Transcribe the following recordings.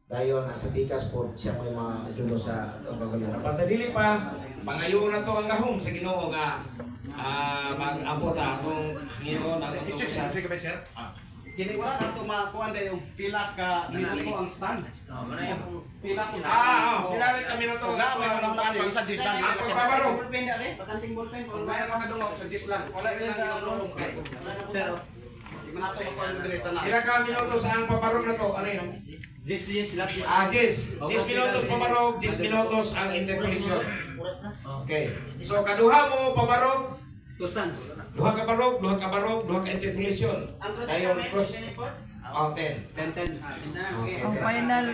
Dayon nasa pikas po siya may mga juno sa atong kagalingon. Apan sa dili pa, pangayoon na to ang gahom sa Ginoo nga mag-ampo ta atong ngayon ang atong sa Sige ba, sir? Kini wala na to makuan dahil yung pila ka minuto ang stand. Pila ko na. Ah, oh, pila rin ka minuto. Na, may mga na sa Diyos lang. Ang pagbabarog. Bakanting ballpen. May mga dungog sa Diyos lang. Wala rin ang ginulong kay. Sir, Di man nato makuan direta na. Pila ka minuto sa ang pabarog na to? Ano yun? Yes, yes, last yes. Ah, 10. 10 minutos pabarog, 10 minutos ang interpolation. Okay. So kaduha mo pabarog, Two stands. duha ka barog, duha ka barog, duha ka interpolation. Dayon cross. Oh, 10. 10, 10. Okay. Ang final,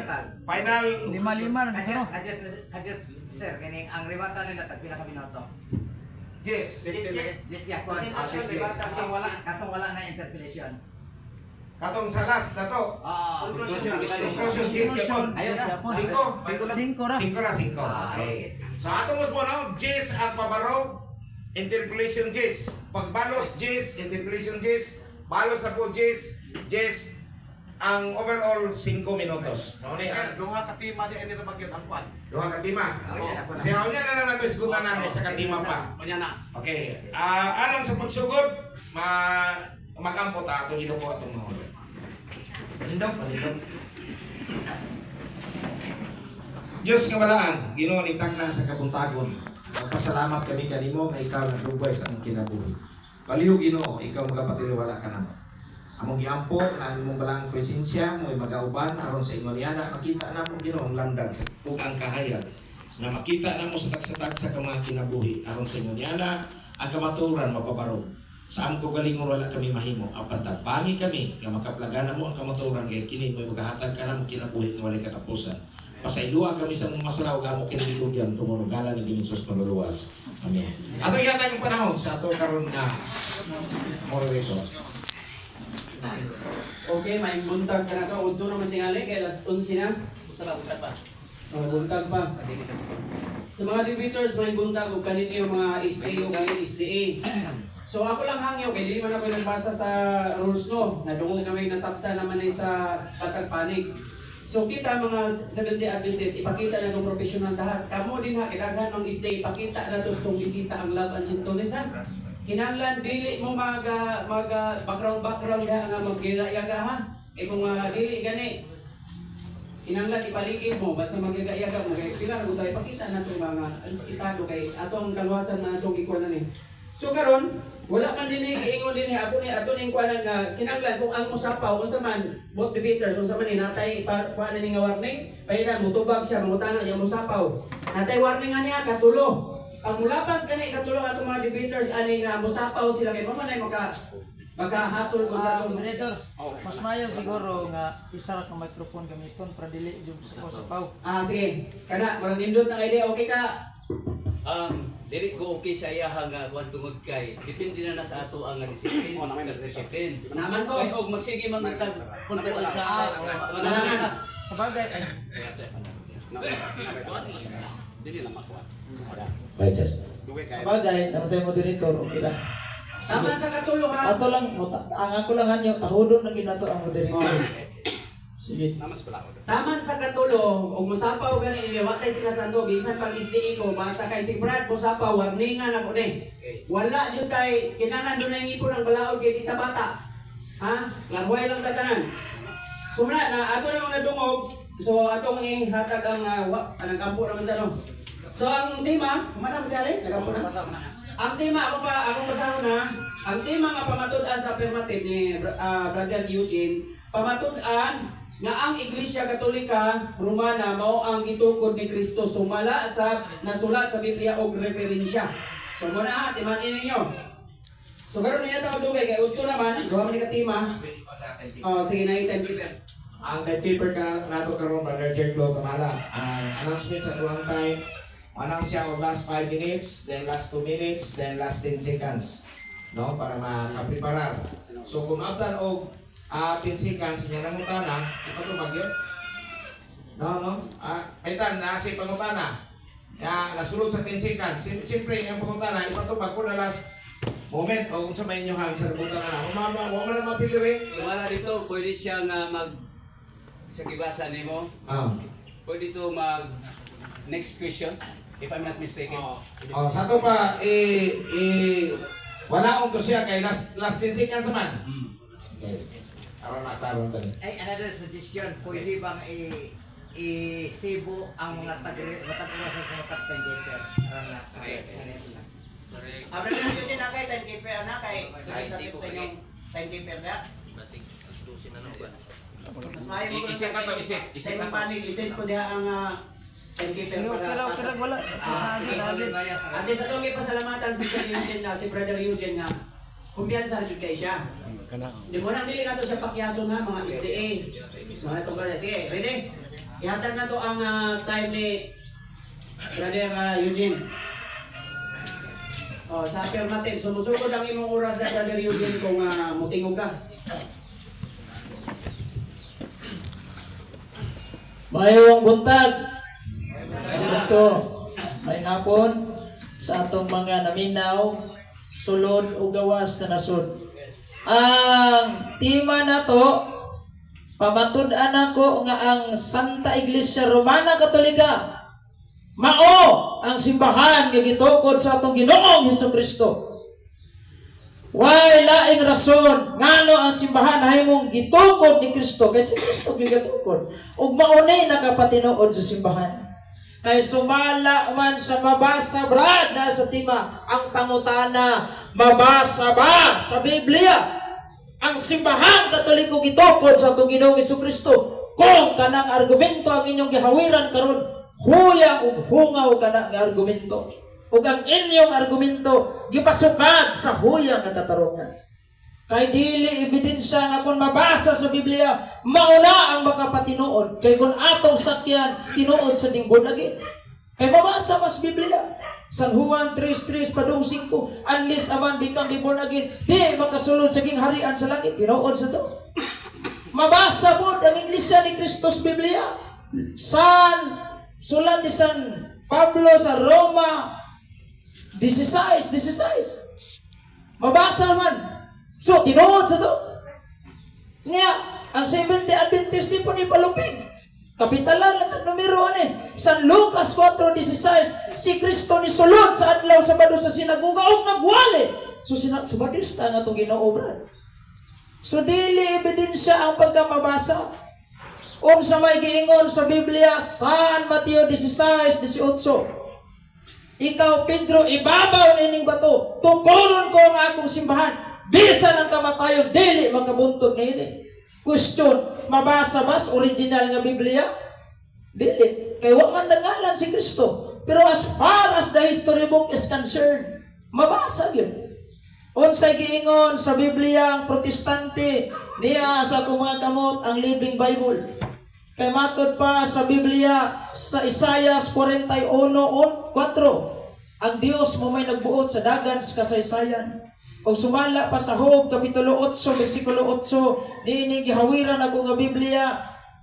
Final lima-lima na siguro. Kadyot, kadyot, sir, kining ang ribata nila tag pila ka minuto. 10. Yes, gyapon. Ah, yes, yes. Katong wala na interpellation. Katong sa last na to. Ah, Conclusion. Conclusion 10 gyapon. Ayun na. Singko. Singko ra. Singko ra, singko. Okay. So atong mo no, 10 ang pabarog, interpolation 10. Pagbalos 10, interpolation 10, balos na po 10, 10 ang overall 5 minutos. No ni Sir, duha ka tima di ani ra magyud ang kuan. duha ka tima. Oh, yan, ako na. Siya unya na lang nato isgutan na sa katima pa. Unya na. Okay. Alang sa pagsugod, ma magampo ta atong ito po atong mga. Palindog, palindog. Diyos nga balaan, Ginoo ni tagna sa kabuntagon. Magpasalamat kami kanimo nga ikaw nagdugway sa among kinabuhi. Palihog Ginoo, ikaw magapatiliwala ka namo. Among giampo na ang imong balaang presensya mo'y magauban aron sa ingon niana makita namo Ginoo ang landag sa ug ang kahayag nga makita namo sa tagsa-tagsa ka mga kinabuhi aron sa ingon niana ang kamatuoran mapabarog. Sa among kaugalingon wala kami mahimo apan tabangi kami nga makaplagana mo ang kamatuoran kay kini mo'y magahatag ka namo kinabuhi nga walay katapusan. Pasayloa kami sa mong masala ug amo kini gitugyan tungod ngalan ni Ginoong Jesus manluluwas. Amen. Ato yata ang panahon sa ato karon nga moderator. Okay, may buntag ka na ka. Udto naman tingali kay last 11 na. Buntag pa, buntag pa. Oh, buntag pa. Sa mga debaters, may buntag og kaninyo mga SDA ug ang SDA. So ako lang hangyo kay dili man ako nagbasa sa rules no. Nadungog na may nasabta naman ay sa patag panig. So kita mga Seventh-day Adventist, ipakita na ng professional lahat. Kamo din ha, kailangan ng SDA, ipakita na to sa bisita ang love and gentleness ha. Kinahanglan dili mo maga maga background background ha nga magyaga ha. Eh kung dili gani kinahanglan ipaligid mo basta magyaga-yaga mo kay pila ra tayo ipakita na itong mga respetado kay atong kaluwasan na atong gikuanan ni. So karon wala man dinhi giingon dinhi ako ni ato ning kuanan nga kinahanglan kung ang musapaw unsa man both debaters unsa man ni natay kuanan ni nga warning pahiran mutubag siya mangutana niya musapaw natay warning nga niya katulo pag mulapas gani katulo atong mga debaters ani nga musapaw sila kay mao man ay maka hasol ko sa atong Moderators, mas mayo siguro nga isa ra ka microphone gamiton para dili jud sa sapaw. Ah, sige. Kana, murag nindot na idea. Okay ka? Dili ko okay sa iya nga kuan tungod kay depende na na sa ato ang discipline, Oh, naman. sa discipline. Naman ko. Kay og magsige man tag puntuan sa Naman. Sa bagay ay Dili na makuan. Bye, Just. Dugay Sa kay. bagay, namatay moderator, okay ra. Taman sa katulo ha. Ato lang, ang ako lang hanyo, tahudon na ginato ang moderator. Sige. Naman sa balaod. Taman sa katulo, ug musapaw gani ini wa tay sinasando bisan pag SDA ko basta kay si Brad musapaw warningan ako ni. Wala jud kay kinahanglan dunay ngipon ang balaod kay di ta bata. Ha? Larway lang ta tanan. So muna na ato namang nadungog. So atong ihatag ang nagampo naman ta no. So ang tema, kumana mo dali, nagampo na. Basa mo na. Ang tema ako pa akong basahon na, ang tema nga pamatud-an sa affirmative ni Brother Eugene, pamatud-an nga ang Iglesia Katolika Romana mao ang gitukod ni Kristo sumala sa nasulat sa Biblia og referensya. So mo na ha, timan-in ninyo. So karon niya ta magdugay kay udto naman, duha man ni ka tema. Oh, sige na timekeeper. Ang timekeeper ka nato karon Brother Jerko Kamala. Ang announcement sa tuwang time, announce siya og last 5 minutes, then last 2 minutes, then last 10 seconds. No, para makapreparar. So kung abdan og 10 seconds niya nangutana, ipatubag yun. No, no. Kaitan na si pangutana. Ya, nasulod sa 10 seconds. Siyempre, ang pangutana ipatubag ko na last moment o kung sa may inyong sarbutan na. Mama, wa man na mapili eh. Wala dito pwede siya nga mag sa gibasa nimo, Ah. pwede to mag next question if I'm not mistaken. Oh. Oh, sa to pa eh eh wala to siya kay last last 10 seconds man. Okay. Aron na klaro to. Ay, another suggestion, pwede bang i-sibo ang mga tag-urasan sa mga tag-timekeeper? Aron na. Okay. Ah, Brother Eugene, na kay timekeeper na kay representative sa inyong timekeeper na. Mas maayo mo Isip na to, isip. Isip Sa na imong to. panig, isip ko diha ang timekeeper Sige, okay ra, okay ra, wala. Ah, sige. Lagi, lagi. Ate sa itong ipasalamatan si Sir Eugene na si Brother Eugene nga kumpiyansa ra jud kay siya. Di mo nang dili nato siya pakyaso nga mga SDA. Mga itong kaya. Sige, ready? Ihatag na to ang time ni Brother Eugene. Oh, sa affirmative, sumusugod ang imong oras na Brother Eugene kung mutingog ka. Mayong buntag. Ito, may hapon sa atong mga naminaw, sulod o gawas sa nasod. Ang tema nato, pamatud-an ako nga ang Santa Iglesia Romana Katolika mao ang simbahan nga gitukod sa atong Ginoong Hesukristo. Way laing rason ngano ang simbahan nahimong gitukod ni Kristo kay si Kristo gyud gitukod ug maunay nakapatinuod sa simbahan. Kay sumala man sa mabasa, brad, na sa tima ang pangutana, mabasa ba sa Biblia ang simbahan Katoliko gitukod sa atong Ginoong Kristo? Kung kanang argumento ang inyong gihawiran karon, huyang ug hungaw kana nga argumento ug ang inyong argumento gipasukad sa huyang nga katarungan. Kay dili ebidensya nga kung mabasa sa Biblia, mauna ang makapatinuod. Kay kung atong sakyan, tinuod sa dingbon lagi. Kay mabasa mas Biblia. San Juan 3:3 padung 5, unless a man become be born again, di makasulod sa gingharian sa langit, tinuod sa to. Mabasa po ang Iglesia ni Christos Biblia. San sulat ni San Pablo sa Roma 16:16. Mabasa man. So, tinuod sa to. Nga, ang Seventh-day Adventist di po ni palupig. Kapitalan lang ang numero ani. San Lucas 4:16, si Kristo ni sulod sa adlaw Sabado sa sinagoga ug nagwali. So sina Sabadista nga itong Ginoo, brad. So dili ebidensya ang pagkamabasa. Unsa may giingon sa Biblia, San Mateo 16:18. Ikaw, Pedro, ibabaw nining bato. Tukoron ko ang akong simbahan. Bisan ang kamatayon, dili makabuntog niini. Question, mabasa ba sa original nga Biblia? Dili. Kay wa man nangalan si Kristo. Pero as far as the history book is concerned, mabasa gyud. Unsay giingon sa Biblia ang Protestante niya sa akong mga kamot ang Living Bible. Kay matod pa sa Biblia sa Isaiah 41:4, ang Dios mo may nagbuot sa dagan sa kasaysayan. O sumala pa sa Job kapitulo 8 bersikulo 8, niini gihawiran ako nga Biblia,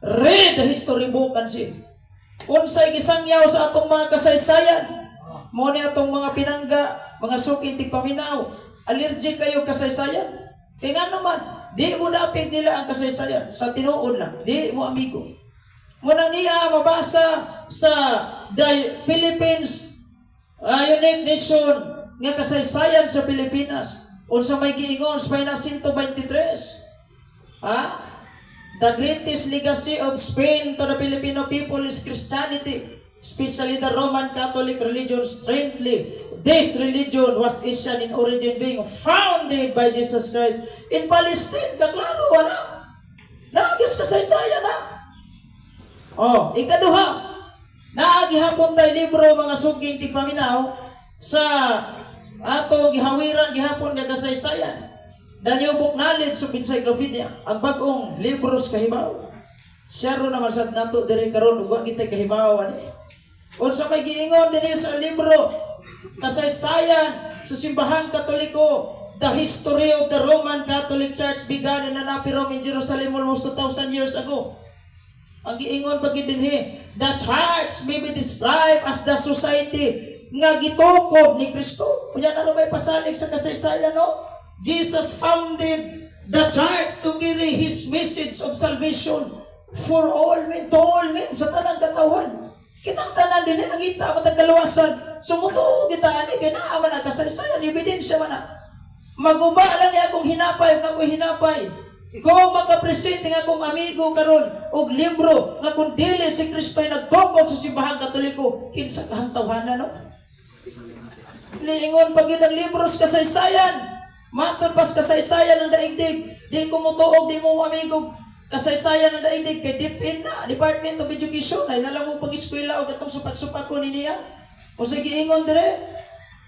read the history book and see. Unsay gisangyaw sa atong mga kasaysayan? Mo ni atong mga pinangga, mga suki tigpaminaw. Allergic kayo kasaysayan. Kay nga naman, di mo dapig nila ang kasaysayan. Sa tinuod lang, di mo amigo. Muna niya mabasa sa the Philippines Unique Nation nga kasaysayan sa Pilipinas. Unsa may giingon sa Pahina 123. Ha? The greatest legacy of Spain to the Filipino people is Christianity, especially the Roman Catholic religion. Strangely, this religion was Asian in origin, being founded by Jesus Christ in Palestine. Kaklaro, wala. Naagis kasaysayan na. Oh, ikaduha. Naagihapon tay libro, mga suking tigpaminaw, sa atong gihawiran gihapon nga kasaysayan. The New Book Knowledge of Encyclopedia, ang bag-ong libros kahibaw. Share naman sad nato diri karon ug wa kitay kahibaw ani. Unsa may giingon dinhi sa libro kasaysayan sa simbahang Katoliko, the history of the Roman Catholic Church began in Anapi Rome in Jerusalem almost 2,000 years ago. Ang giingon pag dinhi, the church may be described as the society nga gitukod ni Kristo. Unya na may pasalig sa kasaysayan, no? Jesus founded the church to carry His message of salvation. For all men, to all men, sa tanang katawhan. Kitang tanan din nangita mo tagkaluwasan. Sumutuo kita ani kay naa man ang kasaysayan, ebidensya man na. Maguba lang ni akong hinapay, ug ako'y hinapay. Kung makapresent nga akong amigo karon og libro nga kung dili si Kristo ay nagtukod sa simbahang Katoliko, kinsa kahang tawhana, no? Liingon pag ang libro sa kasaysayan. Matod pas kasaysayan ng daigdig. Di ko mutuog, di mo amigo. Kasaysayan ng daigdig kay DepEd na, Department of Education, ay nalang mo pag-eskwela o katong supak-supak ko ni niya. O sige, ingon dire,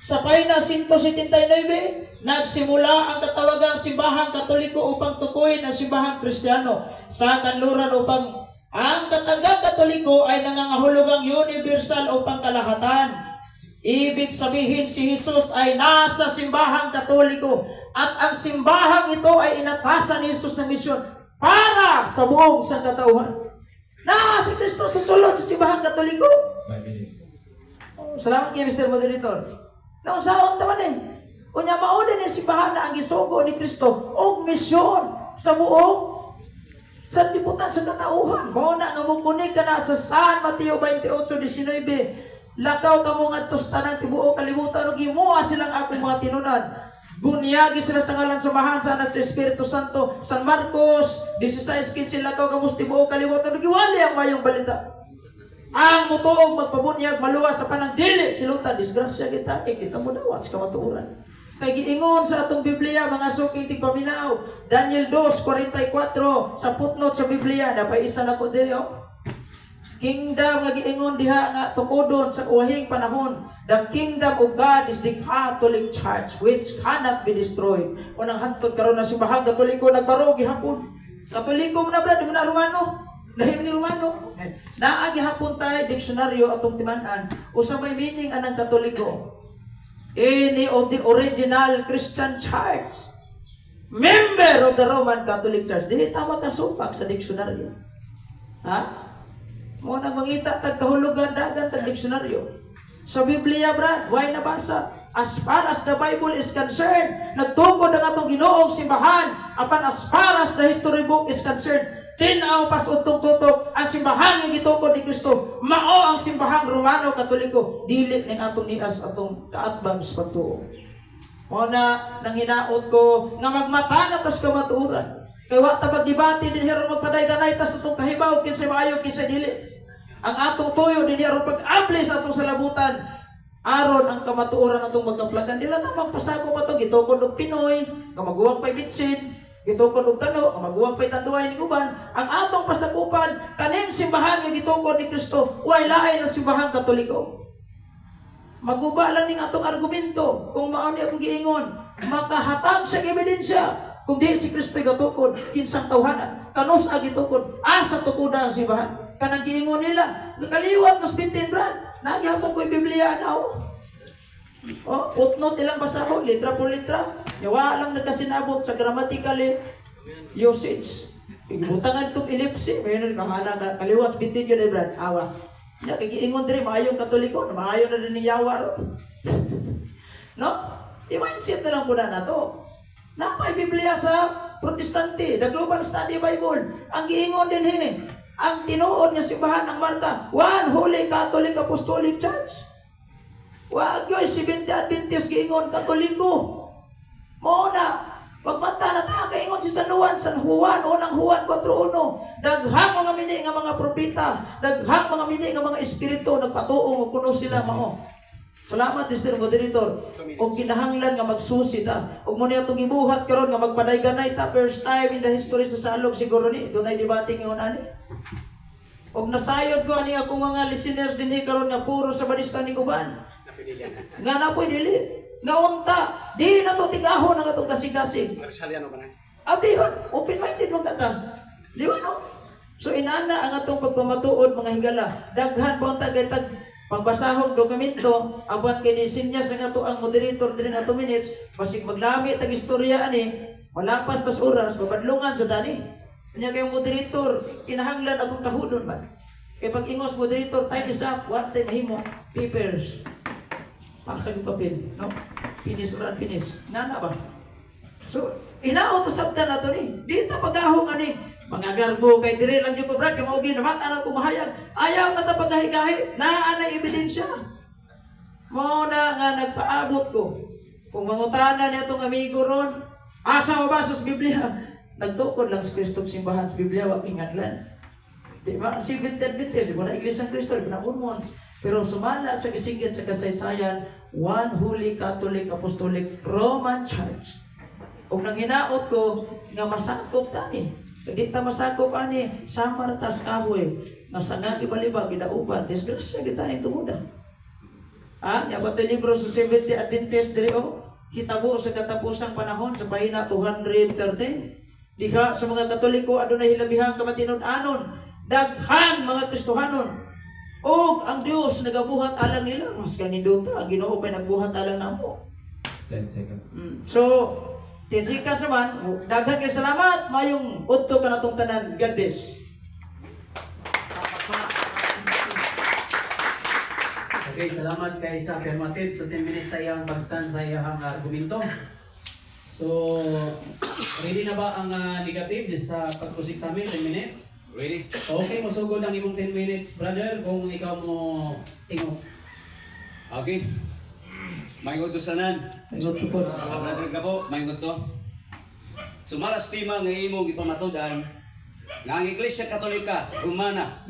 sa pahina 179, nagsimula ang katawagang simbahang Katoliko upang tukuyin ang simbahang Kristiyano sa kanluran upang ang katagang Katoliko ay nangangahulugang universal o pangkalahatan. Ibig sabihin, si Jesus ay nasa simbahang Katoliko at ang simbahang ito ay inatasan ni Jesus sa misyon para sa buong sangkatauhan. Na si Kristo sa sulod sa simbahang Katoliko. 5 minutes. Oh, salamat kay Mr. Moderator. Nausaon ta man eh. Unya, mao din ang simbahan na ang gisugo ni Kristo og misyon sa buong sa libutan sa katauhan. Mao na nga mukunig ka na sa San Mateo 28:19. Lakaw kamo ngadto sa tanang tibuok kalibutan ug himoa silang akong mga tinunan. Bunyagi sila sa ngalan sa Amahan, sa Anak, sa Espiritu Santo. San Marcos 16:15, lakaw kamo sa tibuok kalibutan ug giwali ang mayong balita. Ang mutuog magpabunyag maluwas sa panang dili silutan, disgrasya kita eh, kita mo dawat sa kamatuoran. Kay giingon sa atong Biblia, mga suking tigpaminaw, Daniel 2:44, sa footnote sa Biblia napay isa na ko diri, oh. Kingdom nga giingon diha nga tukodon sa uwahing panahon. The kingdom of God is the Catholic Church which cannot be destroyed. Unang hantod karon na simbahang Katoliko nagbaro gihapon. Katoliko mo na, brad, di mo na Romano. Dahil ni Romano. Naa gihapon tayo diksyonaryo atong timan-an. Usa may meaning anang Katoliko? Any of the original Christian Church. Member of the Roman Catholic Church. Dili tama kasupak sa diksyonaryo. Ha? Mo na mangita tag kahulugan dagan tag diksyonaryo. Sa Biblia, brad, why nabasa? As far as the Bible is concerned, nagtukod ang atong Ginoong simbahan. Apan as far as the history book is concerned, tinaw pas utong tutok ang simbahan nga gitukod ni Kristo. Mao ang simbahang Romano Katoliko. Dili ning atong nias atong kaatbang sa pagtuo. Mo na nang hinaot ko nga magmata na tas kamatuoran. Kay wa ta magdebate din aron magpaday-ganay tas atong kahibaw kinsay maayo, kinsay dili. Ang atong tuyo din aron pag-abli sa atong salabutan aron ang kamatuoran atong magkaplagan. Dili ta magpasako pa to gitukod og Pinoy nga maguwang pay bitsin, gitukod og kano nga maguwang pay tanduay ning uban. Ang atong pasakupan kaning simbahan nga gitukod ni Kristo, way lain ang simbahang Katoliko. Maguba lang ning atong argumento kung mao ni akong giingon, makahatag sa ebidensya kung di si Kristo gatukod, kinsang tawhana, kanus ang gitukod, asa tukoda ang simbahan. Kanang giingon nila, kaliwat mas bintin, brad. Nagyapon ko yung Biblia na, oh. Oh, footnote ilang basahon, litra por litra. Yawa lang nagkasinabot sa grammatical usage. Ibutangan itong ellipse, may yun kahala na kaliwat bintin yun eh, brad. Awa. Nya kay giingon diri maayong Katoliko, na maayo na din ni yawa ron. No? I-mindset na lang po na nato. Napay Biblia sa Protestante, The Global Study Bible. Ang giingon din he, ang tinuod nga simbahan ng marka, One Holy Catholic Apostolic Church. Wag yo'y Seventh Adventist giingon Katoliko. Mao na, pagmata na ta, kaingon si San Juan, San Juan, unang Juan 4.1. Daghang mga mini nga mga propeta, daghang mga mini nga mga espiritu, nagpatuo nga kuno sila mao. Salamat, Mr. Moderator. Og kinahanglan nga magsusi ta. Og mo niya itong gibuhat karon nga magpaday-ganay ta, first time in the history sa Salog siguro ni dunay debate ngayon ani. Og nasayod ko ani akong mga listeners dinhi karon nga puro sa barista ni uban. Nga na po'y dili. Nga unta, di na to tigahon ang atong kasing-kasing. Rizaliano ba na? Abihon, open-minded man kata. Di ba, no? So inana ang atong pagpamatuod, mga higala. Daghan pa unta kay tag pagbasahong dokumento apan kay ni sinyas ang ato ang moderator diri nga 2 minutes, basig maglami tag istorya ani, wala pa tas oras mabadlungan sa dani. Nya kay moderator kinahanglan atong kahudon man. Kay pag ingos moderator, "Time is up," what time mahimo? Papers. Pasa yung papel, no? Finish or unfinish. Nana ba? So, inaot usab ta nato ni. Di ta pagahong ani. Mga garbo kay diri lang jud ko, brad, kay mao namata na ko mahayag. Ayaw na ta paggahi-gahi, naa na ebidensya. Mao na nga nagpaabot ko. Kung mangutana niya itong amigo ron, asa mabasa sa Biblia? Nagtukod lang si Kristo sa simbahan sa Biblia, wa pingadlan. Di ba? Si Adventist, wala Iglesia ng Kristo, di ba na Mormons. Pero sumala sa gisigit sa kasaysayan, One Holy Catholic Apostolic Roman Church. Ug nang hinaot ko nga masakop tani. Di ta masakop ani, sama ra tas kahoy nga sa nga gibaliba gidauban, disgrasya kita ni tungoda. Ah, nya ba libro sa Seventh Day Adventist diri oh? Hitabo sa katapusang panahon sa pahina 213. Diha sa mga Katoliko adunay hilabihang kamatinud-anon, daghan mga Kristohanon. Og ang Dios nagabuhat alang nila, mas kanindota ang Ginoo kay nagbuhat alang namo. 10 seconds. So, tinsika sa man, daghan kay salamat, mayong udto kanatong tanan. God bless. Okay, salamat kay sa affirmative. So 10 minutes sa iyang pag-stand sa iyang argumento. So, ready na ba ang negative sa pag-proceed sa amin? 10 minutes? Ready? Okay, musugod ang imong 10 minutes, brother, kung ikaw mo tingog. Okay. May to sanan. Udto po. Brother Gabo, may to. Sumala sa tema nga imong gipamatud-an nga ang Iglesia Katolika Romana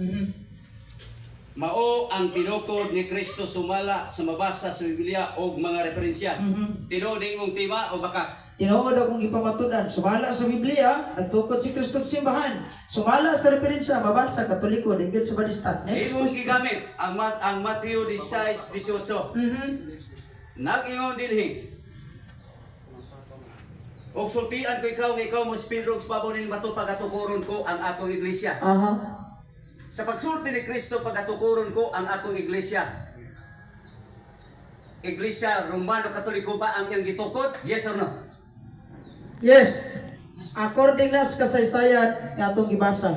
mao ang tinukod ni Kristo sumala sa mabasa sa Biblia og mga referensya. Tinuod ang imong tema o baka? Tinuod akong ipamatudan, sumala sa Biblia, nagtukod si Kristo sa simbahan. Sumala sa referensya, mabasa, Katoliko, ligid sa Badista. Next Imong question. gigamit ang Mateo 16:18. Nag-ingon dinhi. Og sultian ko ikaw nga ikaw mo si Pedro og sa ning bato pagatukuron ko ang akong iglesia. Sa pagsulti ni Kristo pagatukuron ko ang akong iglesia. Iglesia Romano Katoliko ba ang iyang gitukod? Yes or no? Yes. According na sa kasaysayan nga atong gibasa.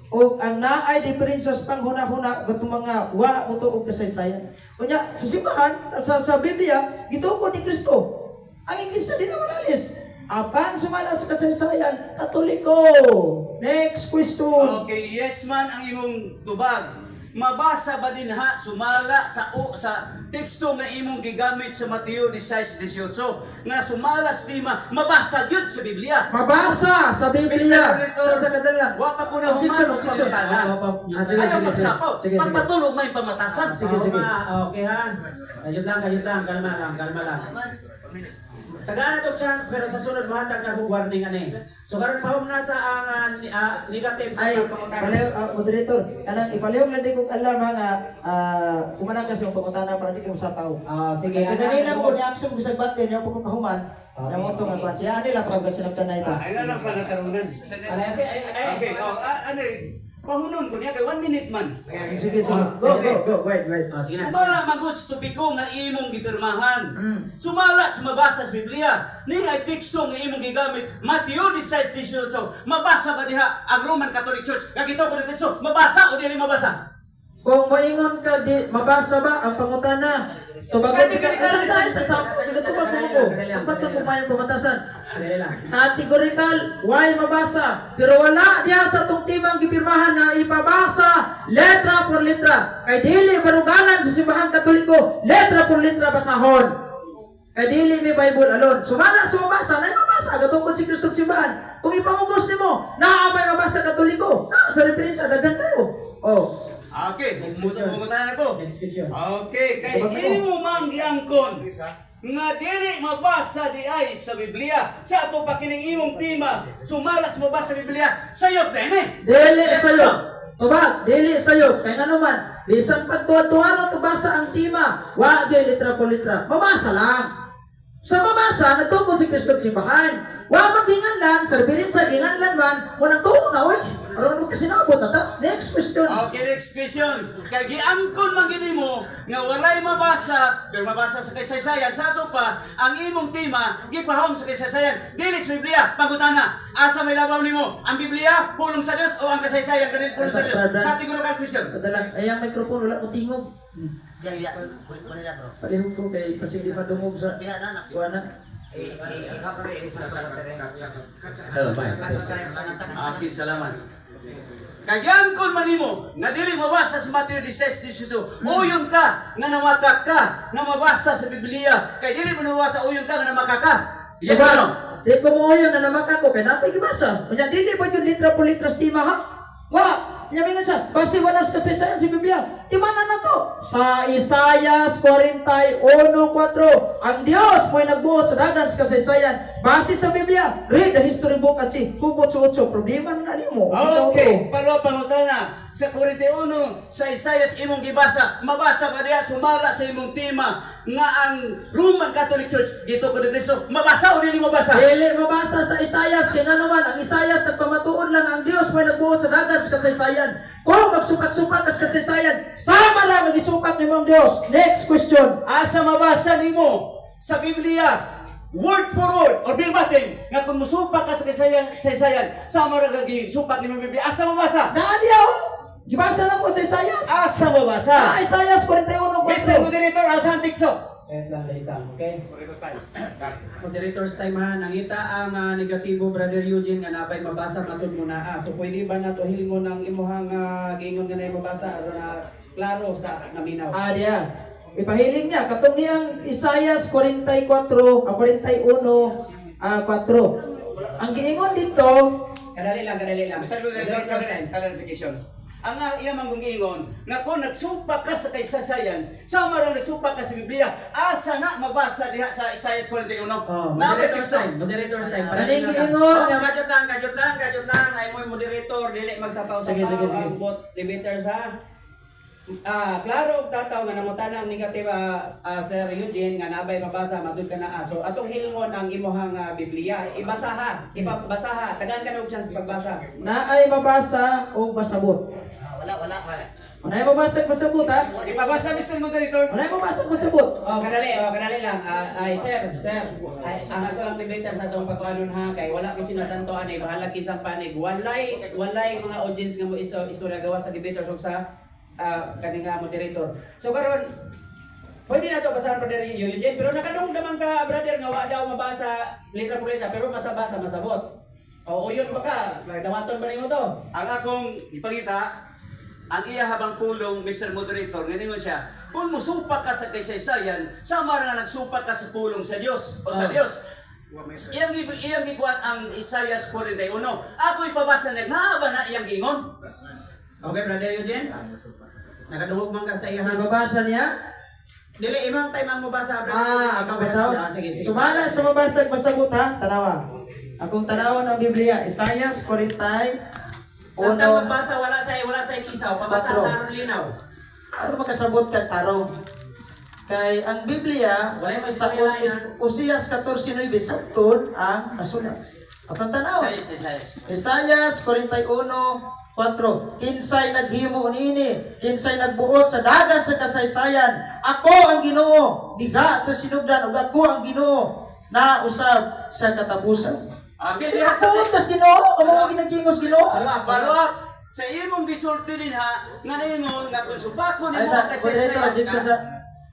Og ang naay diferensya sa panghuna-huna katong mga wa mo og kasaysayan. Unya sa simbahan sa Biblia gitukod ni Kristo. Ang iglesia di na malalis. Apan sumala sa kasaysayan, Katoliko. Next question. Okay, yes man ang imong tubag. Mabasa ba din ha sumala sa o, sa teksto nga imong gigamit sa Mateo 16:18 nga sumala sa tema mabasa gyud sa Biblia. Mabasa sa Biblia. Mr. Editor, Sa kadala. wa pa ko na human Objection, og objection. pangutana. Ah, sige, Ayaw sige, sige. magsapaw. Sige, sige. Pagpatulog may pamatasan. Sige, sige. Okay han. Kayot lang, kayot lang. Kalma lang, kalma lang. Tagaan na to chance pero sa sunod mahatag na kong warning ani. So karon pahom na sa ang negative sa Ay, pangutana. palayo, moderator, kanang ipalihog lang di kong alam ha nga, kumana kasi yung pangutana para di ko sa tao. Ah, sige. Kaya kanina mo ko ni-action ko sa batin, yung ko kahuman, Okay, yung mo itong sige. kwan. Siya, ani lang, parang kasinabtan na ito. Ay na lang sa natarunan. Ay, ay, ay, ay. Okay, oh, ano eh, pahunon ko niya kay 1 minute man. Sige, sige. Go, go, go, wait, wait. Ah, sige na. Sumala magusto ko nga imong gipirmahan. Sumala sumabasa sa Biblia. Ni ay teksto nga imong gigamit Mateo 16:18. Mabasa ba diha ang Roman Catholic Church? Nga gituo ko ni Kristo, mabasa o dili mabasa? Kung moingon ka, di, mabasa ba ang pangutana? Tubagon ka, sa, tubag mo ko. Tubag ka kumayang pamatasan. Dali lang. Categorical, why mabasa? Pero wala diha sa tong timang gipirmahan na ipabasa letra por letra. Kay dili baruganan sa simbahang Katoliko, letra por letra basahon. Kay dili may Bible alone. Sumala sa mabasa, na mabasa gatukod si Kristo sa simbahan. Kung ipamugos nimo, naa may mabasa Katoliko. Naa sa referensya daghan kayo. Oh. Okay, Next picture. pangutana ko. Next picture. Okay, kay Tubag ako. imo mang giangkon nga dili mabasa di ay sa Biblia. Sa ato pa kining imong tema, sumala sa mabasa sa Biblia, sayop din eh. Dili sayo. Tubag, dili sayo. Kay ngano man, bisan pagtuwa-tuwa tubasa ang tima, wa gyud litra por litra. Mabasa lang. Sa mabasa, nagtukod si Kristo sa simbahan. Wa maghinganlan, sa referensya ginganlan man, walang tuo na oy. Aron mo kasi naabot na ta. Next question. Okay, next question. Kay giangkon man gid mo nga walay mabasa, pero mabasa sa kasaysayan sa ato pa ang imong tema gipahom sa kasaysayan. Dili sa Biblia, pangutana. Asa may labaw nimo? Ang Biblia, pulong sa Dios o ang kasaysayan kanil pulong sa Dios? Categorical question. Padala, ay ang microphone wala ko tingog. Diyan, diyan. Kunin nila, bro. Palihog ko kay pasig di madungog sa Diyan, anak. kuana. Ikaw kami isa sa Hello, bye. Okay, salamat. Kay giangkon man nimo nga dili mabasa sa Mateo 16:18, uyon ka nga namata ka nga mabasa sa Biblia. Kay dili mo nabasa, uyon ka nga namaka ka. Yes or no? Di ko mo yun na namaka ko kay napay gibasa. Unya dili ba yun litra po litra stima ha? Wala. Nya mingon siya, base wala sa kasaysayan si Biblia. Timana na to. Sa Isayas 41:4, ang Dios mo'y nagbuot sa dagan sa kasaysayan. Base sa Biblia, read the history book at si hubot sa otso. Problema na nimo. Okay, palo pangutana sa 41 sa Isayas imong gibasa, mabasa ba diha sumala sa imong tema nga ang Roman Catholic Church gituko ni Kristo? Mabasa o dili mabasa? Dili mabasa sa Isayas kay ngano man ang Isayas nagpamatuod lang ang Dios mo'y nagbuot sa dagan sa kasaysayan. Kung magsupak-supak ka sa kasaysayan, sama lang ang isupak nimo ang Dios. Next question. Asa mabasa nimo sa Biblia word for word or verbatim nga kung musupak ka sa kasaysayan, sama ra kag supak nimo Biblia? Asa mabasa? Naa diya oh. Gibasa na ko sa Isayas. Asa mabasa? Ah, Isayas 41:4. Mr. Moderator, asa ang teksto? Wait lang, wait lang, okay? Moderator's time ha, nangita ang negatibo, Brother Eugene, nga nabay mabasa matud mo na. So pwede ba na to hilingon ang imuhang giingon nga na mabasa aron na klaro sa naminaw? Ah, diya. Ipahiling niya katong niyang Isayas 44, 41, 4. Ang giingon dito, Kadali lang, kadali lang. Mr. Moderator, Moderator's time. clarification. Ang iya manggong ingon, nga kung nagsupak ka sa kaysaysayan, sama ra nagsupak ka sa Biblia, asa na mabasa diha sa Isaiah 41? Oh, Naa ba moderator's teksto? time, moderator's time. Kaning Padali lang. giingon Oh, kadyot lang, kadyot lang, kadyot lang. Ay mo'y moderator, dili magsapaw-sapaw Sige, sige, sige. ang bot debaters ha. Klaro og tataw nga nangutana ang negative, Sir Eugene, nga nabay mabasa matud ka na aso. Atong hilngon ang imuhang Biblia. Ibasa ha, ipabasa ha. Tagaan ka na og chance pagbasa. Naay mabasa o masabot. Wala, wala, wala. Naay mabasa ug masabot ha. Ipabasa, Mr. Moderator. Naay mabasa ug masabot. Oh, kadali lang. Ay sir, sir. Ay, ang ato lang debater sa atong pagkuanon ha kay wala ko sinasantoan ay bahala kinsang panig. Walay walay mga audience nga mo iso istorya gawa sa debaters ug sa kani nga moderator. So karon pwede na to basahan, Brother Eugene, pero nakadungog naman ka, brother, nga wa daw mabasa litra por letra pero masabasa masabot. O uyon ba ka? Dawaton ba nimo to? Ang akong ipangita, ang iya habang pulong, Mr. Moderator, ngayon siya, kung musupak ka sa kasaysayan, sama ra nga nagsupak ka sa pulong sa Dios o sa Dios. Iyang gikuan ang Isaiah 41. Ako ipabasa na naa ba na iyang giingon? Okay, Brother Eugene? Nakadungog man ka sa iya. Naay mabasa niya? Dili imong time ang mobasa, brother. Ah, akong basahon. Sige, sige. Sumala sa mabasa ug masabot ha, tanawa. Akong tanawon ang Biblia, Isayas 41. Samtang magbasa wala sa kisaw, pabasa Patro. sa aron linaw. Ano makasabot ka tarong? Kay ang Biblia, Walay mo sa istorya na. Osias 14:9 sabton ang nasulat. Atong tanawon. Isaiah, Isaiah. Isayas 41:4. Kinsay naghimo niini, kinsay nagbuot sa dagan sa kasaysayan. Ako ang Ginoo, diha sa sinugdan ug ako ang Ginoo na usab sa katapusan. Okay, diha sa Nagbuot kas Ginoo, amo ginagingos Ginoo. Follow up. Sa imong gisulti din ha, nga naingon nga kung supakon Ay nimo sa ang moderator kasaysayan. objection sa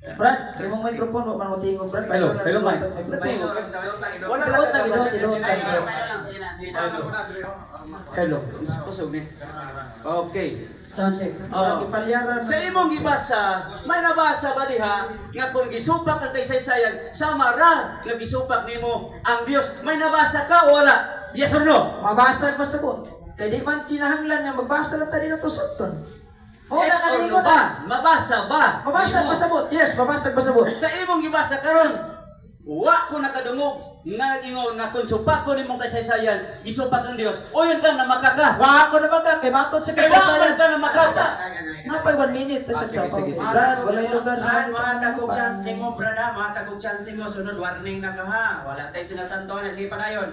Brad, imong microphone wa man mo tingog, Brad. Hello, hello Mike. Natingog. Wala Tinuod na na, tinuod, tinuod na. Hello. Kusog ni. Okay. Sound check. Oh. Gipalyaran. Sa imong gibasa, may nabasa ba diha nga kung gisupak ang kasaysayan, sama ra nga gisupak nimo ang Dios? May nabasa ka o wala? Yes or no? Mabasa at masabot. Kay di man kinahanglan nga magbasa lang ta dito sabton. O Yes na or no kalingon ba? Mabasa ba? Mabasa at Nimo? masabot. Yes, mabasa at masabot. Sa imong gibasa karon, wa ko nakadungog nga nag-ingon nga kung supakon nimong kasaysayan, gisupak ang Dios. Uyon ka na makaka. Wa ako naman ka kay matod sa Kay wa man kasaysayan. ka na makaka. Napay 1 minute sa Sige, sige, sige. Brad, walay lugar sa Brad, mahatag og chance nimo, brad ha. Mahatag og chance nimo sunod warning na ka ha. Wala tay sinasantoan, sige padayon.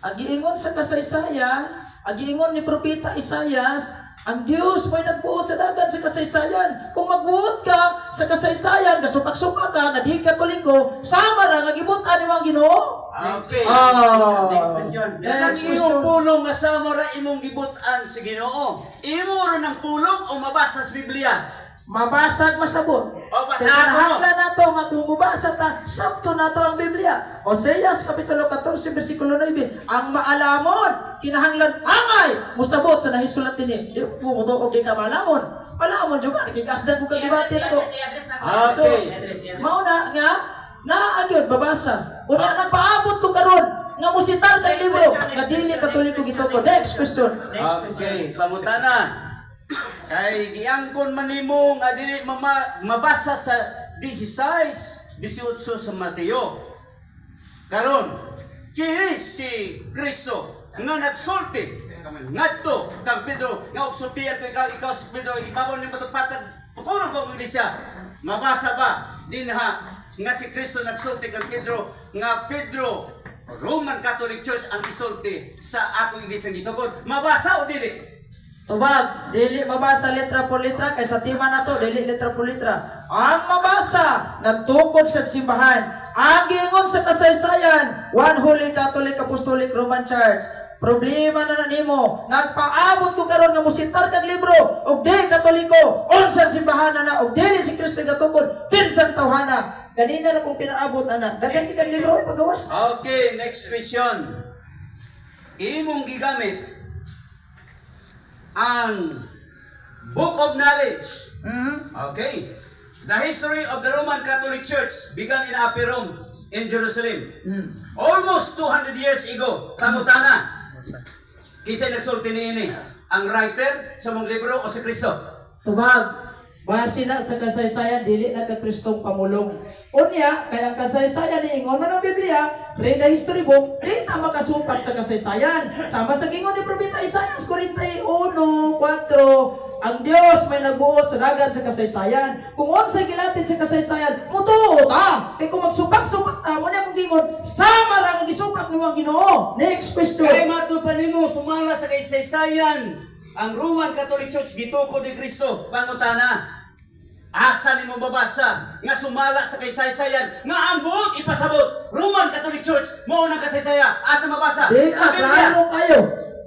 Ang giingon sa kasaysayan, ang giingon ni Propeta Isayas, ang Diyos mo'y nagbuot sa dagat sa kasaysayan. Kung magbuot ka sa kasaysayan, kasupak-supak ka, nga di katoliko, sama ra nga gibutan nimo ang Ginoo. Okay. Ah. Next question. Next Ang iyong question. pulong nga sama ra imong gibutan sa Ginoo. Imo ra ng pulong o mabasa sa Biblia? Mabasa at masabot. O, basa Kaya ako. kinahanglan nato nga kung mubasa ta, sabto nato ang Biblia. Oseas kapitulo 14 bersikulo 9, ang maalamon kinahanglan angay musabot sa nahisulat dinhi. Di ko mo og di ka maalamon. Maalamon jud ka, nakigasdan ko kag debate nako. Okay. So, mauna nga naa gyud babasa. Una nang paabot ko karon nga musitar kag libro nga dili Katoliko gitukod. Next question. Okay, pangutana. Kay giangkon man nimo nga dili mabasa sa 16, 18 sa Mateo. Karon, kini si Kristo nga nagsulti ngadto kang Pedro nga og sultian ko ikaw, ikaw si Pedro, ibabaw nimo patag tukuron ko ang iglesia. Mabasa ba dinha nga si Kristo nagsulti kang Pedro nga Pedro, Roman Catholic Church ang isulti sa akong iglesia gitukod? Mabasa o dili? Tubag, dili mabasa letra por letra kay sa tema nato dili letra por letra. Ang mabasa nagtukod sa simbahan. Ang giingon sa kasaysayan, One Holy Catholic Apostolic Roman Church. Problema na na nimo, nagpaabot ko karon nga musitar kag libro og di Katoliko, unsa ang simbahan na na og dili si Kristo gatukod, kinsang tawhana. Ganina na kong pinaabot ana. Daghan kag libro pagawas. Okay, next question. Imong gigamit ang Book of Knowledge. Okay. The history of the Roman Catholic Church began in Upper Rome in Jerusalem. Almost 200 years ago. Pangutana. Kinsa nagsulti niini? Ang writer sa mong libro o si Kristo? Tubag, base na sa kasaysayan, dili na ka Kristong pamulong. Unya, kay ang kasaysayan ni ingon man ang Biblia, read the history book, di ta makasupat sa kasaysayan. Sama sa gingon ni Propeta Isaias 41:4, ang Dios may nagbuot sa dagat sa kasaysayan. Kung unsay gilatid sa kasaysayan, mutuo ta. Kay kung magsupak-supak ta, mo na mong gingon, sama lang ang gisupak nimo ang Ginoo. Next question. Kay matud pa nimo sumala sa kaysaysayan ang Roman Catholic Church gitukod ni Kristo. Pangutana. Asa nimo babasa nga sumala sa kaysaysayan nga ang buot ipasabot Roman Catholic Church mao nang kasaysaya? Asa mabasa? Di, Sa ah, Biblia. klaro kayo.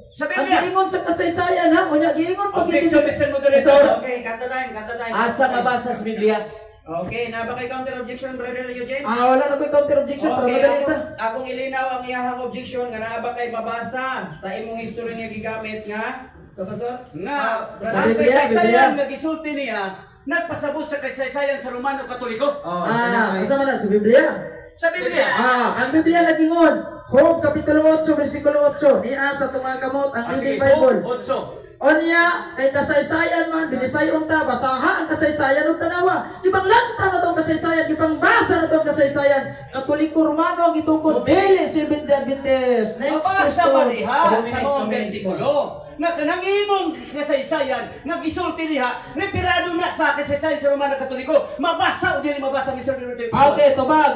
Sa Ang Biblia. giingon sa kasaysayan ha, unya giingon pag Objection, Mr. Moderator. Okay, cut the time, cut the time. Asa mabasa sa Biblia? Okay, na ba kay counter objection, Brother Eugene? Ah, wala na ko'y counter objection para madali ta. Akong ilinaw ang iyahang objection nga naa ba kay mabasa sa imong history nga gigamit nga Professor? Nga Ah, ang brother. Sa Biblia, Biblia. kasaysayan nga gisulti niya nagpasabot sa kasaysayan sa Romano Katoliko. Oh, Ah, asa man na sa Biblia? Sa Biblia. Ah, ang Biblia nagingon. Job kapitulo 8 versikulo 8. Niya sa tunga kamot ang Ah, Living sige, Bible. 8. Onya, kay kasaysayan man, dinisayon ta, basaha ang kasaysayan ug tanawa. Ibang lanta na tong kasaysayan, ibang basa na tong kasaysayan. Katoliko Romano ang gitukod, dili Seventh Day Adventist. Next Mabasa question. ba diha sa Minutes, mga 2 minutes. bersikulo nga kanang imong kasaysayan nga gisulti diha referado na sa kasaysayan sa Romano Katoliko? Mabasa o dili mabasa, Mr. Moderator? Ah, okay, tubag.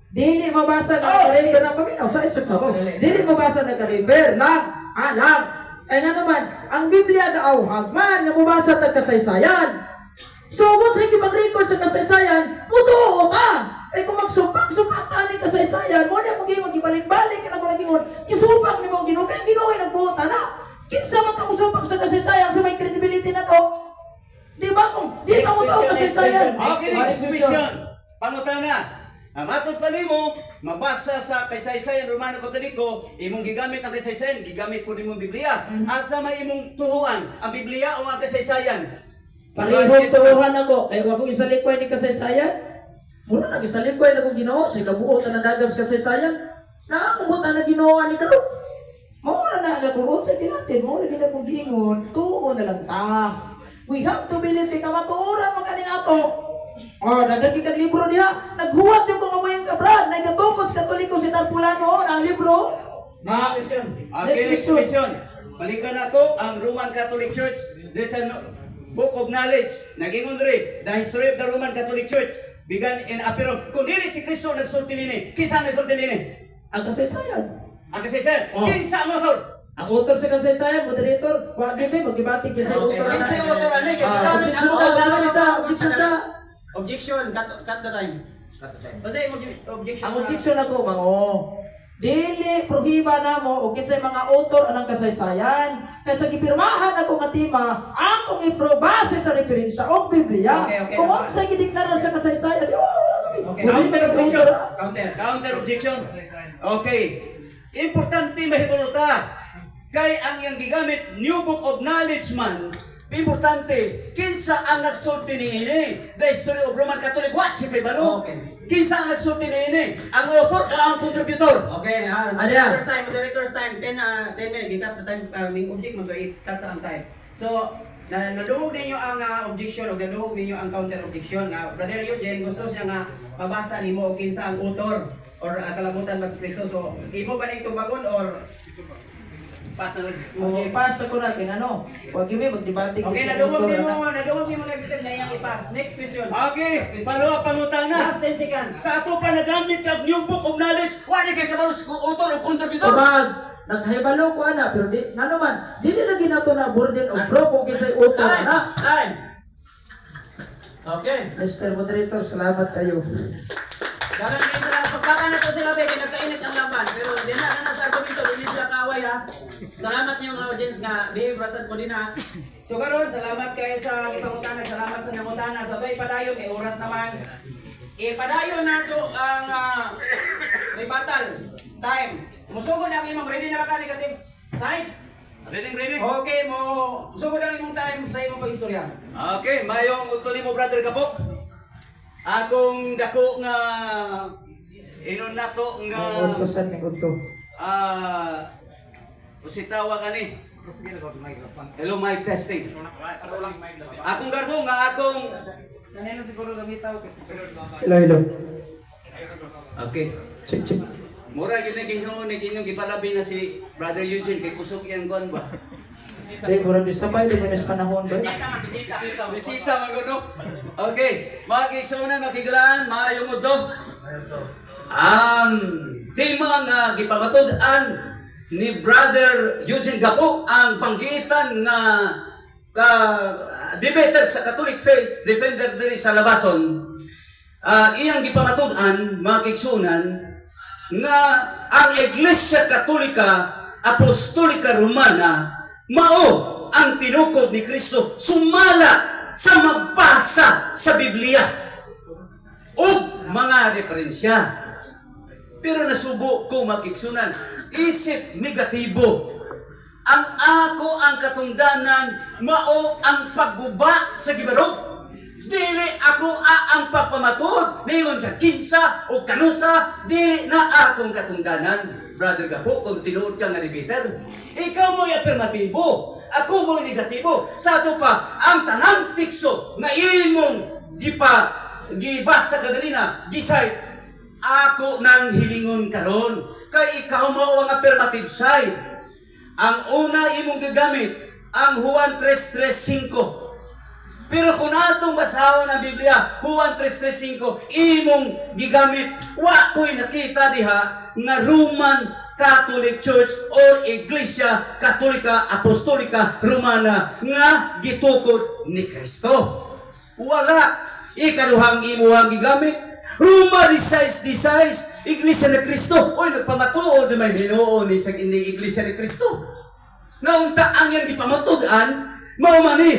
Dili mabasa na ka-refer na paminaw sa isang sabog. Dili mabasa na ka-refer lang. Ah, lang. Kaya nga naman, ang Biblia gaawhag man nga mubasa tag kasaysayan. So, kung sa ikibang record sa kasaysayan, mutuo ta. Kay kung magsupak-supak ta ni kasaysayan, mo na mong gingon, gibalik-balik ka na ko nagingon, gisupak ni mong Ginoo, kay ang Ginoo ay nagbuot na. Kinsa man ka musupak sa kasaysayan sa may credibility na to? Di ba kung di pa mo to ang kasaysayan? Okay, next question. Pangutana. Ang matod pa nimo, mabasa sa kasaysayan Romano Katoliko, imong gigamit ang kasaysayan, gigamit po nimong Biblia. Asa may imong tuhuan, ang Biblia o ang kasaysayan? Parehong turuhan ako. Kaya wag kong isalikway ni kasaysayan. Mura nang isalikway na kong Ginoo sa kabuot na nadagan sa kasaysayan. Nakakumbutan na Ginoo ani karon. Mao na na nga kung unsa ginatin, mao na gid akong giingon, tuo na lang ta. We have to believe kay kamatuoran man kaning ato. Oh, daghan gid kag libro diha. Naghuwat yung kung amoy ka brad, nagatukod sa Katoliko si Tarpulano ang libro. Next question. Okay, next question. Balikan na to ang Roman Catholic Church. There's a Book of Knowledge. Nagingon rin, the history of the Roman Catholic Church began in Aperon. Kung dili si Kristo nagsulti nini, kinsa ang nagsulti nini? Ang kasaysayan. Ang kasaysayan, Oh. kinsa ang author? Ang author sa kasaysayan, moderator, wa bibi magdebate gyud sa author. Kinsa ang author ani? Kay Ah, gigamit ang objection Book ta, of Knowledge. objection ta, objection ta. Objection, cut the time. Cut the time. Kasi objection. Ang objection ako, mango. Dili prohiba namo og kinsay mga author anang kasaysayan. Kaysa gipirmahan ako nga tema, akong i-prove base sa referensya og Biblia. Okay. Kung unsay gideklara sa kasaysayan, oh, wala kami. Okay. Pwede Counter ba sa objection. author? Counter. Counter objection. Okay. Importante mahibalo ta. Kay ang iyang gigamit New Book of Knowledge man, importante kinsa ang nagsulti niini? The History of Roman Catholic, wa si Pibalo. Okay. Kinsa ang nagsulti niini? Ang author o ang contributor? Okay, Ano yan? moderator's time, moderator's time, 10 minutes, gikat the time, may object man to, i-cut sa ang time. So, nadungog ninyo ang objection o nadungog ninyo ang counter objection nga Brother Eugene gusto siya nga mabasa nimo og kinsa ang author or kalabutan ba si Kristo. So, imo ba ning tubagon or Pass na lang. Okay, pass ako na kin ano. Wag yun magdebate ko Okay, sa nadungog author, nimo, ana. nadungog nimo next step na iyang ipass. Next question. Okay, follow up pangutana. Last 10 seconds. Sa ato pa nagamit kag New Book of Knowledge, wa ni kay kabalo sa author o contributor. Tubag, naghibalo ko ana pero di ngano man dili lagi nato na burden of proof kung kinsay author Time. na. Time. Okay. Mr. Moderator, salamat kayo. Dagan kayo sila, pagpaka na po sila, be, nagkainit ang laban. Pero di na, na sa argumento, di sila kaaway ha. Salamat niyong audience nga, di brasad po din ha. So karon, salamat kayo sa ipangutana, salamat sa nangutana. Sa so, ipadayon, kay oras naman. Ipadayon na to ang rebuttal time. Musugod ang imong, ready na ba ka negative side? Ready, ready. Okay, mo sugod ang imong time sa imong pag-istorya. Okay, mayong udto nimo, brother Kapo. Akong dako nga inon nato nga May udto sad, may udto. Usitawa kani. Hello, mic testing. Akong garbo nga akong Kanino siguro gamitaw kay Hello, hello. Okay. Check, check. Mura gyud na ginoo ni ginyong gipalabi na si Brother Eugene kay kusog iyang kuan ba. Di, murag di sabay, di manis panahon ba? Bisita man gud, no? Okay, mga kaigsuonan, makigalaan, maayong udto. Ang tema nga gipamatud-an ni Brother Eugene Gapo ang panggitan nga ka debater sa Catholic Faith Defender diri sa Labason. Iyang gipamatud-an, mga kaigsuonan, nga ang Iglesia Katolika Apostolika Romana mao ang tinukod ni Kristo sumala sa mabasa sa Biblia ug mga referensya. Pero nasubo ko, makigsunan, isip negatibo. Ang ako ang katungdanan, mao ang pagguba sa gibarog. Dili ako ang pagpamatud, ningon sa kinsa o kanusa, dili na akong katungdanan. Brother Gapo, kung tinuod ka nga debater, ikaw mo'y afirmatibo, ako mo'y negatibo. Sa ato pa, ang tanang tikso nga imong gipa, gibasa kaganina, gisay, ako nang hilingon karon kay ikaw mao ang affirmative side. Ang una imong gigamit ang Juan 3:35. Pero kung atong basahon ang Biblia, Juan 3:35, imong gigamit, wa ko'y nakita diha nga Roman Catholic Church or Iglesia Katolika Apostolika Romana nga gitukod ni Kristo. Wala. Ikaduhang imuhang gigamit, Roma 16:16, Iglesia ni Kristo. Oy, nagpamatuod na may Ginoo ni sa ini Iglesia ni Kristo. Naunta ang iyang gipamatud-an, mao man ni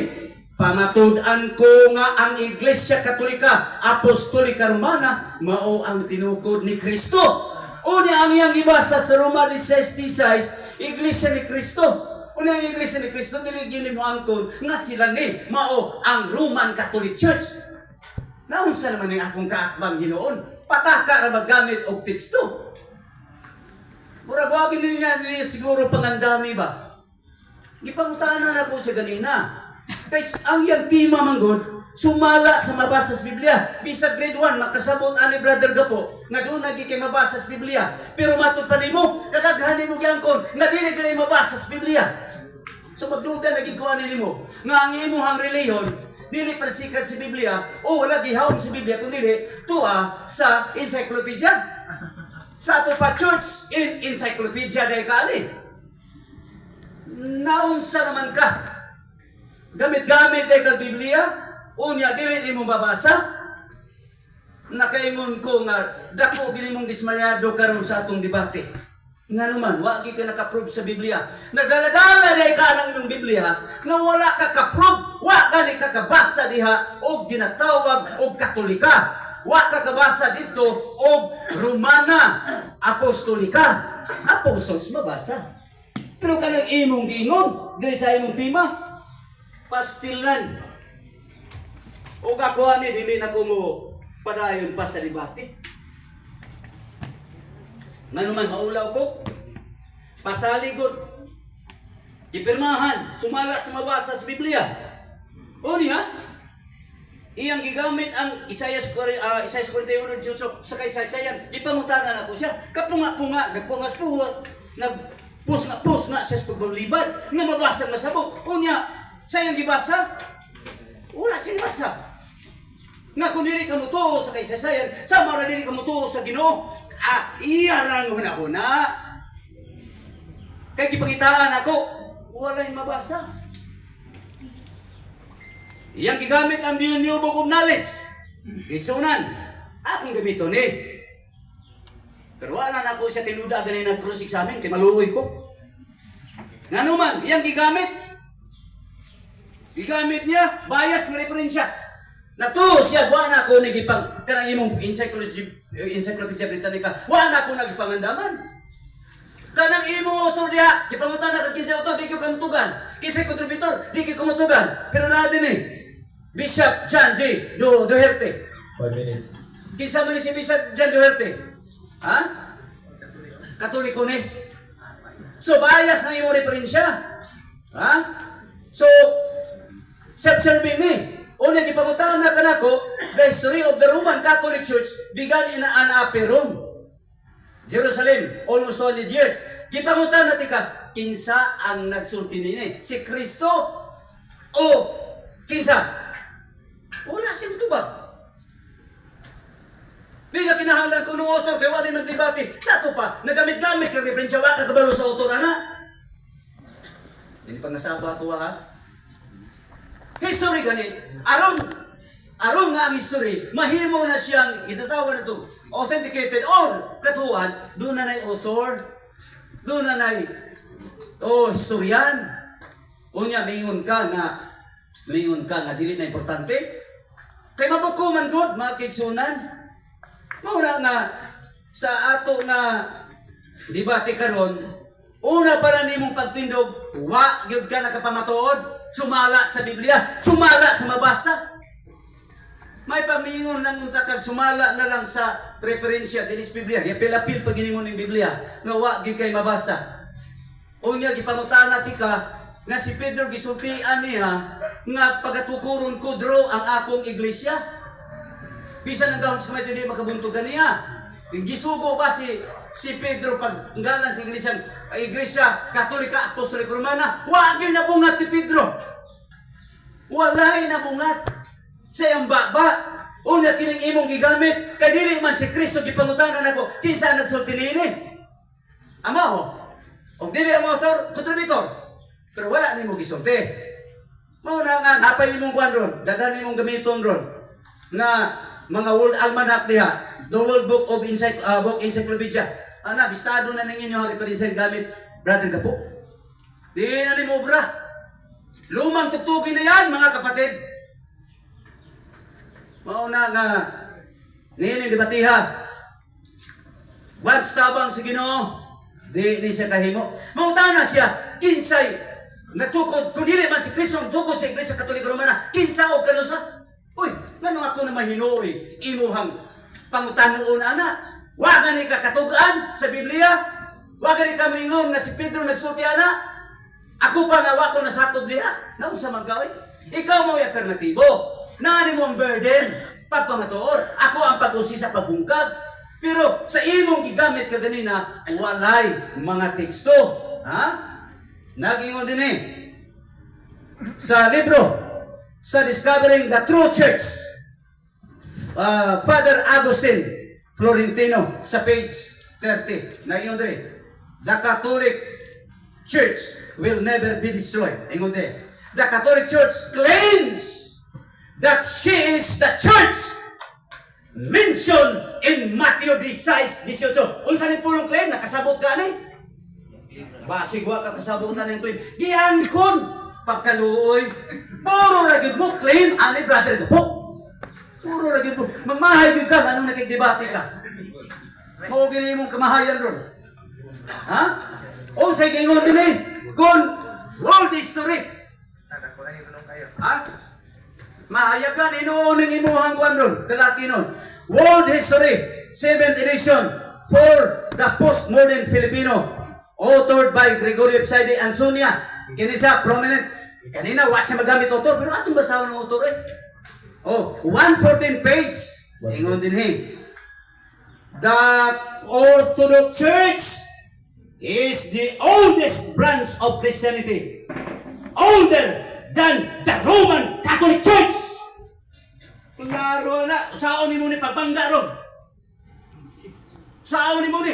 pamatud-an ko nga ang Iglesia Katolika Apostolika Romana mao ang tinukod ni Kristo. Unya ang iyang gibasa sa Roma 16:16, Iglesia ni Kristo. Unya ang Iglesia ni Kristo dili gyud mo angkon nga sila ni mao ang Roman Catholic Church. Naunsa naman ning akong kaakbang hinuon? Pataka ra maggamit og teksto. Murag wa gid niya niya siguro pangandami ba? Gipangutanan ako sa ganina. Kay ang iyang tema manggod, sumala sa mabasa sa Biblia. Bisag grade 1 makasabot ani Brother Gapo nga doon nagi kay mabasa sa Biblia. Pero matud pa nimo, kadaghan nimo gyangkon nga dili dili mabasa sa Biblia. So magduda na gid ko ani nimo nga ang imuhang relihiyon dili prasikat sa Biblia o wala gihawom sa Biblia kundi tuwa sa encyclopedia. Sa ato pa church in encyclopedia dahil kaali. Naunsa naman ka? Gamit-gamit ay kag Biblia, unya dili nimo mabasa. Nakaingon ko nga dako gini mong dismayado karon sa atong debate. Nga naman, wa gyud ka nakaprove sa Biblia. Nagdaladala na ka ng imong Biblia nga wala ka kaprove, wa gani ka kabasa diha og ginatawag og Katolika. Wa ka kabasa dito og Romana Apostolika. Apostles mabasa. Pero kanang imong giingon diri sa imong tema, pastilan. Og ako ani dili na ko mo padayon pa sa debate. Ngano man maulaw ko? Pasaligod. Gipirmahan, sumala sa mabasa sa Biblia. O niya, iyang gigamit ang Isaias 41:18 sa kaysaysayan. Gipangutanan ako siya. Kapunga-punga, nagpungas po, nagpus nga siya sa paglibad, nga mabasa masabot. Unya, sa iyang gibasa, wala siyang basa. Nga kung dili ka mutuo sa kaysaysayan, sama ra dili ka mutuo sa Ginoo. Ah, iya ra ang huna-huna. Kay gipangitaan ako, walay mabasa. Iyang gigamit ang The New Book of Knowledge. Igsunan, akong gamiton ni. Pero wala na ako siya tinuda ganin nag cross examine kay maluoy ko. Ngano man, iyang gigamit. Gigamit niya, bias nga referensya. Natuo siya, wa na ako nagipang, kanang imong Encyclopedia Britannica, wa na ako nagipangandaman. Kanang imong author diha, gipangutan na kag kinsa author, di ko kamutugan. Kinsa contributor, di ko kamutugan. Pero naa din eh, Bishop John J. Doherty. 5 minutes. Kinsa man ni si Bishop John Doherty? Ha? Katoliko ni. So bias ang imong referensya. Ha? So self-serving ni. Una gipangutan na kanako, the history of the Roman Catholic Church began in an upper room. Jerusalem, almost 200 years. Gipangutan na tika, kinsa ang nagsulti nini? Si Kristo o kinsa? Wala siyang tubag. Di na kinahanglan ko nung author, kaya wala magdebate. Sa ato pa, nagamit-gamit ka referensya, wa ka kabalo sa author, ana. Hindi pa nasaba ko, ha? History gani, aron aron nga ang history, mahimo na siyang itatawag na to, authenticated or katuan, doon na na'y author, doon na na'y oh, historian. Unya, mingon ka nga dili na importante. Kay mabuko man gud, mga kaigsunan. Mao na nga sa ato nga debate karon, una para nimong pagtindog, wa gyud ka nakapamatuod, sumala sa Biblia, sumala sa mabasa. May pamingon lang unta kag sumala na lang sa referensya dinhi sa Biblia. Gipilapil pag inimo ning Biblia nga wa gyud kay mabasa. Unya gipangutana ti ka nga si Pedro gisultian niya nga pagatukuron ko dro ang akong iglesia. Bisan ang gahom sa kamay hindi makabuntog niya. Gisugo ba si si Pedro pag ngalan sa iglesia, Iglesia Katolika Apostolika Romana? Wa gyud nabungat ni Pedro. Walay nabungat sa iyang baba. Una kining imong gigamit kay dili man si Kristo. Gipangutanan ako kinsa nagsulti niini. Ama ho. Og dili ang author, contributor. Pero wala nimo gisulti. Mao na nga napay imong kuan ron, daghan nimong gamiton ron nga mga World Almanac diha, the World Book of Encycl Book Encyclopedia. Ana, bistado na ning inyo referensya gamit, brother Gapo. Di na nimo obra. Lumang tugtugin na yan, mga kapatid. Mao na nga niini debatiha. Once tabang si Ginoo, di ni siya kahimo. Mangutana siya, kinsay natukod, kung dili man si Kristo ang tukod sa Iglesia Katolika Romana, kinsa og kanusa? Uy, ngano ako na mahinuoy imuhang pangutanuon ana? Wa gani ka katug-an sa Biblia? Wa gani ka moingon nga si Pedro nagsulti ana? Ako pa nga wa ko nasakop diha. Naunsa man ka oy? Ikaw mo affirmatibo. Naani mo ang burden pagpamatuod. Ako ang pag-usi sa pagbungkag. Pero sa imong gigamit kaganina, walay mga teksto. Ha? Nagingon din eh. Sa libro, sa Discovering the True Church, Father Agustin Florentino sa page 30. Nagingon din eh. The Catholic Church will never be destroyed. Ingon din. The Catholic Church claims that she is the church. Mention in Matthew 16:18. Unsa ni pulong claim nakasabot ka ani? Basig wa ka kasabot ani claim. Giangkon pagkaluoy. Puro ra gyud mo claim ani, brother ko. Puro ra gyud mo. Mamahay gyud ka anong nakigdebate ka. Mao gini imong kamahayan ron. Ha? Unsay giingon dinhi? Kung world history. Ha? Mahayagan inuon ng imuhang kuan ron, kalaki nun. World History, 7th edition, for the postmodern Filipino. Authored by Gregorio Ipsaide Ansonia. Kini siya, prominent. Kanina, wa siya magamit author, pero atong basahon ng author eh. Oh, 114 page. Ingon din he. The Orthodox Church is the oldest branch of Christianity, older than the Roman Catholic Church. Klaro na, saon ni mo ni pagbangga ron. Saon ni mo ni.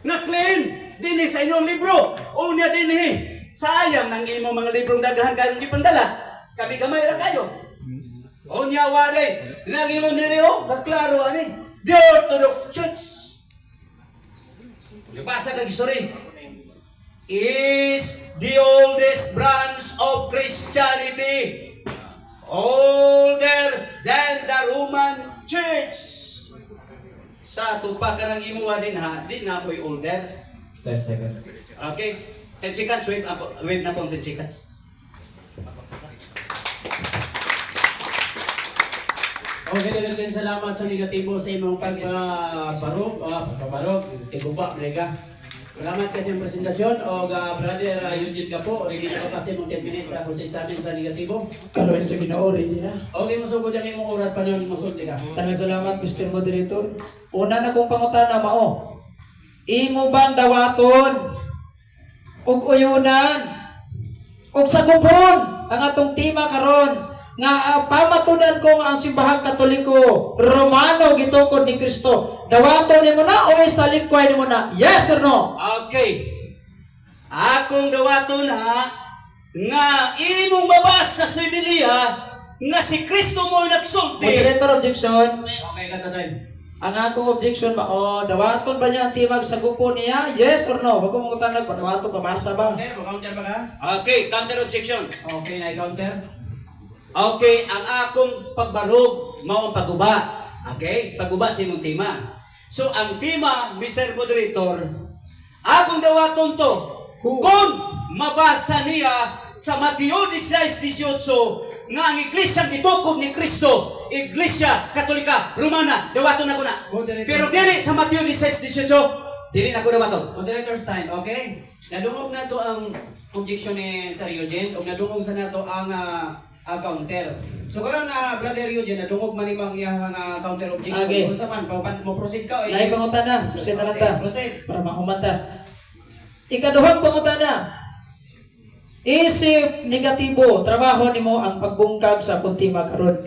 Na-claim dinhi sa inyong libro. Unya dinhi. Sayang nang imong mga librong daghan kayong gipandala. Kami gamay ra kayo. Unya wala nang imong diri oh, kaklaro ani. The Orthodox Church. Gibasa kag history is the oldest branch of Christianity, older than the Roman Church. Sa tupa ka ng imuha din ha, di na ako'y older. 10 seconds. Okay? 10 seconds, wait, wait na pong 10 seconds. Okay, daghang din salamat sa negatibo sa imong pagbarog, pagbarog, tiguba, mega. Salamat kasi yung presentasyon o brother Eugene Gapo, ready na ka kasi mong 10 minutes sa cross examine sa negatibo. Karon sa Ginoo ready na. Okay, musugod ang imong oras pa nun, musulti ka. Daghang salamat, Mr. Moderator. Una na kong pangutana mao. Imo bang dawaton ug uyunan ug sagupon ang atong tema karon nga pamatudan ko nga ang simbahang Katoliko Romano gitukod ni Kristo? Dawaton nimo na o isalikway nimo na? Yes or no? Okay. Akong dawaton ha, nga imong mabasa sa Biblia, nga si Kristo mo nagsulti. Moderator, objection. Okay, kanta time. Ang akong objection mao, dawaton ba niya ang timag sa gupon niya? Yes or no? Wag ko mangutanag pa dawaton pabasa ba? Counter, mo counter ba ka? Okay, counter objection. Okay, na counter. Okay, ang akong pagbarog mao ang paguba. Okay? Paguba sa imong tema. So ang tema, Mr. Moderator, akong dawaton to kung mabasa niya sa Mateo 16:18 nga ang iglesia gitukod ni Kristo, Iglesia Katolika Romana, dawaton ako na. Moderator. Pero dili sa Mateo 16:18, dili na ko dawaton. Moderator's time, okay? Nadungog na to ang objection ni Sir Eugene ug nadungog sa nato ang counter. So karon na brother Eugene, nadungog man nimo ang iyang counter objection. Okay. Unsa man pa mo proceed ka o Lahi pangutana, proceed na lang ta. Proceed. Para mahuman ta. Ikaduhang pangutana. Isip negatibo, trabaho nimo ang pagbungkag sa akong tema karon.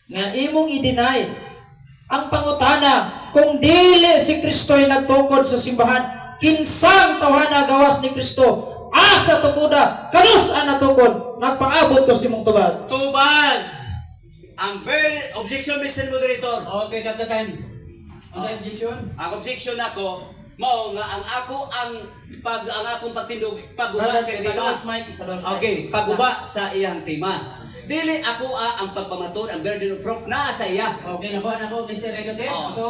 Nga imong i-deny ang pangutana kung dili si Kristo'y nagtukod sa simbahan, kinsang tawhana gawas ni Kristo? Asa tukoda, kanus ang natukod? Nagpaabot ko sa imong tubag. Tubag! Ang very objection, Mr. Moderator. Okay, cut the time. Unsa objection? Ang objection nako mao nga ang ako ang pag ang akong pagtindog paguba sa iyang tema. Okay, paguba sa iyang tema. Dili ako ang pagpamatud, ang burden of proof naa sa iya. Okay, nakuha na ko Mr. Egote. Oo. So,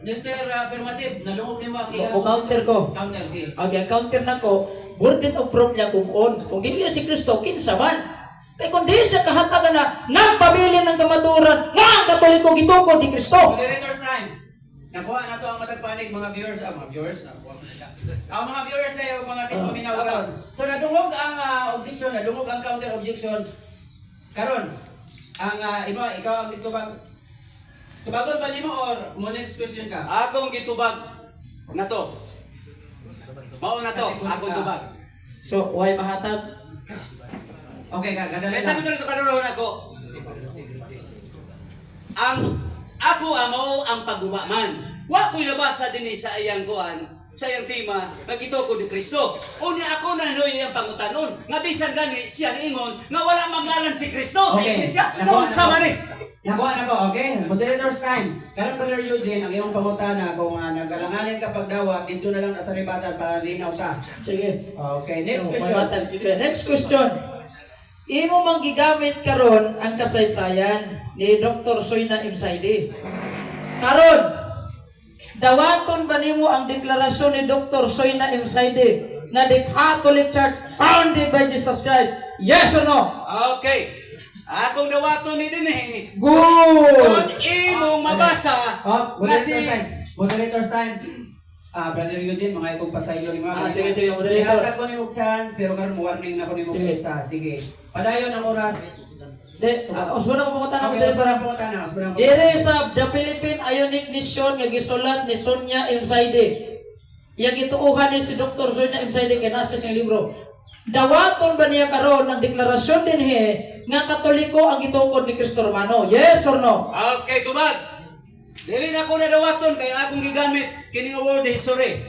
Mr. Affirmative, nadungog nimo ang iyang O counter ko. Counter si. Okay, ang counter nako, burden of proof niya kung on. Kung dili si Kristo, kinsa man? Kay kung di siya kahatagan na nagpabilin ng kamaturan nga ang Katoliko gitukod ni Kristo. Moderator's time. Nakuha na to ang matag panig mga viewers, mga viewers, nakuha mo na. Ang mga viewers na yung mga tigpaminaw karon. So nadungog ang objection, nadungog ang counter objection. Karon, ang iba ikaw ang tubag. Tubagon ba nimo or mo next question ka? Akong gitubag na to. Mao na to, akong tubag. So, why mahatag? Okay, ka kadali Kaya sabi lang. ko kanuroon ako. Ang ako mao ang paguba man. Wa ko'y nabasa dinhi sa iyang kuan, sa iyang tema nga gitukod ni Kristo. Unya ako na noy iyang pangutanon nga bisan gani siya niingon nga wala magalan si Kristo sa Okay. iglesia. Nakuha Naunsa na man ni? Nakuha na ko, okay? Moderator's time. Karon, Brother Eugene, ang iyong pangutana kung nagalanganin ka pagdawat, dito na lang sa rebuttal para linaw ta. Sige. Okay, next Oh, question. may. Next question. Imo mang gigamit karon ang kasaysayan ni Dr. Soyna Imsaidi. Karon, dawaton ba nimo ang deklarasyon ni Dr. Soyna Imsaidi na the Catholic Church founded by Jesus Christ? Yes or no? Okay. Akong dawaton ni dinhi. Good! Kung imong mabasa Oh, na si moderator's time. Moderator's time. Ah, Brother Eugene, mga ikong pasaylo ni mga. Ah, sige, sige, moderator. Ihatag ko nimo chance, pero karon mo warning na ko nimo Sige. isa. Sige. Padayon ang oras. De, usbon ako pangutana, Okay, moderator. usbon ang pangutana, usbon ang pangutana. Dire sa The Philippine Ionic Mission nga gisulat ni Sonia M. Saide. Iyang gituohan ni si Dr. Sonia M. Saide kay nasa siyang libro. Dawaton ba niya karon ang deklarasyon dinhi nga Katoliko ang gitukod ni Cristo Romano? Yes or no? Okay, tubag. Dili na ko na dawaton kay akong gigamit kining world history.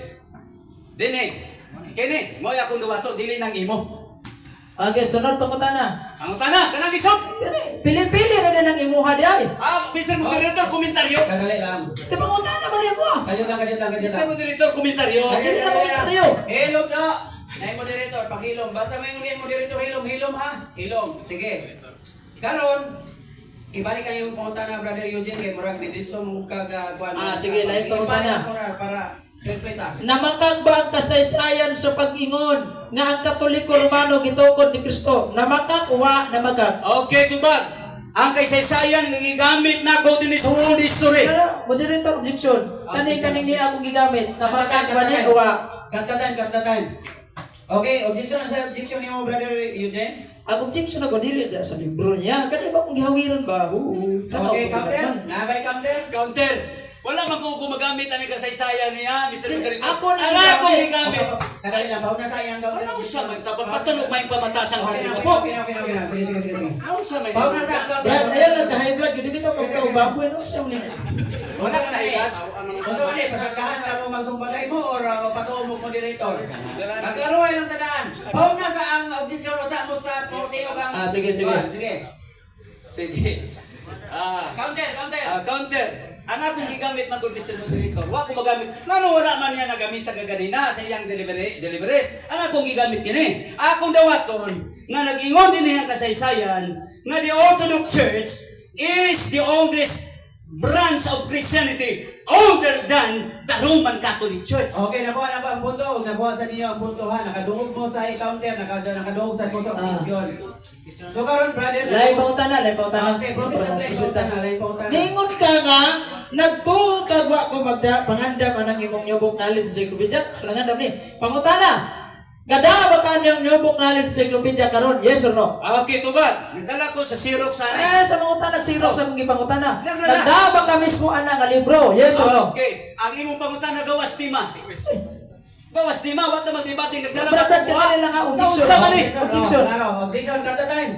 Dinhi. Kini, mo'y akong dawaton dili nang imo. Okay, sunod pangutana. Ang utana, kanang isod. Dili, pili-pili ra din ang imuha di ay. Ah, Mr. Moderator, komentaryo. Kadali lang. Di pangutana man niya ko. Kayo lang, kayo lang, kayo Mr. lang. Moderator, komentaryo. Dili na komentaryo. Hilom na. Nay moderator, pakilom. Basta may yung moderator, hilom, hilom ha. Hilom. Sige. Karon, ibalik kayo yung pangutana, Brother Eugene, kay murag diretso mo kag kuan. Ah, sige, lain pangutana. Para para fair ta. Namakag ba ang kasaysayan sa pag-ingon nga ang Katoliko Romano gitukod ni Kristo? Namakag o wa namakag? Okay, tubag. Ang kaysaysayan nga gigamit nako dinhi sa world history. Pero, moderator, objection. Kani kaning niya akong gigamit. Namakag ba ni o wa? Cut the time, cut the time. Okay, objection sa objection nimo, Brother Eugene. Ang objection ako dili dyan sa libro niya. Kani ba kung gihawiran ba? Oo. Tanaw Okay, ko counter. ginaman. Nabay counter. Counter. Wala man ko gumagamit ang kasaysayan niya, Mr. Di, Moderator. ako na Ang akong gigamit. gigamit. Kadali lang, pauna sa iyang counter. Ano sa man tapos patulog may pamatasang Okay na, baril okay po. na, okay na, okay na, okay na. Sige, sige, sige, sige. Ano sa may Pauna sa ang counter. Brad, ayun lang, ka-high blood. Gudi kita pagkaubaboy. No, siya ni. Wala ka na higat. Unsa man eh, pasagdahan ka mo magsumbalay mo or patuo mo moderator. Maglaro ay lang tadaan. Pauna sa ang objection o sa mo sa porteo kang. Ah, sige, sige. Ah, sige. Sige. Ah, Counter, counter. Ah, counter. Ang akong gigamit man gud, Mr. Moderator, wa ko magamit. Ngano wala man niya nagamit kaganina sa iyang delivery deliveries. Ang akong gigamit kini. Akong dawaton nga nag-ingon dinhi ang kasaysayan nga the Orthodox Church is the oldest branch of Christianity older than the Roman Catholic Church. Okay, nakuha na ba ang punto? Ug nakuha sa ninyo ang punto ha. Nakadungog mo sa counter, nakadungog sa mo sa objection. So karon, brother, Lain pangutana, lain pangutana. Ah, sige, proceed na sa lain pangutana, lain pangutana. Ningon ka nga, nagtuo ka wa ko magda, pangandam anang imong New Book Knowledge Encyclopedia. So nangandam ni. Pangutana, gada ba ka niyang New Book Knowledge Encyclopedia karon? Yes or no? Okay, tubad. Nagdala ko sa Xerox sa Eh, sa mga utana, nagsirok sa akong gipangutana. Nagdala. Nagda ba ka mismo ana nga libro? Yes or no? Okay, ang imong pangutana gawas tima. Gawas tima, wa ta magdebate nagdala. Brad, Brad, kanila lang nga objection. Unsa man ni? Objection. Klaro, objection cut the time.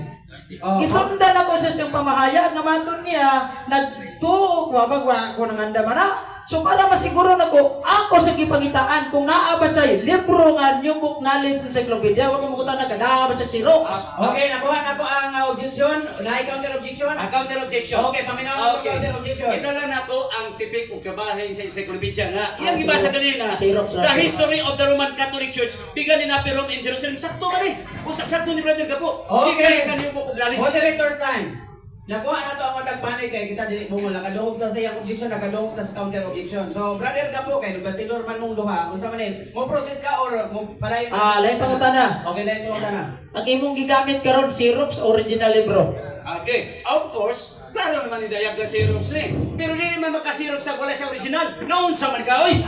Oh. Gisundan ako sa siyang pamahayag nga maton niya nagtuo wa ba wa ko nangandam ana. So para masiguro nako ako sa gipangitaan kung naa ba siya libro nga New Book Knowledge Encyclopedia wa ko mukutan na kada ba siya Xerox. Okay, nakuha na ko ang objection. Na counter objection. Ang counter objection. Okay, paminaw ang counter objection. Idala na ko ang tipik ug kabahin sa encyclopedia nga. Iyang gibasa kanina. Xerox lang. The history of the Roman Catholic Church began in Upper Rome in Jerusalem. Sakto ba ni? Usa sakto ni Brother Gapo. Okay. Gikan sa New Book of Knowledge. Moderator's time. Nakuha na to ang matag panay kay kita dili mo nakadungog ta sa iyang objection, nakadungog ta sa counter objection. So, brother ka po kay Batilor man mong duha, unsa man eh, mo proceed ka or mo padayon? Ah, lain pangutana. Okay, lain pangutana. Ang imong gigamit karon Xerox original libro. Okay. Of course, klaro naman ni Dayag nga Xerox ni. Pero dili man maka-Xerox sa wala sa original. Naunsa man ka, oy?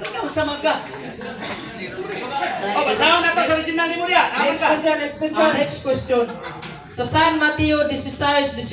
Naunsa man ka? O, basahon na to sa original ni Muria. Naman Next ka. question, next question. Ah, next question. Sa San Mateo 16:18,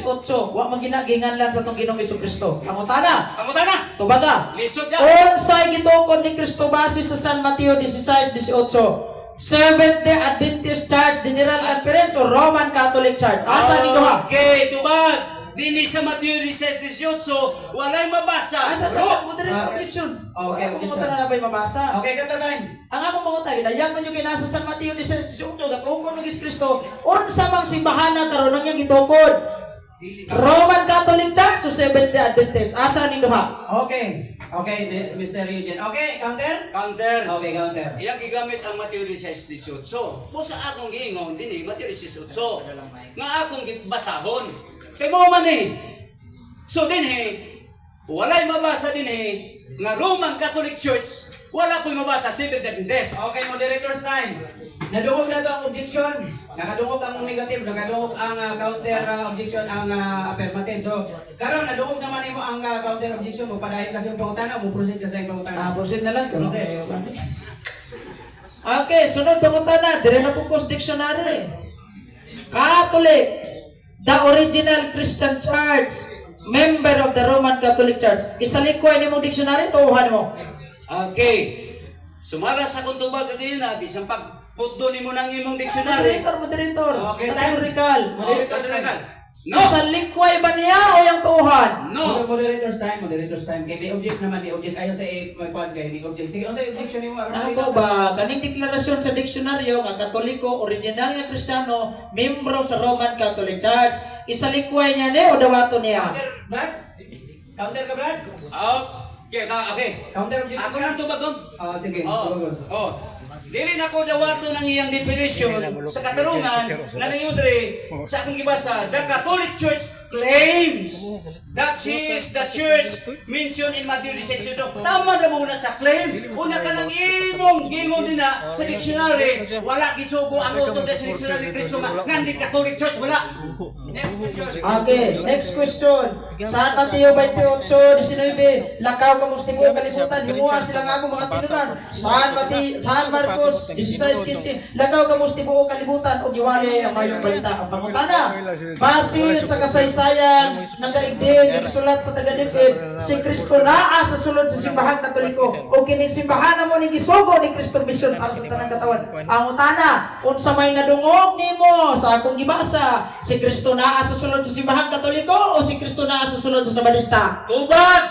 wa man ginaginganlan sa atong Ginoong Kristo. Pangutana. Pangutana. Tubaga. Lisod ya. Unsay gitukod ni Kristo base sa San Mateo 16:18? Seventh Day Adventist Church General Conference o Roman Catholic Church? Asa ni duha? Okay, tubad. Dini sa Mateo 16:18, walay mabasa. Asa sa moderator objection. Okay, Ako objection. mangutana na ba'y mabasa? Okay, cut the time. Ang akong mangutana, dayang man yung kinasa San Mateo 16:18, gatukod ni Kristo, unsa mang simbahana karon ang iyang gitukod? Roman Catholic Catholic Church o Seventh-day Adventist? Asa ning duha? Okay. Okay, Mr. Eugene. Okay, counter? Counter. Okay, counter. Iyang gigamit ang Mateo 16:18. Kung sa akong giingon dinhi Mateo 16:18 nga akong gibasahon. Kay mao man eh. So dinhi walay mabasa dinhi nga Roman Catholic Church, wala ko'y mabasa Seventh Adventist. Okay, moderator's time. Nadungog na to ang objection. Nakadungog ang negative, nakadungog ang counter objection, ang affirmative. So, karon nadungog naman nimo ang counter objection mo padayon kasi yung pangutana, mo proceed kasi yung pangutana. Ah, proceed na lang. Proceed. Okay, sunod pangutana. Dire na po ko sa dictionary. Catholic, the original Christian Church, member of the Roman Catholic Church. Isalikoy nimo dictionary, tuuhan mo. Okay. Sumala sa akong tubag kanina bisan pag putdo nimo nang imong dictionary. Moderator, moderator. Okay, time. Categorical. Moderator's time. No. Isalikway ba niya o yung tuuhan? No. Moderator's time, moderator's time. Kay may object naman, may object. Ayo sa may kuan kay may object. Sige, unsa objection nimo? Aron Ako ba, kaning deklarasyon sa diksyonaryo nga Katoliko, original nga Kristiyano, membro sa Roman Catholic Church, isalikway niya ni o dawato niya? Counter, Brad? Counter ka, Brad? Okay, okay. Counter objection. Ako nang tubagon. Oh, sige. Oo. Tubagon. Oh. Dili na ko dawato ng iyang definition sa katarungan na nangiyudre sa akong gibasa, the Catholic Church claims that she is the church mentioned in Matthew 16. Tama na muna sa claim. Una ka ng imong gingon din na sa dictionary, wala gisugo ang auto sa dictionary Kristo nga ngani Catholic Church wala. Next question. Okay, next question. Sa Mateo 28:19, lakaw kamo sa tibuok kalibutan, himuha sila nga ako mga tinunan. San Mati, San Marcos 16:15, lakaw kamo sa tibuok kalibutan ug giwali ang mayong balita. Ang pangutana, base sa kasaysayan ng daigdig nga gisulat sa taga-Dipid, si Kristo naa sa sulod sa simbahang Katoliko ug kining simbahan mo ning gisugo ni Kristo mission para sa tanang katawan. Ang utana, unsa may nadungog nimo sa akong gibasa, si Kristo naa sa sulod sa simbahang Katoliko o si Kristo naa sa sulod sa Sabadista? Tubag!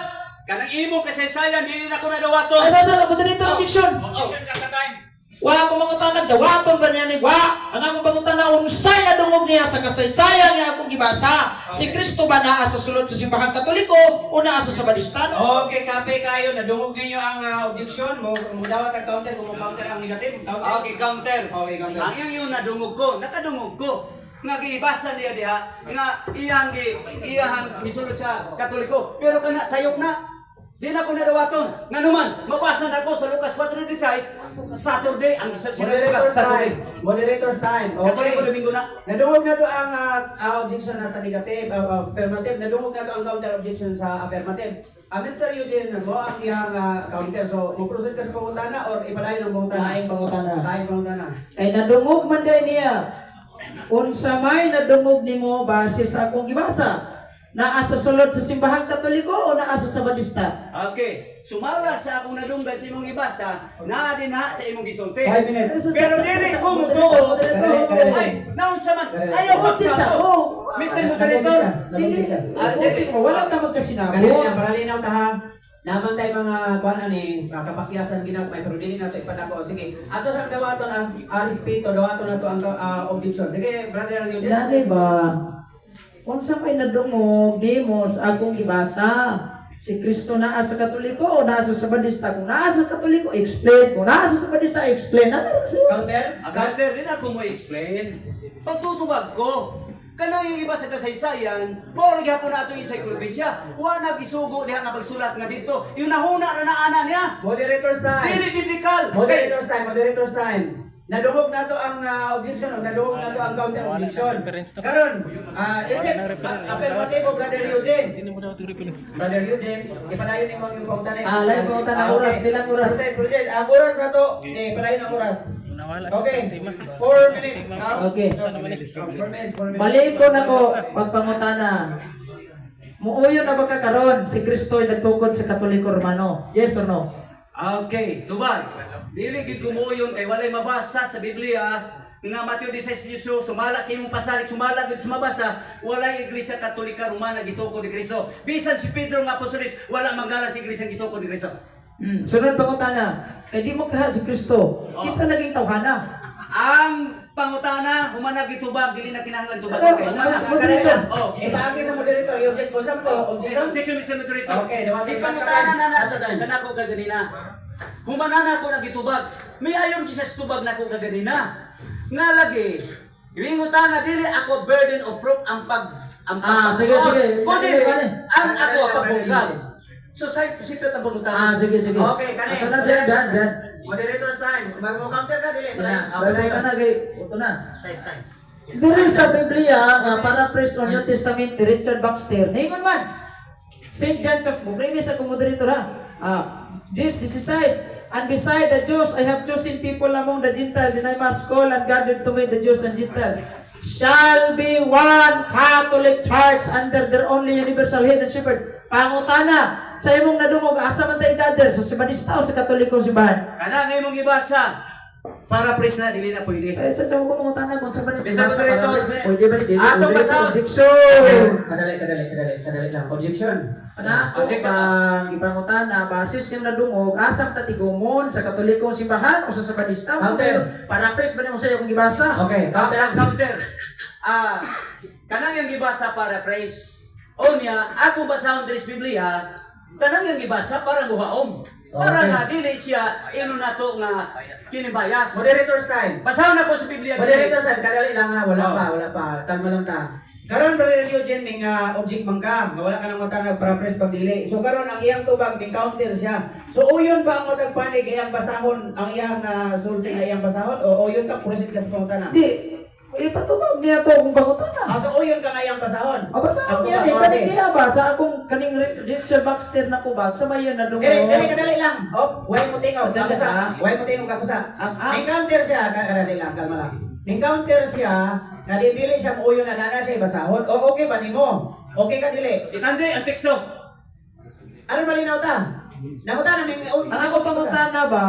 Kanang imong kasaysayan dili na ko nadawato. Ay, ay, ay, moderator objection. Oh. Objection ka time. Wa ako mangutana, dawaton ba niya ni wa? Ang akong pangutana, unsay nadungog niya sa kasaysayan nga akong gibasa? Si Kristo ba naa sa sulod sa simbahang Katoliko o naa sa Sabadista? Okay, kape kayo. Nadungog ninyo ang objection. Mo mo dawat ang counter kung mo counter ang negative. Counter. Okay, counter. Okay, counter. Ang iyong yung nadungog ko, nakadungog ko. Nga giibasa niya diha nga iyang gi iyang misulod sa Katoliko. Pero kana sayop na. Di na ko nadawaton. Nga naman, mabasa na ko sa Lucas 4:16, Saturday ang isang sila Moderator's Saturday. time. Moderator's time. Okay. Katoliko Domingo na. Nadungog na to ang objection na sa negative, affirmative. Nadungog na to ang counter objection sa affirmative. Mr. Eugene, mo ang iyang counter. So, mo proceed ka sa pangutana or ipadayon ang pangutana? Laing pangutana. Laing pangutana. Kay nadungog man day niya. Unsa may nadungog nimo base sa akong gibasa? Naa sa sulod sa simbahang Katoliko o naa sa Sabadista? Okay, sumala sa akong nadunggan sa imong ibasa, naa din ha sa imong gisulti. 5 minutes. Pero dili ko mutuo. Ay, naunsa man? Ayaw Sa, sa oh, Mr. Moderator. Dili, Ah, dili. mo, wala ka magkasinabot. Kanina, para linaw ta ha. Naman tayo mga kuan ani, mga kapakyasan ginagmay pero dili nato ipadako. Sige, ato sa dawaton as respeto, dawaton nato ang objection. Sige, brother Eugene. Dali ba? Unsa may nadungog nimo sa akong gibasa? Si Kristo naa sa Katoliko o naa sa Sabadista? Kung naa sa Katoliko, explain. Kung naa sa Sabadista, explain. Ano na kasi? Counter? Ang counter din ako mo explain. Pagtutubag ko, kanang yung iba sa kasaysayan, mao lagi hapon na atong encyclopedia. Wa na gisugo diha nga pagsulat nga dito. Yung nahuna na naana niya. Moderator's time. Dili biblical. Moderator's time, moderator's time. Nadungog nato ang objection o nadungog nato ang counter objection. Karon, is it affirmative o brother Eugene? Brother Eugene, ipadayon nimo ang iyong pangutana. Ah, lain pangutana, oras, bilang oras. Proceed, proceed. Ang oras na to, eh, padayon ang oras. Okay, 4 minutes. Okay. 4 minutes, 4 minutes. Balik ko na ko pagpangutana. Muuyo na ba ka karon si Kristo ay nagtukod sa Katoliko Romano? Yes or no? Okay, tubag. Dili gid kumuyon kay walay mabasa sa Biblia nga Mateo 16:18 sumala sa imong pasalig sumala gid sa mabasa walay Iglesia Katolika Romana gitukod ni Kristo. Bisan si Pedro nga apostolis wala manggalan sa iglesia gitukod ni Kristo. Sunod pangutana. Kay di mo kaha si Kristo. Kinsa naging tawhana? Ang Pangutana, human na gitubag, dili na kinahanglan tubag. Ano? Okay, human na. Moderator. Oh. Ipaagi sa moderator, i-object ko sa ko, objection. Objection, Mr. Moderator. Okay, dawat- Ipangutana na na, Ato time. kanako kaganina. Humana na ako nagitubag. May ayon kisas tubag nako kaganina. Nga lagi, ingutana dili ako burden of proof ang pag ang Ah, sige, sige. Kundi Sige, pare. ang ako pagbungkag. So sa sipyot ang pangutana. Ah, sige, sige. Okay, kani. Ato na, biyan, biyan, biyan. Moderator sign. Mag-counter ka dili. Ito na. Okay, Ito na, kay. Ito na. Time, time. Diri sa Biblia, nga paraphrase on New Testament ni Richard Baxter, ningon man, St. John of Muprimi sa kong moderator ha. Ah, Jesus, this is size. And beside the Jews, I have chosen people among the Gentile, then I must call and gather to me the Jews and Gentile. Shall be one Catholic Church under their only universal head and shepherd. Pangutana, sa imong nadungog, asa man ta i-gather? Sa Sibanista o sa Katolikong simbahan? Kana nga imong gibasa. Paraphrase na dili na pwede. Eh, sa sa akong pangutana kung sa ba Mr. Moderator, Pwede ba? Dili. Atong basahon. Objection! Kadali, kadali, kadali, kadali lang. Objection. Ana, Objection. ang ipangutana, basis yung nadungog, asam tatigumon sa Katolikong simbahan o sa Sabadista? Counter. Paraphrase ba nimo sa'yo kung gibasa? Okay, counter. Ang counter. Ah, kanang yung gibasa paraphrase. O niya, ako basahon diri sa Biblia, tanang yung gibasa para muhaom. Para Okay. nga dili siya ino nato nga kinibayas. Moderator's time. Basahon ako sa Biblia dili. Moderator sign, kadali lang ha, wala Oh. pa, wala pa. Kalma lang ta. Karon Brother Eugene, may nga object man ka, nga wala ka nang mata nagpa-press pag dili. So karon ang iyang tubag ning counter siya. So uyon ba ang matag panig iyang basahon, ang iyang sulti nga iyang basahon o uyon ka proceed ka sa pangutana? Di, ipatubag niya to kung pangutana. Ah, so uyon ka nga iyang basahon. O basta Ang ako niya, tubag, di, oh, kaning sige. niya ba? Sa akong kaning Richard Baxter na kubag, sa may yun nadungog. Dili, dili, kadali lang. Oh, way mo tingog, Kadali, kakusa. ah. Way mo tingog, kakusa. Ang- Encounter siya, kadali lang, kalma lang. Encounter siya, nga di dili siya muuyon na nana siya basahon. O okay ba nimo? Okay ka dili? Itande ang teksto. Ano malinaw ta? Nanguta na may Ang ako pangutana ba,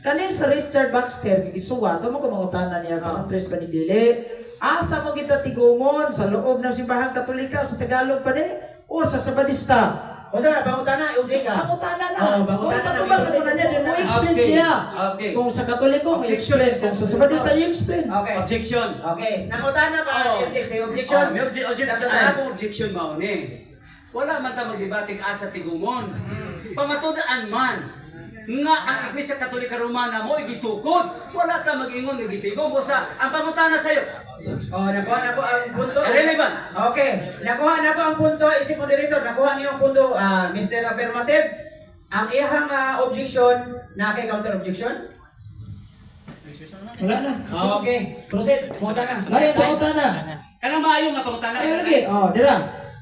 kanin sa Richard Baxter, isuwa, to mo ko mangutana niya, Ah. paraphrase ba ni Dili? Asa mo kita tigumon sa loob ng simbahang Katolika, sa Tagalog pa di, o sa Sabadista? O sa pangutana, object ka. Pangutana na. Oo, Kung pangutana na. patubag na ko na niya, then mo explain Okay. siya. Okay. Kung sa Katoliko, mo Objection. explain. Kung sa Sabadista, i-explain. Okay. Objection. Okay, nangutana ka, Oh. object say objection. Oh, may objection. That's the Ang time. akong objection mao ni. Wala man ta magdebating asa tigumon. Pamatud-an man nga ang Iglesia Katolika Romana mo gitukod. Wala ta mag-ingon nga gitigom. Busa ang pangutana sayo. Oh, nakuha na ko ang punto. Irrelevant. Okay, nakuha na ko ang punto, isip moderator, nakuha niyo ang punto, ah, Mr. Affirmative. Ang iyang objection, na kay counter objection? Wala na. Okay, proceed. Punta na. Lain, pangutana. Kanang maayo nga pangutana. Ayun lagi. Oh, dira.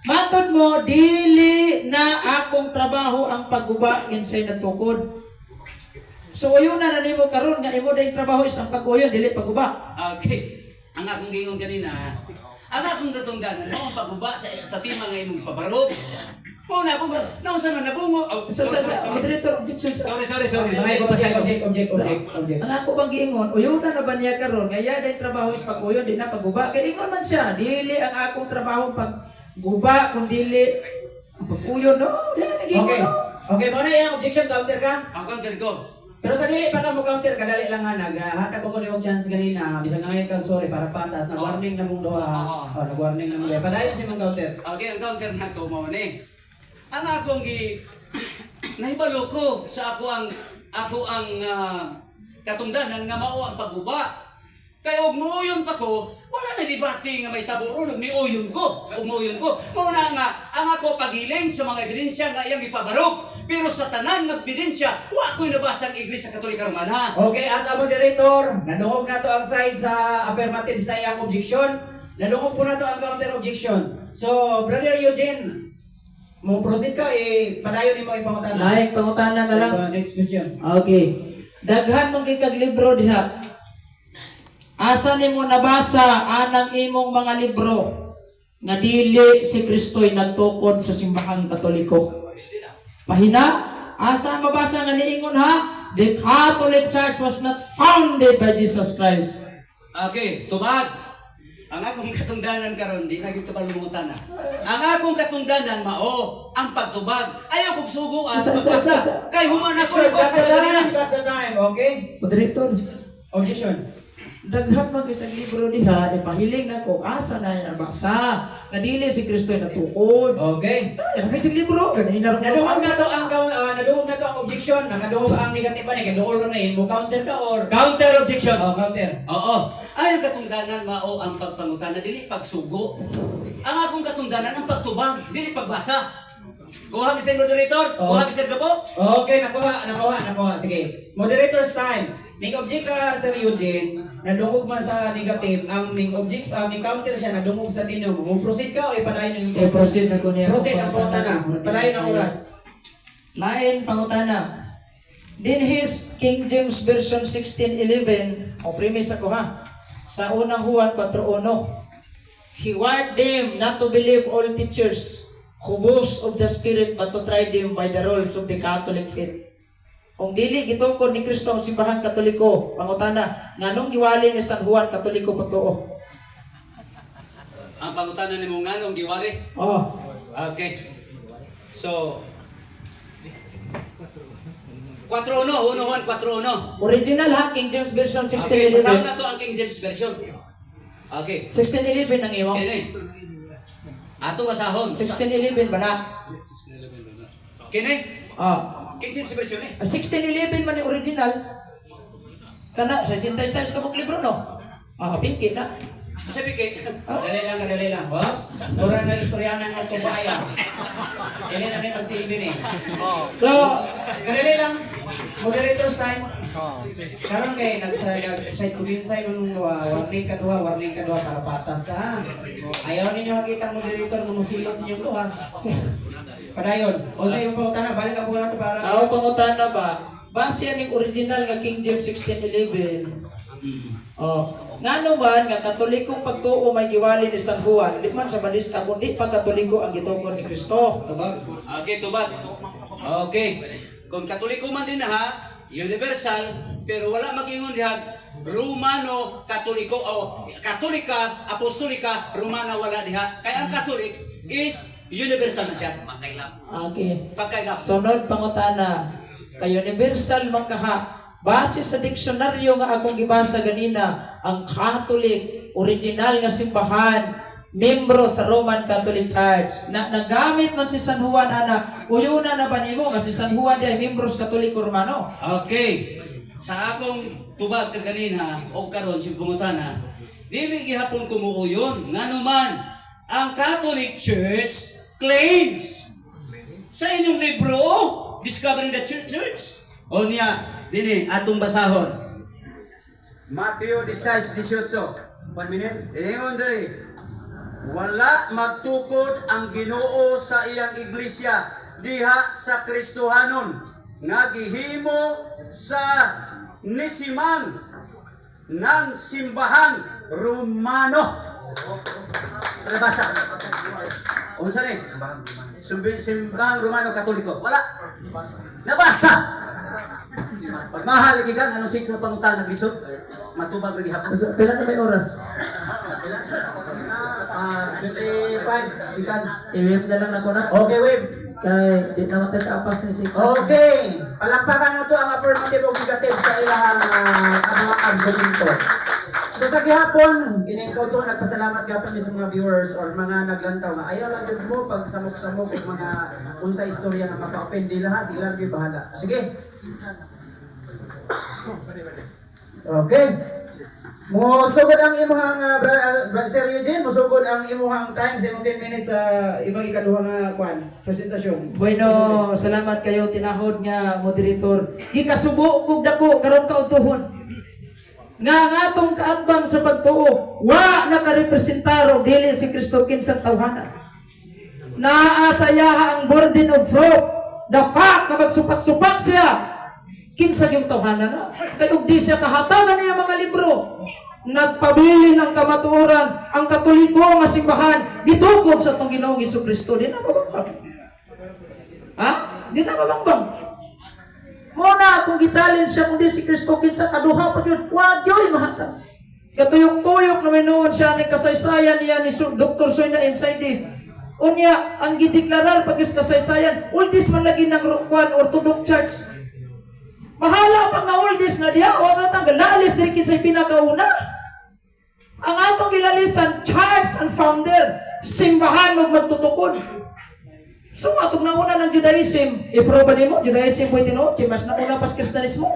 Matod mo, dili na akong trabaho ang pagguba kinsay natukod. So uyon na nimo karon nga imo dayong trabaho is ang pag-uyon dili pagguba. Okay. Ang akong giingon kanina, ang akong katungdanan mao ang pagguba sa tima nga imong gipabarog. Mao na ako nausa na nabungo. Oh, Sa moderator objection sa. Sorry, sorry, sorry. Mga ko pa sa Object, object, object, object. Ang ako bang giingon, uyon na na ba niya karon nga iya dayong trabaho is pag-uyon di na pagguba. Kay ingon man siya, dili ang akong trabaho pagguba kun dili ang pag-uyon no. Di na giingon Okay. no. Okay, mo na iyang objection, counter ka. Ang counter ko. Pero sa dili pa ka mo counter, kadali lang ha, naghatag ko ko chance ganina, bisan na ngayon kang sorry para patas, nag-warning na mong duha. Oo. Oh, nag-warning na mong duha. Padayon si mong counter. Okay, ang counter na ko mao ni. Ang akong gi nahibalo ko sa ako ang katungdanan nga mao ang pagguba. Kay og muuyon pa ko, wala na debate nga may tabo ron og miuyon ko, og muuyon ko. Mao na nga ang ako paghiling sa mga ebidensya nga iyang ipabarog. Pero sa tanan nga ebidensya, wa ko'y nabasa ang Iglesia Katolika Romana. Okay, as a moderator, nadungog na to ang side sa affirmative sa iyang objection. Nadungog po na to ang counter objection. So, Brother Eugene, mo proceed ka, eh, padayon nimo ipangutana. Laing pangutana na lang. So, next question. Okay. Daghan mong kay libro diha. Asa nimo nabasa anang imong mga libro nga dili si Kristo'y nagtukod sa simbahang Katoliko? Pahina, asa mabasa nga niingon ha? The Catholic Church was not founded by Jesus Christ. Okay, tubag. Ang akong katungdanan karon di na gyud palumutan na. Ang akong katungdanan mao ang pagtubag. Ayaw kog sugo ang pagbasa. Sa. Kay human ako Got nabasa the kanina. time, got the time, okay? Moderator. Objection. Daghan man kay sa libro diha, ipahiling na ko asa na nabasa. Nga dili si Kristo ay natukod. Okay. Ay, kay sa libro, ganay na Nadungog na to ang nadungog na to ang objection, nakadungog ang negative ni kay duol na mo counter ka or Counter objection. Oh, counter. Oo. Ay, ang katungdanan mao ang pagpangutana dili pagsugo. Ang akong katungdanan ang pagtubag, dili pagbasa. Kuha Mr. Moderator, Oo. kuha Mr. Gapo. Okay, nakuha, nakuha, nakuha. Sige. Moderator's time. Ning object ka, Sir Eugene, nadungog man sa negative, ang ning object, ning counter siya, nadungog sa ninyo. Mo proceed ka o ipadayon yung Eh, proceed na ko niya. Proceed ang pangutana. Padayon ang oras. Lain pangutana. Dinhis King James Version 16:11, o premise ako ha. Sa unang Juan 4:1. He warned them not to believe all teachers who boast of the Spirit but to try them by the rules of the Catholic faith. Kung dili gitukod ni Kristo ang simbahan Katoliko, pangutana, nganong giwali ni San Juan Katoliko pagtuo? Ang pangutana nimo nganong giwali? Oh, Okay. So 4-1, 1 4-1. original ha, King James Version Okay, basahon 16:11. na to ang King James Version. Okay. 16:11 ang imo. Kini. Ato basahon. 16:11 ba na? Kini. Oh. King James Version eh. Ang 1611 man yung original. Kana, 66 ka buong libro, no? Ah, pinky na. Sabi kay Dali lang, dali lang. Oops. Mura na istoryanan ang tubaya. Dili na may magsilbi ni. So, Kadali lang. Moderator's time. Karon kay nagsa nag-side kuminsay man mong gawa, warning ka duha para patas ka ha. Ayaw ninyo makita ang moderator munusilot ninyong duha. Padayon. O sa imong pangutana, balik ang pangutana para ako pangutana ba, base yan yung original nga King James 1611, Oh, ngano man nga Katolikong pagtuo may giwali ni San Juan, di man sa balista kundi pag Katoliko ang gitukod ni Kristo. Tubag. Okay, tubag. Okay. Kung Katoliko man din ha, universal, pero wala mag-ingon diha Romano Katoliko o Katolika, Apostolika, Romana wala diha. Kaya ang Catholic is universal na siya. Okay. Pagkailap. Sunod pangutana, kay universal man kaha, base sa diksyonaryo nga akong gibasa ganina, ang Catholic, original nga simbahan, membro sa Roman Catholic Church. Na nagamit man si San Juan ana, uyuna na ba nimo nga si San Juan di ay membro sa Katoliko Romano? Okay. Sa akong tubag kaganina o karon si pangutana, dili gihapon kumuuyon ngano man ang Catholic Church claims sa inyong libro, Discovering the Church. O niya, dini atong basahon. Mateo 16:18. One minute. Ingon diri, wala magtukod ang Ginoo sa iyang iglesia diha sa Kristohanon nga gihimo sa nisiman ng simbahan Romano. Rebasa. Unsa ni? Simbahan Romano Katoliko. Wala. Nabasa. Pagmahal lagi ka, anong sikro pangutana naglisod? Matubag lagi hapon. Pila na may oras? Ah, 25 seconds. I-wave na lang nako na. Okay, wave. Kay di na matatapas ni si Okay. Palakpakan na to ang affirmative o negative sa ilahang mga argumento. So sa gihapon, kining to nagpasalamat gihapon mi sa mga viewers or mga naglantaw nga ayaw lang jud mo pag samok-samok og mga unsa istorya nga maka-offend nila ha, sila gyud bahala. Sige. Okay. Mosugod ang imong Sir Eugene, mosugod ang imong time sa imong 10 minutes sa imong ikaduha nga kwan, presentasyon. Bueno, salamat kayo tinahod nga moderator. Gikasubo kog dako karon kautuhon. Nga ang atong kaatbang sa pagtuo, wa nakarepresentar og dili si Kristo kinsang tawhana. Naa sa iyaha ang burden of proof. The fact na magsupak-supak siya. Kinsa yung tawhana na? Kay ug di siya kahatagan niya mga libro. Nagpabilin ang kamatuoran, ang Katoliko nga simbahan, gitukod sa atong Ginoong Kristo. Di na mabangbang. Ha? Di na mabangbang. Muna kung gi-challenge siya kundi si Kristo kinsa kaduha pa gyud, wa gyoy mahatag. Katuyok-tuyok na may noon siya ni kasaysayan niya ni Dr. Soyna Inside. Unya, ang gideklarar pag is kasaysayan, uldis man lagi ng kwan Orthodox Church. Bahala pang na uldis na diha o ang atang lalis diri kinsay pinakauna. Ang atong gilalisan, church and founder, simbahan ug magtutukod. So atong nauna ng Judaism, i-prove nimo Judaism po tinuod kay mas nauna pa sa Kristiyanismo.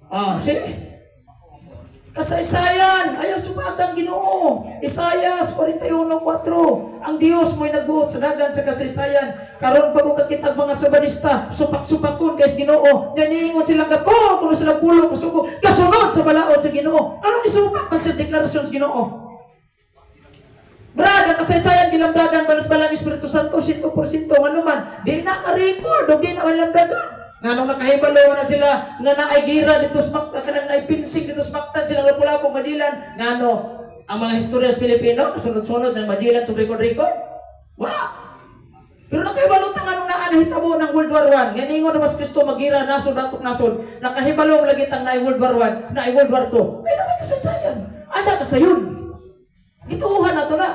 Ah, see? Kasaysayan, ayaw sumakang Ginoo. Isayas 41:4. Ang Dios mo'y nagbuot sa dagan sa kasaysayan. Karon pa ko kakitag mga Sabanista, supak-supakon kay Ginoo. Nya niingon silang kato kuno sila pulo kasugo, kasunod sa balaod sa Ginoo. Anong isupak man sa deklarasyon sa Ginoo? Brad, ang kasaysayan gilamdagan balas balang Espiritu Santo 100% ngano man di na ka-record o di na malamdagan. Nganong nakahibalo na sila nga naay gira dito sa Mactan, kanang naay pinsing dito sa Mactan silang Lapu-Lapu, Magellan. Ngano ang mga historya sa Pilipino kasunod-sunod ng Magellan to record record. Wa. Pero nakahibalo ta nganong naa nahitabo ng World War I. Nga ningon na mas Kristo magira nasod atok nasod. Nakahibalo lagi tang naay World War I, naay World War II. Kay na may kasaysayan. Ana kasayon. Gituuhan na to na.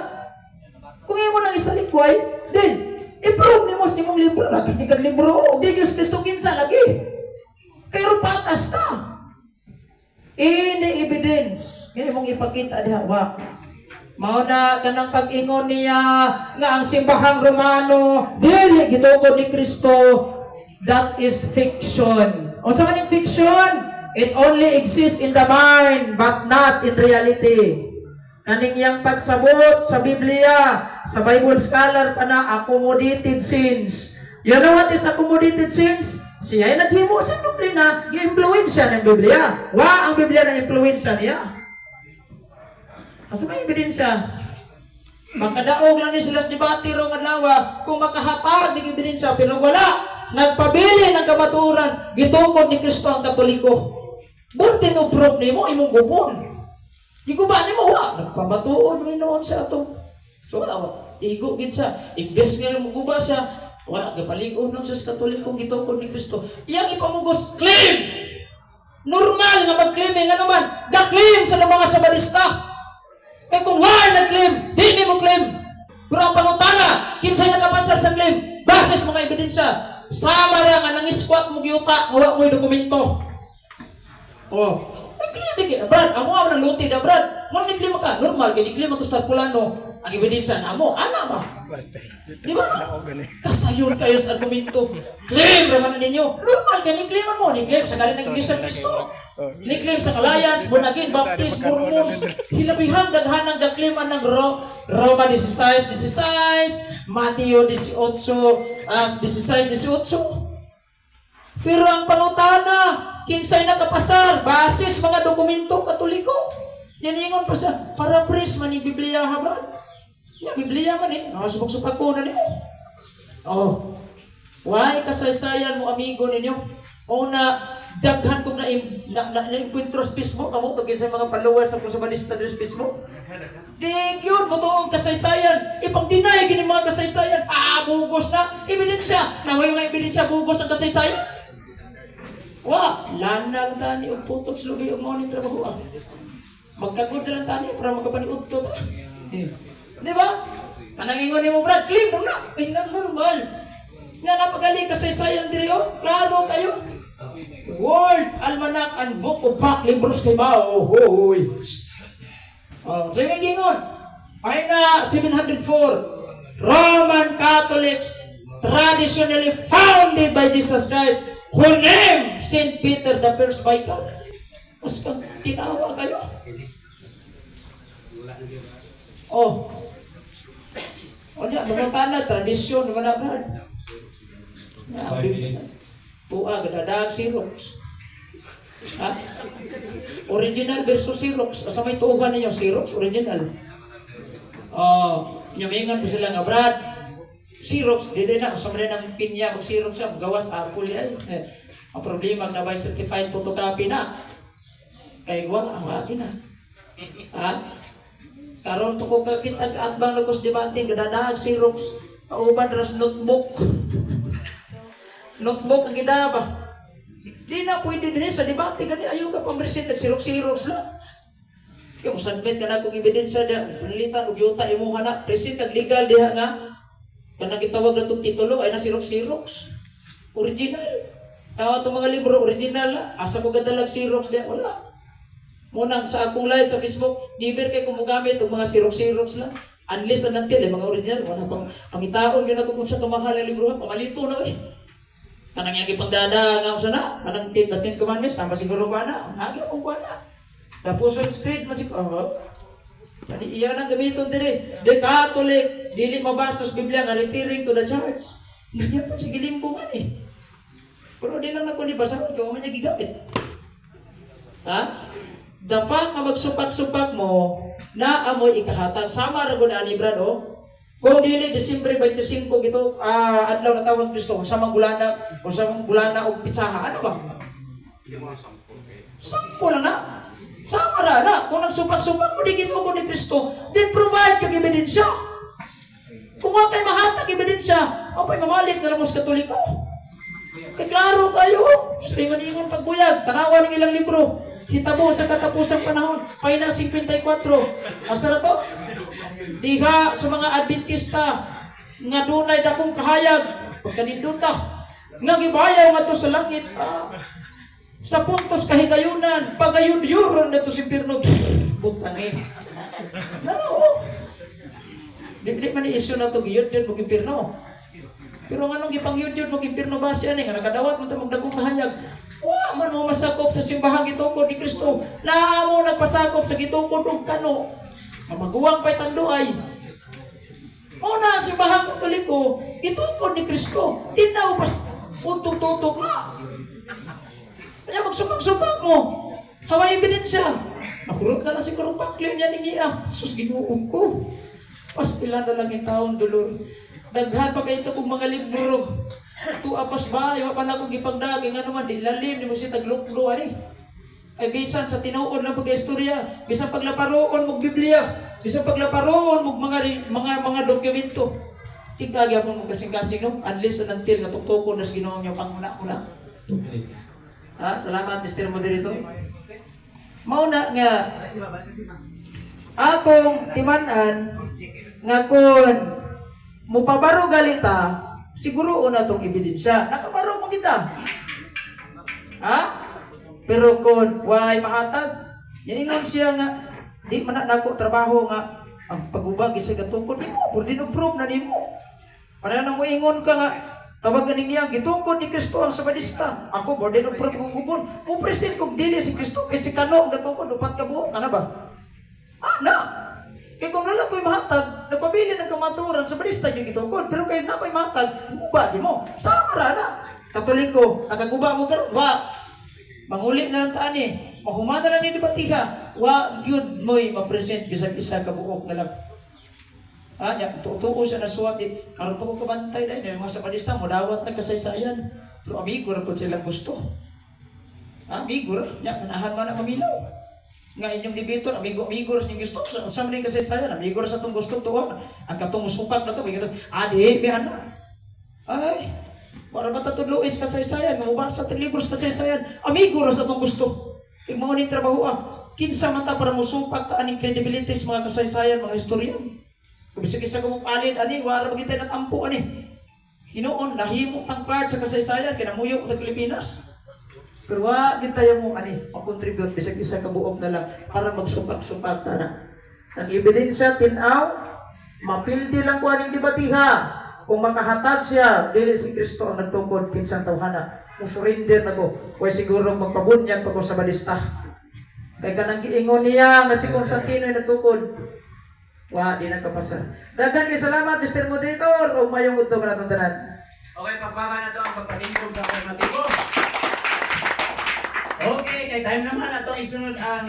Kung imo nang isalikway, then i-prove nimo sa imong libro. Lagi di kag libro, og di Diyos Kristo kinsa lagi. Kay patas ta. Ini evidence. Kaya imong ipakita diha wa. Mao na kanang pag-ingon niya nga ang simbahang Romano dili gitukod ni Kristo, that is fiction. Unsa man yung fiction? It only exists in the mind but not in reality. Kaning iyang pagsabot sa Biblia, sa Bible scholar pa na accommodated sins. You know what is accommodated sins? Siya ay naghimo sa doktrina, gi-impluwensya ng Biblia. Wa ang Biblia na impluwensya niya. Asa may ebidensya? Makadaog lang ni sila sa debate rong adlaw kung makahatag ng ebidensya, pero wala. Nagpabili ng kamatuoran, gitukod ni Kristo ang Katoliko. Burden of proof nimo imong gubon. Giguba nimo wa nagpamatuod mi noon sa atong. So wala, igo gid siya. Imbes nga muguba siya, wala gapalig-on lang siya sa Katoliko gitukod ni Kristo. Iyang ipamugos claim. Normal nga mag-claim eh, nga naman, ga-claim sa mga sabalista. Kay kung wala nag-claim, di mo claim. Pero ang pangutana, kinsay nakapasar sa claim, basis mga ebidensya, sama ra nga nang squat mo giyuta, nga wa mo'y dokumento. Oh. Nag-claim eh, Brad, amo ang nang luti na Brad. Mo ni claim ka, normal kay ni-claim ato sa pulano. Ang ebidensya na mo, ana ba? Di ba no? Kasayon kayo sa argumento. Claim raman na ninyo. Normal kay ni-claim mo, ni-claim sa galing ng Iglesia ni Cristo. Ni-claim sa Alliance, Born Again, Baptist, Mormons. Hilabihan daghan ang ga-claim ng Roma 16, 16, Mateo 18, 16, 18. Pero ang pangutana, kinsay nakapasar, basis mga dokumento Katoliko. Niningon pa siya, paraphrase man ni Biblia ha, Brad. Ya, Biblia man eh. No, subok-subok ko na nimo. Oh. Why kasaysayan mo amigo ninyo? Una, daghan kong na na, na, na, sa Facebook, amo pag sa mga followers ako sa Manista diri sa Facebook. Di yun, mo tuong kasaysayan. Ipang-deny gini mga kasaysayan. Ah, bugos na. Ebidensya. Naway mga ebidensya, bugos ang kasaysayan. Wa, lana lang tani og putos lubi og mao ning trabaho ah. Magkagod na lang tani para magkapaniudto ta. Di ba? Kanang ingon nimo Brad, claim mo na. Ay na normal. Nga napagali kasaysayan diri oh. Klaro kayo. World Almanac and Book of Fact libros kay ba? Oh, hoy. Oh, so yung gingon. Ay na 704 Roman Catholics traditionally founded by Jesus Christ who named Saint Peter the first vicar. Mas kang tinawa kayo. Oh. O niya, mga tana, tradisyon, wala Brad. 5 minutes. Tuwa, gadadag, Xerox. Ha? Original versus Xerox. Asa may tuuhan ninyo? Xerox, original. Oh, nyumingan po sila nga, Brad. Xerox, di din na, asa man ang pinya, mag Xerox siya, gawas Apple yan. Eh, ang problema, na by certified photocopy na. Kay wa, ang agi na. Ha? Karon to ko kakita atbang lagos debate gadadag Xerox kauban ras notebook. Notebook ang gidaba. Di na pwede din sa debate gani ayaw ka pang-present Xerox Xerox lang. Kaya mo submit ka na kung ebidensya diha, panalitan og yuta imo na present kag legal diha nga kanang gitawag na tong titulo ay na Xerox Xerox. Original. Tawa tong mga libro original la. Asa ko gadalag Xerox diha wala. Munang sa akong live sa Facebook, never kay kung mogamit og mga xerox-xerox lang. Unless and until, eh, mga original, wala pang pangitaon yun ako kung sa kamahal ang libro, pamalito na eh. Kanang yung ipangdada nga sa na, kanang the Ten Commandments, sama siguro ko na, hagi akong kuha na. The Apostles' Creed, man siguro, oh. Ani iya nang gamiton dire. The Catholic, dili mabasa sa Biblia nga referring to the church. Hindi niya po sa gilimbungan eh. Pero di lang nako ni basahon kay wa man niya gigamit. Ha? The fact nga magsupak-supak mo, na amoy ikahatag. Sama ra gud ani brad oh. Kung dili Disyembre 25 gito adlaw na tawag Kristo, sa mang bulana o sa mang bulana og pitsaha, ano ba? Sampo lang na. Sama ra na. Kung nagsupak-supak mo, di gitugon ni Kristo, then provide kag ebidensya. Kung wa kay mahatag ebidensya, apay mamalik na lang mo sa Katoliko. Kay klaro kayo, sa ingon-ingon pagbuyag, tanawa ng ilang libro. Hitabo sa katapusang panahon, Pahina 54. Asa na to? Diha sa mga Adventista nga dunay dakong kahayag, pagkaninduta, nga gibayaw ngadto sa langit. Sa puntos kahigayunan, pagayudyuron na to si Pirno. Butang eh. Naro. Di, di man ni issue na to giyud-yud mo impirno. Pero nganong gipangyud-yud mo impirno ba siya ni nga nakadawat mo ta magdagong kahayag. Wa man mo masakop sa simbahang gitukod ni Kristo. Naa mo nagpasakop sa gitukod og kano. Nga maguwang pa'y tanduay. Una, simbahang Katoliko, gitukod ni Kristo. Tinaw pas utok-tutok na. Kaya magsupag-supag mo. Haway ebidensya. Nakurot na lang siguro pakli niya ni Gia. Sus, ginuog ko. Pastila na lang yung taon, dolor. Daghan pa kayo kong mga libro. Tuwa pas ba, iwa pa na akong gipangdagi. Nga naman, di lalim, di mo siya tagluklo, ani. Kay bisan sa tinuod lang pag-istorya, bisan paglaparoon mong Biblia, bisan paglaparoon mong mga dokumento. Tigka gyapon mo kasing-kasing no, unless and until nga tuktukon nas Ginoo nga panguna-una. 2 minutes. Ha, salamat Mr. Moderator. Mauna nga atong timan-an nga kung mupabaro galita, siguro una tong ebidensya. Nakabaro mo kita. Ha? Pero kung way mahatag, yaingon siya nga di man na nako trabaho nga ang pagubag sa gatukod nimo, burden of proof na nimo. Para nang moingon ka nga tawag ganing niya gitukod ni Kristo ang Sabadista. Ako burden of proof kung gubon. Mo present kog dili si Kristo kay si kano ang gatukod upat ka buok kana ba? Ah, na. Kay kung wala ko'y mahatag, nagpabili ng kamaturan sa barista yung gitukod. Pero kay na ko'y mahatag, guba di mo. Sama ra na. Katoliko, nakaguba mo karon wa. Manguli na lang taan eh. Mahumana lang ni debatiha. Wa gyud mo'y ma-present bisag isa ka buok na lang. Ah, nya tutuo siya na suwat di. Karon pa ko kabantay dahil yung mga sapadista mo dawat na kasaysayan. Pero amigo ra pud silang gusto. Ah, amigo ra. Nya ganahan man na maminaw. Nga inyong debater, amigo amigo ra sa inyong gusto. Sa sa man kasaysayan, amigo ra sa tong gusto tuwa. Ang katong musupak na to, may katong adi mi ana. Ay, para ba tatudlo is kasaysayan, mabasa tag libro sa kasaysayan, amigo ra sa tong gusto. Kay mao ning trabaho ah. Kinsa man ta para musupak ta aning credibility sa mga kasaysayan, mga historian. Kung bisag isa ka mo palit ani, wala ba kita natampo ani. Hinuon nahimo tang part sa kasaysayan kay namuyo og Pilipinas. Pero wa gid tayo mo ani ma-contribute bisag isa ka buok na lang para magsupak-supak ta na. Ang ebidensya tin-aw, mapildi lang ko aning debatiha. Kung makahatag siya, dili si Kristo ang nagtukod kinsang tawhana. Musurrender na ko. Way siguro magpabunyag pa ko sa balista. Kay kanang giingon niya nga si Constantino ay nagtukod. Wa, di nagkapasa. Daghan kay salamat, Mr. Moderator. O mayong udto ka natong tanan. Okay, pagbaga na to ang pagpalingkog sa alternatibo. Okay, kay time naman ato isunod ang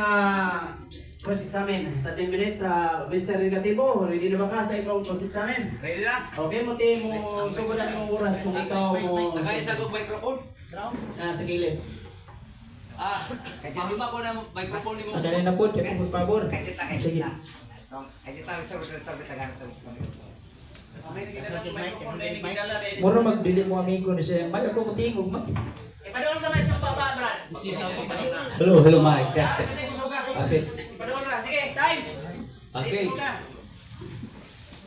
cross-examine. Sa 10 minutes sa Mr. Negatibo, ready na ba ka sa imong cross-examine? Ready na? Okay, mo ti mo sugod ang imong oras kung ikaw mo Nakaisa ko microphone. na sa gilid. Ah, mahima ko na microphone nimo. Dali na po, kaya po pabor. Kay kita kay Sige. kita. Tong, kay kita Mr. Moderator bitagan to sa minuto. Mura magdili mo amigo ni siya. May ako mutingog man. Ipadool ka sa baba, Brad. Hello, hello mic testing. Okay. Ipadool ra. Sige, time. Okay.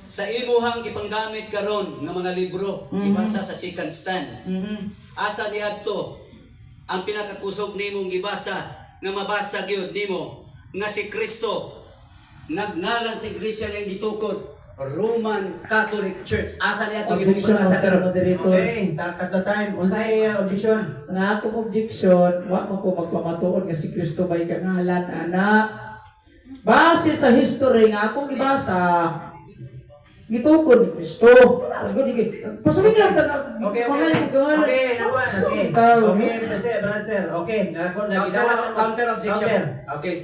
Sa imuhang gipanggamit karon nga mga libro, gibasa sa second stand. Asa niadto ang pinakakusog nimong gibasa nga mabasa gyud nimo nga si Kristo nagngalan sa iglesia nga gitukod Roman Catholic Church? Asa niya itong Objection, ibasa Master karon? Moderator. Okay, cut the time. Unsay objection? Ang akong objection, wa man ko magpamatuod nga si Kristo may kangalan, ana. Base sa history nga akong gibasa, gitukod ni Kristo. Wala ra gud. Pasawin lang taga Okay. mahal ko kangalan. Okay, nakuha. Okay. Tao. Okay, brother. Okay, nako Counter, counter objection. Okay.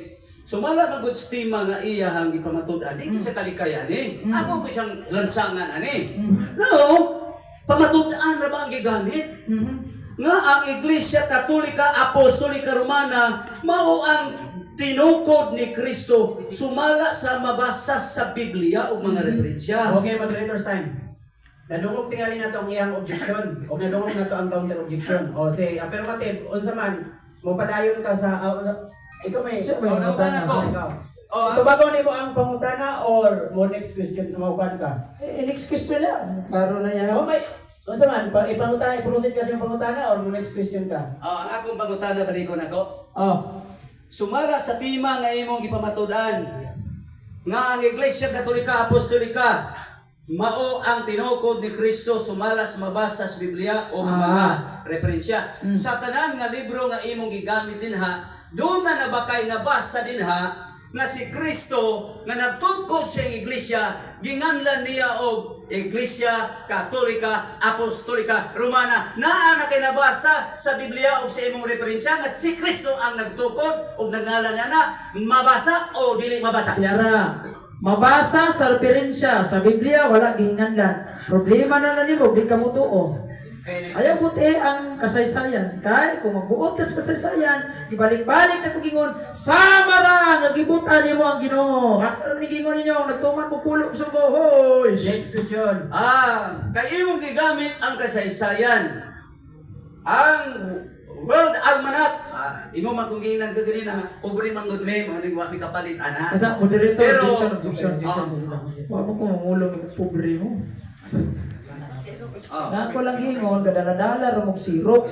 Sumala man gud tema nga iyahang gipamatud-an, di sa kalikayan eh. Ako ko siyang lansangan ani. No, pamatud-an ra ba ang gigamit? Nga ang Iglesia Katolika Apostolika Romana mao ang tinukod ni Kristo sumala sa mabasa sa Biblia o mga referensya. Okay, moderator's time. Nadungog tingali nato ang iyang objection o nadungog nato ang counter objection. O say affirmative, unsa man mo padayon ka sa ikaw may Siya may Oh, nautana ko. Ikaw. Oh, Tubagon nimo ang pangutana or mo next question mo kan ka? Eh, next question lang. Klaro na yan. Oh, may unsa man pa ipangutana, i-proceed ka sa pangutana or mo next question ka? Oh, ang akong pangutana balikon ako. Oh. Sumala sa tema nga imong gipamatud-an nga ang Iglesia Katolika Apostolika mao ang tinukod ni Kristo sumala sa mabasa sa Biblia o mga referensya. Sa tanan nga libro nga imong gigamit dinha, doon na nabakay nabasa dinha nga si Kristo nga nagtukod sa iyang iglesia, ginganlan niya og Iglesia Katolika Apostolika Romana. Naa na kay nabasa sa Biblia o sa imong referensya nga si Kristo ang nagtukod og nagngalan niya na mabasa o dili mabasa. Yara, mabasa sa referensya sa Biblia wala gihinganlan. Problema na lang nimo, di ka motuo. Ayaw buti ang kasaysayan. Kay kung magbuot ka sa kasaysayan, ibalik-balik na tugingon, sama ra nga gibutan nimo ang Ginoo. Asa ra ni gingon ninyo, nagtuman mo pulong sugo. Hoy. Next question. Ah, kay imong gigamit ang kasaysayan. Ang World Almanac, imo man kung giingnan ka ganina, pobre man gud me, mo ning wa mi kapalit ana. Asa moderator, Pero- objection, objection. Wa mo ko mangulong ng pobre mo. Ah. Na ako lang gingon, kadala-dala ra mong Xerox.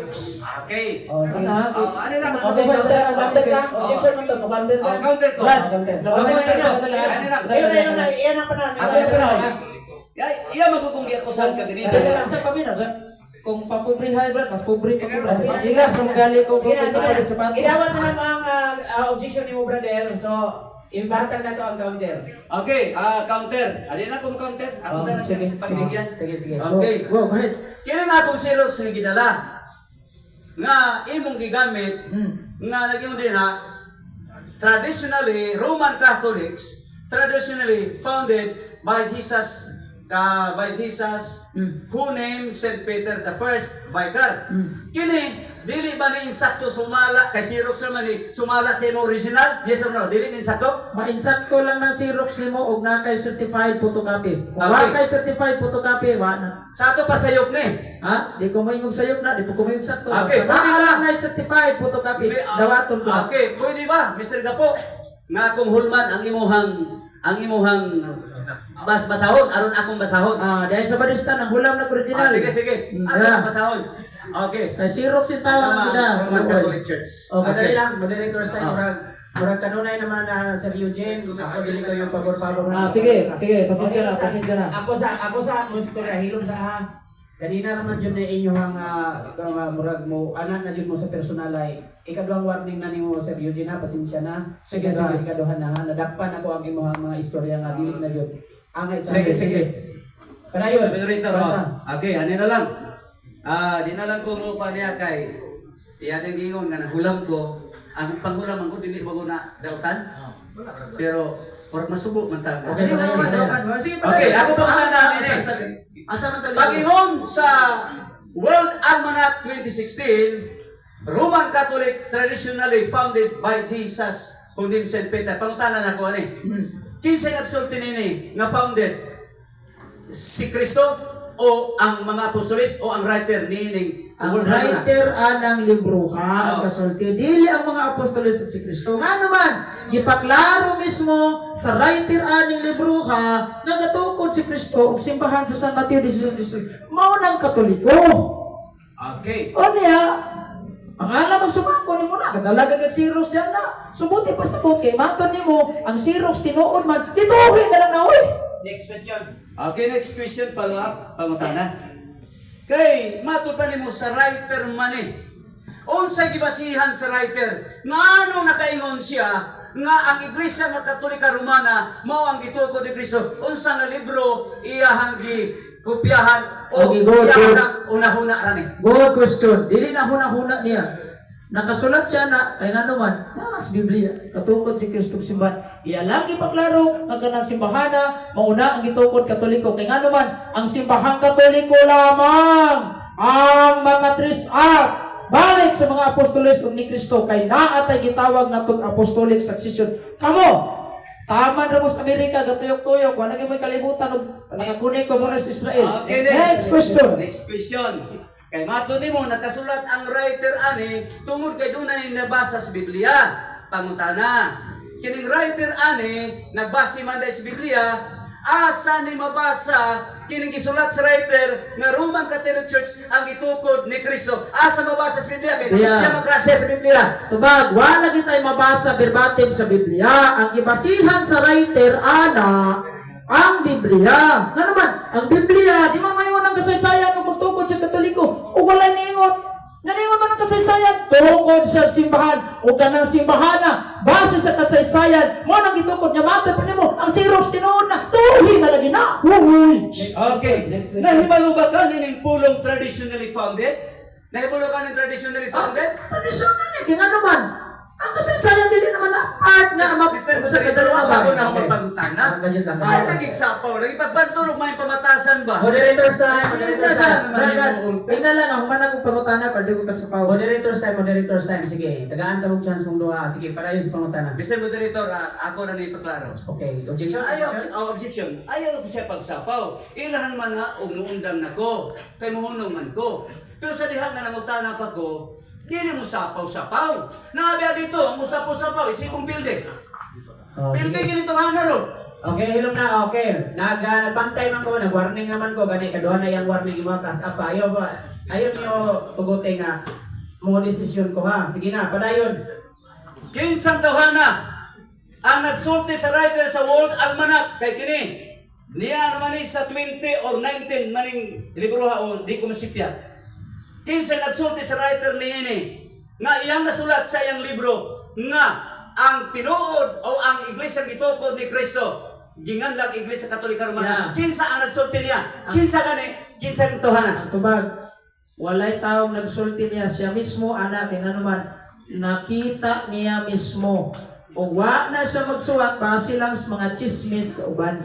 Okay. Oh, sige. Ana, Oh, ano lang? Okay, counter, counter ka. Objection man to, counter ka. Oh, counter ko. Brad, Counter. oh, Counter ko. dala, Ano lang? Ayun na, ayun na, iyan ang panahon. Ako na panahon. Ya, iya man kung giakusahan ka ganina. Sa paminaw, sir. Kung papobrihay, Brad, mas pobre pa ko, Brad. Sige na, sige Ila, na. sumagali ko, Sige na, kung sige na. palit sapatos. Idawat na lang ang objection ni mo, brother. So, ibahatag na to ang counter. Okay, counter. Ano na akong counter? Ako Oh, na lang sige, siya pagbigyan. Sige, sige. Okay. Go, go ahead. Kini nga akong Xerox nga gidala nga imong gigamit nga nag-ingon din ha, traditionally Roman Catholics traditionally founded by Jesus who named Saint Peter the first vicar. Kini dili ba ni insakto sumala kay Xerox naman ni sumala sa imong original? Yes or no? Dili ni insakto? Mainsakto lang ng Xerox nimo og na kay certified photocopy. Kung wa kay certified photocopy, wa na. Sa ato pa sayop ni. Ha? Di ko maingog sayop na, di ko maingog sakto. Okay, Basta pwede naa ba? lang na certified photocopy, dawaton ko. Okay, pwede ba, Mr. Gapo? Nga akong hulman ang imuhang basahon aron akong basahon. Ah, dahil sa barista nang hulam na original. Ah, sige, sige. Ako Yeah. ang basahon. Okay. Kay Xerox yung tawag Tama, kita. Roman Catholic Church. Okay, dali lang. Moderator's time. Ah. Murag kanunay naman na Sir Eugene. Ako dili ko yung pabor-pabor. Ah, sige, sige. Pasensya na, pasensya na. Ako sa mustorya hilom sa ha. Ganina raman jud na inyong murag mo ana na jud mo sa personal ay ikaduhang warning na nimo, Sir Eugene, ha, pasensya na. Sige, sige. Ikaduha na ha. Nadakpan ako ang imong mga istorya nga dili na jud. Angay sa Sige, sige. Padayon. Sa moderator, Basta. oh. Okay, ano na lang. Ah, di na lang ko mo pa niya kay iyan ang gingon nga nahulam ko. Ang panghulam ang ko dili mo ko na dautan. Pero or masubo man ta. Okay, padayon, padayon. Sige, Okay, ako pa muna namin eh. Asa man tayo? Pag-ingon sa World Almanac 2016, Roman Catholic traditionally founded by Jesus who named St. Peter. Pangutanan ako ani. Kinsa nagsulti nini nga founded? Si Kristo o ang mga apostoles o ang writer niining Ang World Almanac? writer anang libro ha, ang Oh. kasulti. Dili ang mga apostoles at si Kristo. Nga naman, gipaklaro mismo sa writer aning libro ha, nagatukod si Kristo og simbahan sa San Mateo de Jesus. Mao nang Katoliko. Okay. O niya, Ang alam mo sumako nimo na, kadalaga kag Xerox diyan na. Subuti pa sabot kay maton nimo ang Xerox tinuod man, dituhin na lang na oy. Next question. Okay, next question, follow up, pangutana. Kay, matud pa nimo sa writer man eh. Unsay gibasihan sa writer? Nga ano nakaingon siya nga ang Iglesia nga Katolika Romana mao ang gitukod ni Kristo. Unsa nga libro iyahang gi kopyahan o Okay, good, iyahang good. ang unahuna rani. Good question. Dili na huna-huna niya. Nakasulat siya na, kay nga naman, mas Biblia, katukod si Kristo sa simbahan. Iya lang ipaklaro ang kanang simbahana, mauna ang gitukod Katoliko. Kay nga naman, ang simbahang Katoliko lamang ang makatres up balik sa mga apostoles ug ni Kristo kay naa tay gitawag natong apostolic succession. Kamo, tama ra mo sa Amerika gatuyok-tuyok, wala gyud mo'y kalibutan og nakakunik ko muna sa Israel. Okay, Next question. Next question. Kay mato nimo nakasulat ang writer ani tungod kay dunay nabasa sa Biblia. Pangutana. Kining writer ani nagbase man dahil sa Biblia, asa ni mabasa kining gisulat sa writer nga Roman Catholic Church ang gitukod ni Kristo. Asa mabasa sa Biblia kay Yeah. yeah. sa Biblia. Tubag, wala kita'y mabasa verbatim sa Biblia. Ang gibasihan sa writer, ana, ang Biblia. Nga naman, ang Biblia, di man mayon ang kasaysayan ng pagtukod sa Katoliko. O wala niingon. Naningon man ang kasaysayan, tukod sa simbahan o kanang simbahana, base sa kasaysayan, mo nang gitukod niya, matod pa nimo, ang Xerox tinuod na, tuhi na lagi na, huhuy! Okay. Next question. Nahibalo ba ka nining pulong traditionally founded? Nahibalo ka ning traditionally founded? Tradisyonal eh, kaya nga naman, ang kasaysayan dili naman na part na Mr. sa Moderator, kadalaman. bago na ako magpangutana. Ang ganyan lang. Ay, nagigsapaw. Lagi pagbantulog may pamatasan ba? Moderators time, Tingnan moderators lang, time. Brad, tingnan lang, ang human akong pangutana, pwede ko kasapaw. Moderators time, moderators time. Sige, tagaan ta mong chance mong duha. Sige, padayon sa pangutana. Mr. Moderator, ako na ni ipaklaro. Okay, objection. Ayaw, Objection. oh, objection. Ayaw ko siya pagsapaw. Ilahan man ha, og muundang nako. Kay muhunong man ko. Pero sa diha nga nangutana pa ko, dili mo sapaw-sapaw. Naabiya dito, ang musapaw-sapaw, isipong pilde. Oh, Pilde sige. ganito hana ro. Okay, hilom na. Okay. Nagbantay man ko, nag-warning naman ko gani kaduha na yang warning imo kas apa. Ayaw ba? Ayaw niyo tuguti nga mo desisyon ko ha. Sige na, padayon. Kinsang tawhana ang nagsulti sa writer sa World Almanac kay kini niya naman ni sa 20 or 19 maning libro ha o di ko masipya. Kinsa nagsulti sa writer niini nga iyang nasulat sa iyang libro nga ang tinuod o ang iglesia gitukod ni Kristo ginganlag Iglesia Katolika Romana. Yeah. Kinsa ang nagsulti niya? Kinsa gani? Kinsa ang tawhana? Ang tubag, walay taong nagsulti niya siya mismo, anak, kaya nga naman, nakita niya mismo. O wa na siya magsuwat, base lang sa mga chismis sa uban.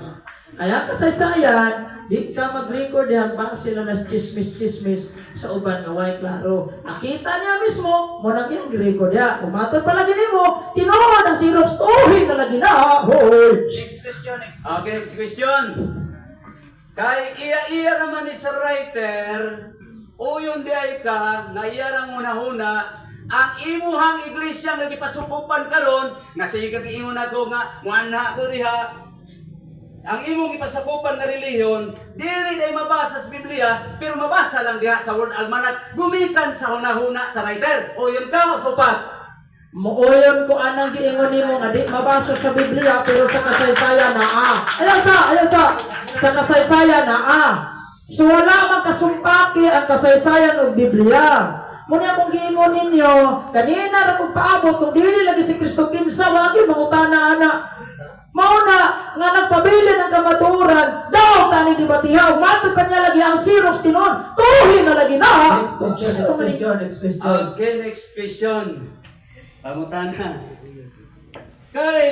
Kaya kasaysayan, di ka mag-record diha, base lang na chismis-chismis sa uban nga way klaro. Nakita niya mismo, mo nang iyang record niya. Umatod pa lagi nimo, tinuod ang Xerox, uhi na lagi na, hoy! Next question, next. Okay, next question. Kay iya-iya naman ni sa writer, uyon di ay ka, nga iya rang una-una, ang imuhang iglesia nga gipasukupan karon, nga sige kag ingon ako nga muanha ko diha, ang imong gipasakupan nga relihiyon, dili day mabasa sa Biblia, pero mabasa lang diha sa World Almanac, gumikan sa hunahuna sa writer. Uyon ka, supat. Mooyon ko anang giingon nimo nga di mabasa sa Biblia pero sa kasaysayan naa. Ayaw sa, ayaw sa. Sa kasaysayan naa. So wala man kasumpaki ang kasaysayan og Biblia. Muna akong giingon ninyo, kanina ra kong paabot kung dili lagi si Kristo kinsa wagi mangutana ana. Mao na nga nagpabilin ang kamatuoran, daw tani di batihaw, matod pa niya lagi ang Xerox tinon, tuhi na lagi na. Next question, next question, next question. Okay, next question. Pangutana. Kay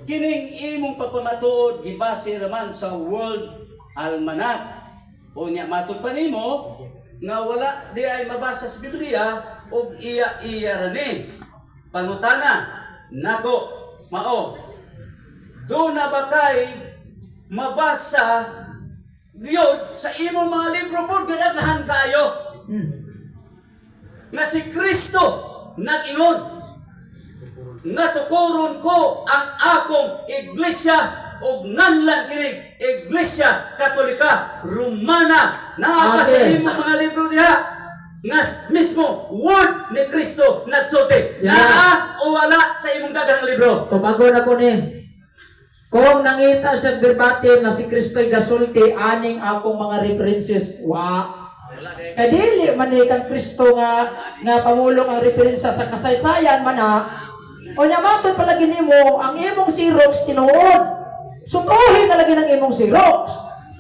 kining imong pagpamatuod gibase raman sa World Almanac. Unya matud pa nimo nga wala di ay mabasa sa Biblia ug iya-iya ra ni. Pangutana nako mao. Do na ba kay mabasa gyud sa imong mga libro po gidaghan kaayo? Nga si Kristo nag-ingon nga tukuron ko ang akong iglesia ug nganlan kini Iglesia Katolika Romana. Naa pa sa Okay. imong mga libro diha. Nga mismo word ni Kristo nagsulti. Yeah. Naa o wala sa imong daghang libro? Tubagon ako ni. Kung nangita siya verbatim nga si Kristo'y gasulti aning akong mga references, wa. Kay dili man ni kang Kristo nga nga pamulong ang referensya sa kasaysayan man ha. O nya matod palagi nimo ang imong Xerox tinuod. Sutuhin na lagi ng imong Xerox.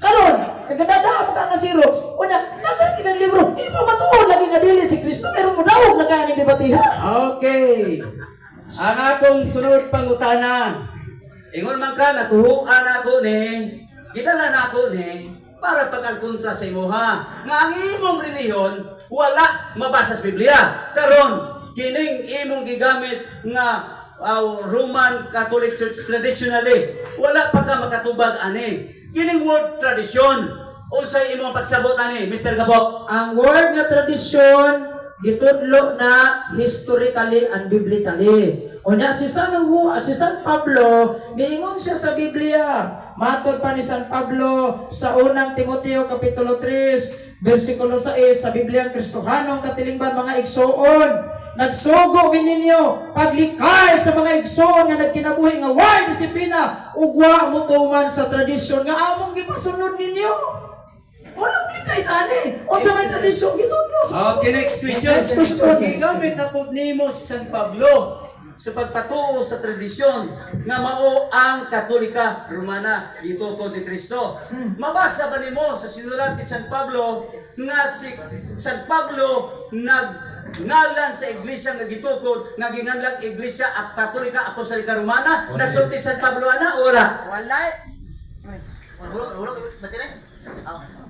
Karon, kaganda mo ka nga Xerox. Unya, nagati kang libro, imo matuod lagi nga dili si Kristo pero mo daog na kaya ning debatihan. Okay. Ang atong sunod pangutana. Ingon man ka natuhuan ako ni, gidala na ako ni para pag-kontra sa imuha nga ang imong relihiyon wala mabasa sa Biblia. Karon kining imong gigamit nga Roman Catholic Church traditionally wala pa ka makatubag ani. Kining word tradition, unsay imong pagsabot ani, Mr. Gabok? Ang word nga tradisyon gitudlo na historically and biblically. Unya si si San Pablo miingon siya sa Biblia. Matod pa ni San Pablo sa unang Timoteo kapitulo 3 bersikulo 6 sa Biblia ang Kristohanong katilingban, mga igsoon. Nagsugo mi ninyo paglikay sa mga igsoon nga nagkinabuhi nga way disiplina ug wa mo tuman sa tradisyon nga among gipasunod ninyo. Wala ko likay tani. Unsa may tradisyon gitudlo sa Okay, next question. Next question. Gigamit na po nimo si San Pablo sa pagpatuo sa tradisyon nga mao ang Katolika Romana gitukod ni Kristo. Mabasa ba nimo sa sinulat ni San Pablo nga si San Pablo nag ngalan sa iglesia nga gitukod nga ginganlang Iglesia at Katolika Apostolika Romana? Nagsulti San Pablo ana o wala? Wala. Hulog, hulog, battery. Oh.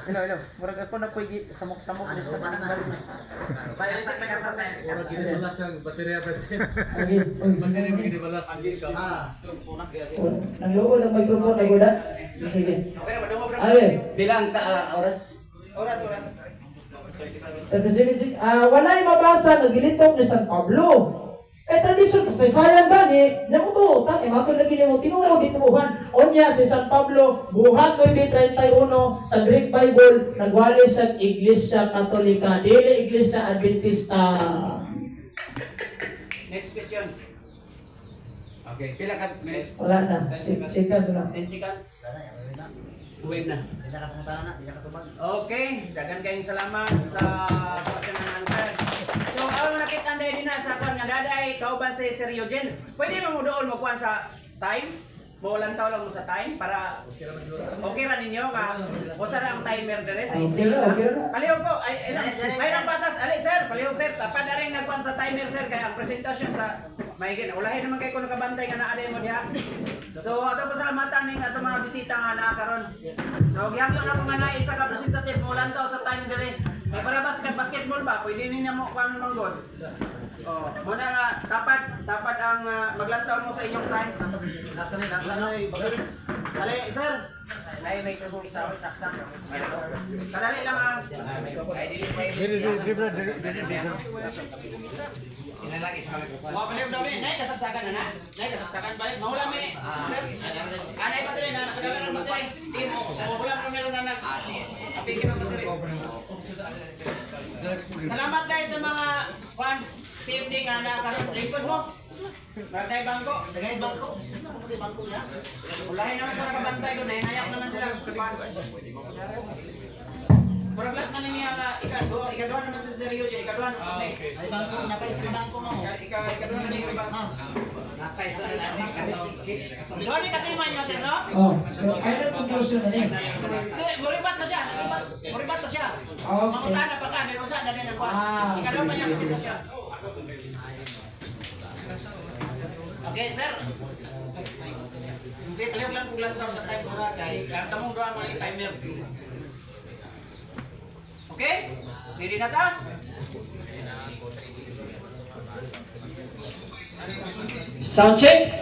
Hello, hello. Murag ako na ko'y samok-samok ni sa Ang loob ng microphone na guda. Sige. Ay, Bilang ka oras? Oras, oras. 37, walay mabasa nga gilitok ni San Pablo. Eh, tradisyon, kasaysayan gani, namutuotan, eh, matod lagi nimo tinuod ditubuhan. Onya, si San Pablo, buhat 9.31 sa Greek Bible, nagwali sa Iglesia Katolika, dili Iglesia Adventista. Next question. Okay, pila ka minutes? Wala na, seconds lang. 10 seconds. Uwin na. Di na katungtana na, di na katubag. Okay, daghan kayong salamat sa question and answer. So, ang nakita na din na sa kuan nga daday kauban si Sir Eugene. Pwede mo dool mo kuan sa time? Mo lang mo sa time para okay ra ninyo ka. Usa ra ang timer dire sa Okay ra, okay ra. Palihog ko ay ay, ay lang patas. Ali sir, palihog sir. Tapad na rin nagkuan sa timer sir kay ang presentasyon sa maigin. Ulahin naman kay ko nakabantay nga naa mo diha. So ato pasalamatan ning ato mga bisita nga naa karon. So gihangyo na ko nga naa isa ka representative mo lantaw sa time dire. Kay para ba sa basketball ba pwede ni mo kuan manggod. Oh, muna nga tapat tapat ang maglantaw mo sa inyong time. Nasa na, nasa na. Ali sir, Ay, may microphone isa, saksak. kadali lang ang Inalagi sa microphone. Wa palihog daw ni, nay kasagsagan na na. Nay kasagsagan balik mahula mi. Sir, anay battery na nakadala ng battery. Sige mo, mahula mo meron na nag. Apiki ng battery. Salamat guys sa mga kwan CFD nga nakaroon lingkod mo. Magday bangko. Tagay bangko. Tagay bangko niya. Ulahin naman ko nakabantay ko, nahinayak naman sila. Murag last man niya nga ikaduha, ikaduha naman sa Sir Eugene, ikaduha naman. Ay bangko niya pa isang bangko mo. Ikaduha na niya iba. Nakay sa Duha ni katima niyo sir, no? Oh, so final conclusion na ni. Hindi, muribat na siya. Muribat na siya. Okay. Mangutan na pa ka, nilusa na din ang kuwan. Ah, Ikaduha pa niya kasi siya. Okay, sir. Sige, palihog lang kung lang sa time sir, kay ang kamong duha mga timer. Okay? Ready na ta? Sound check.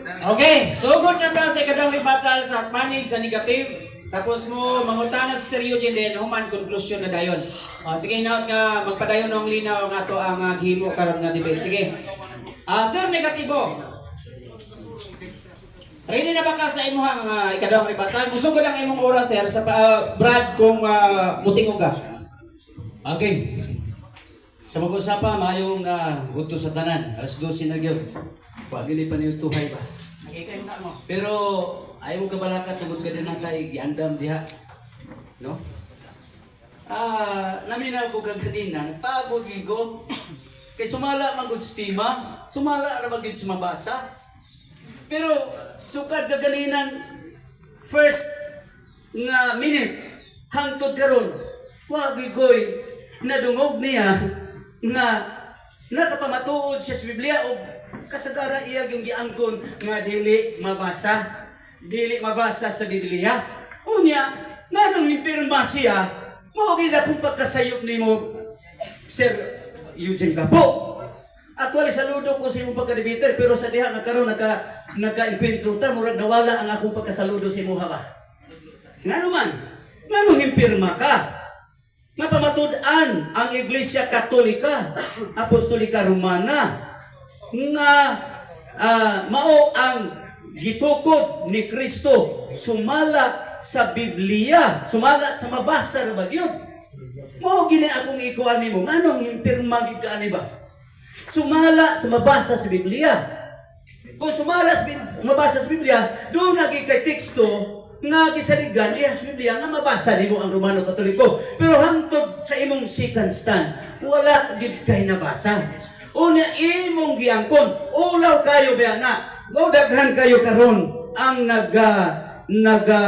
Okay, sugod na ta sa ikaduhang rebuttal sa panig sa negative. Tapos mo mangutana sa Sir Eugene then human conclusion na dayon. O, sige hinaot nga magpadayon ang linaw nga ato ang gihimo karon nga debate. Sige. Ah, sir negatibo. Ready na ba ka sa imuhang ikaduhang rebuttal? Musugod ang imong oras sir sa Brad kung mutingog ka. Okay. Sa mag-usapa, maayong udto sa tanan. Alas 12 na gyud. Wa gini pa niyo tuhay ba. Nagikay na mo. Pero ayaw mo kabalaka tungod ka din na kay giandam diha. No? Naminaw ko kag kanina, nagpaabot gyud ko. Kay sumala man gud sa tema, sumala ra man gyud sa mabasa. Pero sukad ka ganinan first nga minute hangtod karon wa gyud ko'y nadungog niya nga nakapamatuod siya sa Biblia o kasagara iya yung giangkon nga dili mabasa sa Biblia. Unya, nganong nipirma siya, mao gyud akong pagkasayop nimo, Sir Eugene Gapo. Actually, saludo ko sa imong pagka-debater, pero sa diha nga karon nagka-enkwentro ta, murag nawala ang akong pagkasaludo sa imuha ba. Ngano man? Ngano himpirma ka? Nga pamatud-an ang Iglesia Katolika, Apostolika Romana, nga mao ang gitukod ni Kristo sumala sa Biblia, sumala sa mabasa ra ba gyud? Mao gini akong ikuan nimo, nganong himpirma gid ka ani ba? Sumala sa mabasa sa Biblia. Kung sumala sa mabasa sa Biblia, doon lagi kay teksto nga gisaligan diha sa Biblia nga mabasa nimo ang Romano Katoliko. Pero hangtod sa imong second stand, wala gid kay nabasa. Unya imong giangkon, ulaw kayo ba na. Go daghan kayo karon ang naga naga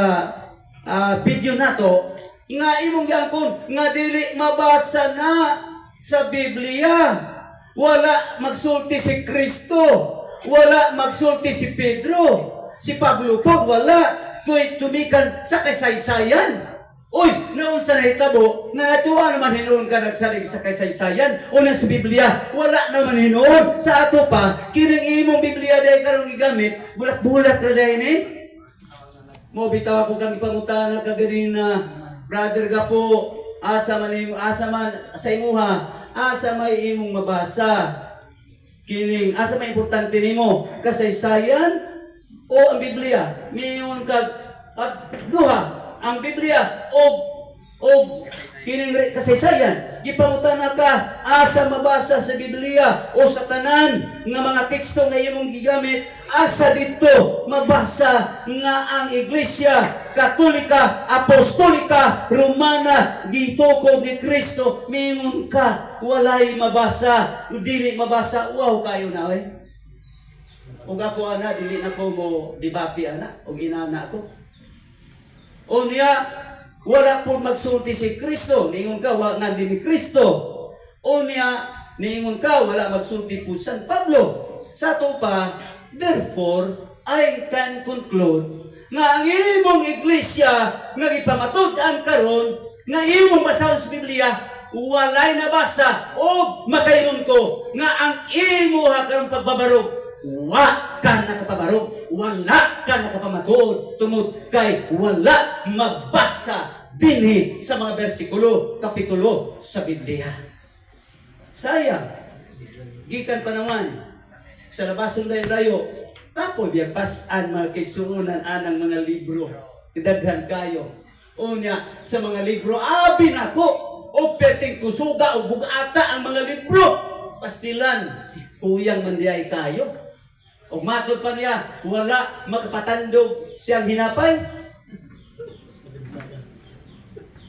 video nato nga imong giangkon nga dili mabasa na sa Biblia. Wala magsulti si Kristo. Wala magsulti si Pedro. Si Pablo po, wala. Tuy tumikan sa kasaysayan. Uy, noon sa nahitabo, nga natuwa naman hinuon ka nagsalig sa kasaysayan o na sa Biblia, wala naman hinuon. Sa ato pa, kining imong Biblia dahil karong gigamit, bulak-bulak ra dahil ni. Mo bitaw ako kang ipangutana kaganina, Brother Gapo, asa man asa man sa imuha, asa may imong mabasa. Kining asa may importante nimo, kasaysayan o ang Biblia? Miingon kag at duha, ang Biblia o kining kasaysayan. Gipangutana ka asa mabasa sa Biblia o sa tanan nga mga teksto nga imong gigamit, asa dito mabasa nga ang Iglesia Katolika Apostolika Romana gitukod ni Kristo? Miingon ka walay mabasa, dili mabasa. Wow kayo na oy. Ug ako ana, dili na ko mo debate ana ug inana ko. Unya, wala po magsulti si Kristo. Niingon ka, wa nga din ni Kristo. Unya, niingon ka, wala magsulti po San Pablo. Sa ato pa, therefore, I can conclude nga ang imong iglesia nga gipamatud-an karon nga imong basahon sa Biblia walay nabasa, o makaingon ko nga ang imo ha karong pagbabarog, wa ka nakapabarog, wala ka nakapamatuod tungod kay wala mabasa dinhi sa mga bersikulo, kapitulo sa Biblia. Sayang, gikan pa naman sa labason dayo, kapoy biya pas-an mga kaigsuonan anang mga libro. Daghan kayo. Unya, sa mga libro, abi nako, o perting kusuga o bugata ang mga libro. Pastilan, kuyang man diay kayo. O matod pa niya, wala makapatandog siyang hinapay.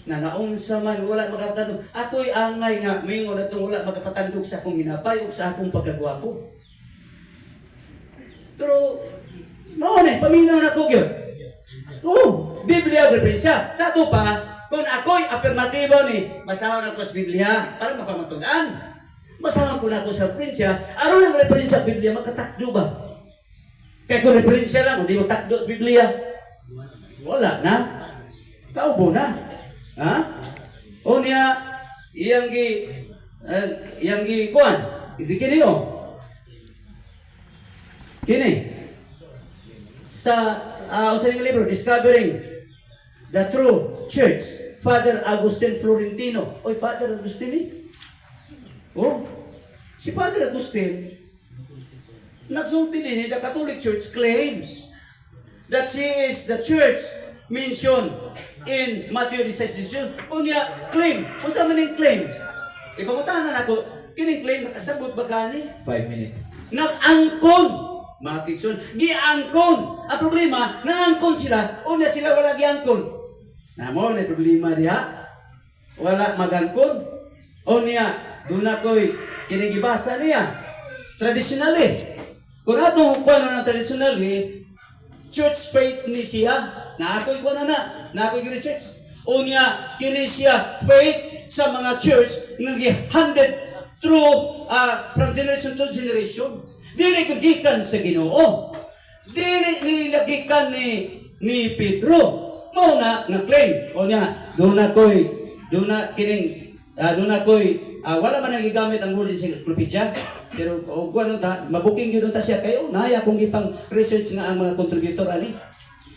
Na naunsa man wala makapatandog. Ako'y angay nga mingon atong wala makapatandog sa akong hinapay o sa akong pagkagwapo. Pero mao na, paminaw na ko gyud. Oo, Biblia referensya. Sa ato pa, kung ako'y apirmatibo ni, basahon ako sa Biblia para mapamatudan. Basahon ko na ako sa referensya, aron ang referensya sa Biblia makatakdo ba? Kaya kung referensya lang, hindi mo takdo sa Biblia. Wala na. Kaubo na. Ha? O niya, iyang gi kuan, hindi kini oh. Kini. Sa unsa ning libro, Discovering the True Church, Father Agustin Florentino. Oy, Father Agustin eh. Oh, si Father Agustin, nagsulti din, the Catholic Church claims that she is the church mention in Matthew 16. Unya, claim. Unsa man ning claim? Ipangutana nako, kining claim nakasabot ba kani? 5 minutes. Nag-angkon. Mga kigsoon, giangkon. Ang problema, nangangkon sila, unya sila wala giangkon. Namo na problema diha. Wala magangkon. Unya, duna ko'y kinigibasa niya. Traditionally. Kung atong kuno ng traditionally, church faith ni siya. Na ako'y kuno na, na ako'y research. Unya, kini siya faith sa mga church nga gihanded through from generation to generation. Dili ko gikan sa Ginoo. Dili ni gikan ni Pedro. Mao na nga claim. Unya, duna ko'y duna kining duna ko'y wala man ang gigamit ang word encyclopedia, pero og kuan ta mabuking gyud ta siya kayo naaya kung gipang research nga ang mga contributor ani.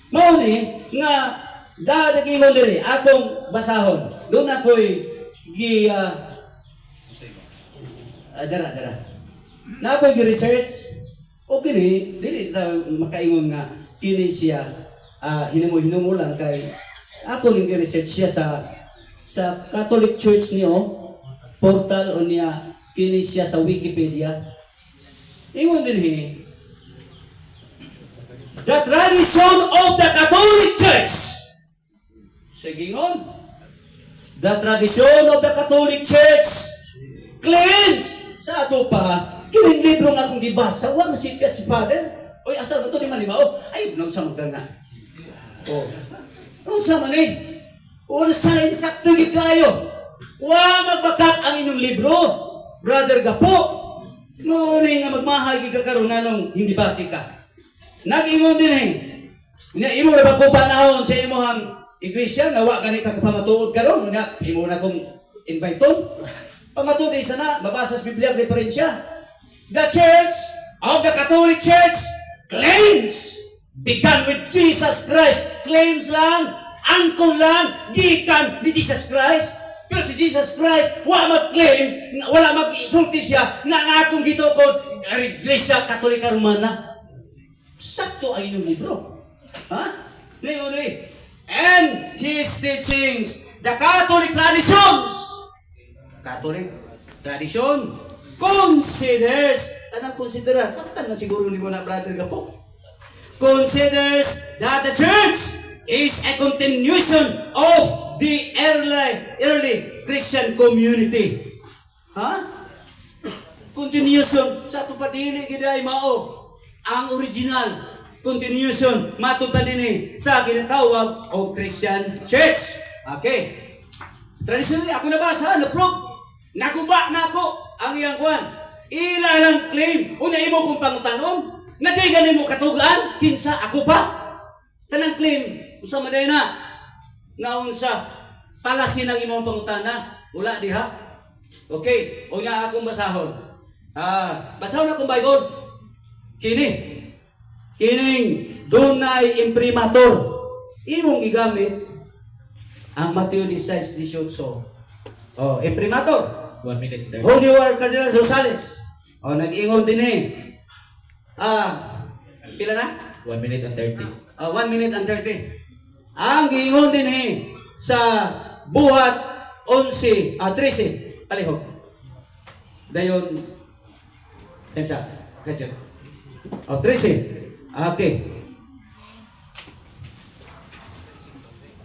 Mao ni nga dadagingon diri akong basahon. Duna ko'y gi dara dara. Na ako'y gi-research o kini dili ta makaingon nga kini siya hinimo-hinimo lang kay ako ning gi-research siya sa Catholic Church niyo portal o niya kini siya sa Wikipedia. Ingon dinhi, the tradition of the Catholic Church. Sige, ingon. The tradition of the Catholic Church claims sa ato pa kining libro nga akong gibasa wa masipyat si Father. Oy, asa ba to ni Malimao? Ay, nung sa magka nga. Oh. Unsa man eh? Unsa insakto gid kayo? Wa magbakak ang inyong libro, Brother Gapo. Mao ni nga magmahay gid ka karon nganong hindi bati ka. Nag-ingon din eh. Nya imo ra ba ko panahon sa imong iglesia nga wa gani ka kapamatuod karon, unya imo na kong inviteon. Pamatuod isa na mabasa sa Biblia ang referensya. The Church of the Catholic Church claims began with Jesus Christ. Claims lang, angkon lang, gikan ni Jesus Christ. Pero si Jesus Christ, wa mag-claim, wala mag-sulti siya na ang akong gitukod, ang Iglesia Katolika Romana. Sakto ang inyong libro. Ha? Ngayon rin. And his teachings, the Catholic traditions, Catholic tradition, considers, anong considerar? Samtan na siguro ni mo na, Brother Gapo. Considers that the church is a continuation of the early Christian community. Ha? Continuation sa ato pa dili gid ay mao ang original continuation matud pa dinhi sa ginatawag og Christian Church. Okay. Traditionally ako nabasa, na-prove. Naguba na ako ang iyang kuan. Ila lang claim. Una imo kung pangutanon, na di gani mo katugaan, kinsa ako pa. Tanang claim, usa man na nga unsa palasin ang imong pangutana, wala diha. Okay, unya akong basahon. Basahon akong Bible. Kini. Kining dunay imprimatur. Imong gigamit ang Mateo 16:18. Oh, imprimatur. 1 minute 30. Julio R. Cardinal Rosales. Oh, nag-ingon din eh. Pila na? 1 minute and 30. 1 minute and 30. Ang giingon din eh sa Buhat 11, 13, palihog. Dayon, time's up. Katyo. Oh, 13. Okay.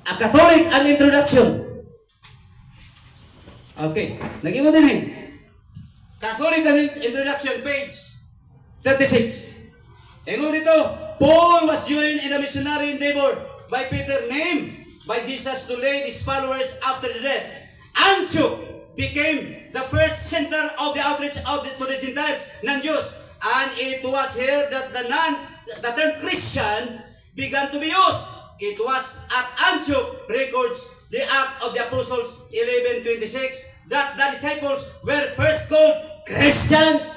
A Catholic an Introduction. Okay. Nag-ingon din eh. Catholic an Introduction, page 36. Ingon dito, Paul was joined in a missionary endeavor by Peter, named by Jesus to lead his followers after the death. Antioch became the first center of the outreach to the Gentiles ng Diyos. And it was here that the term Christian began to be used. It was at Antioch, records the Act of the Apostles 11:26, that the disciples were first called Christians.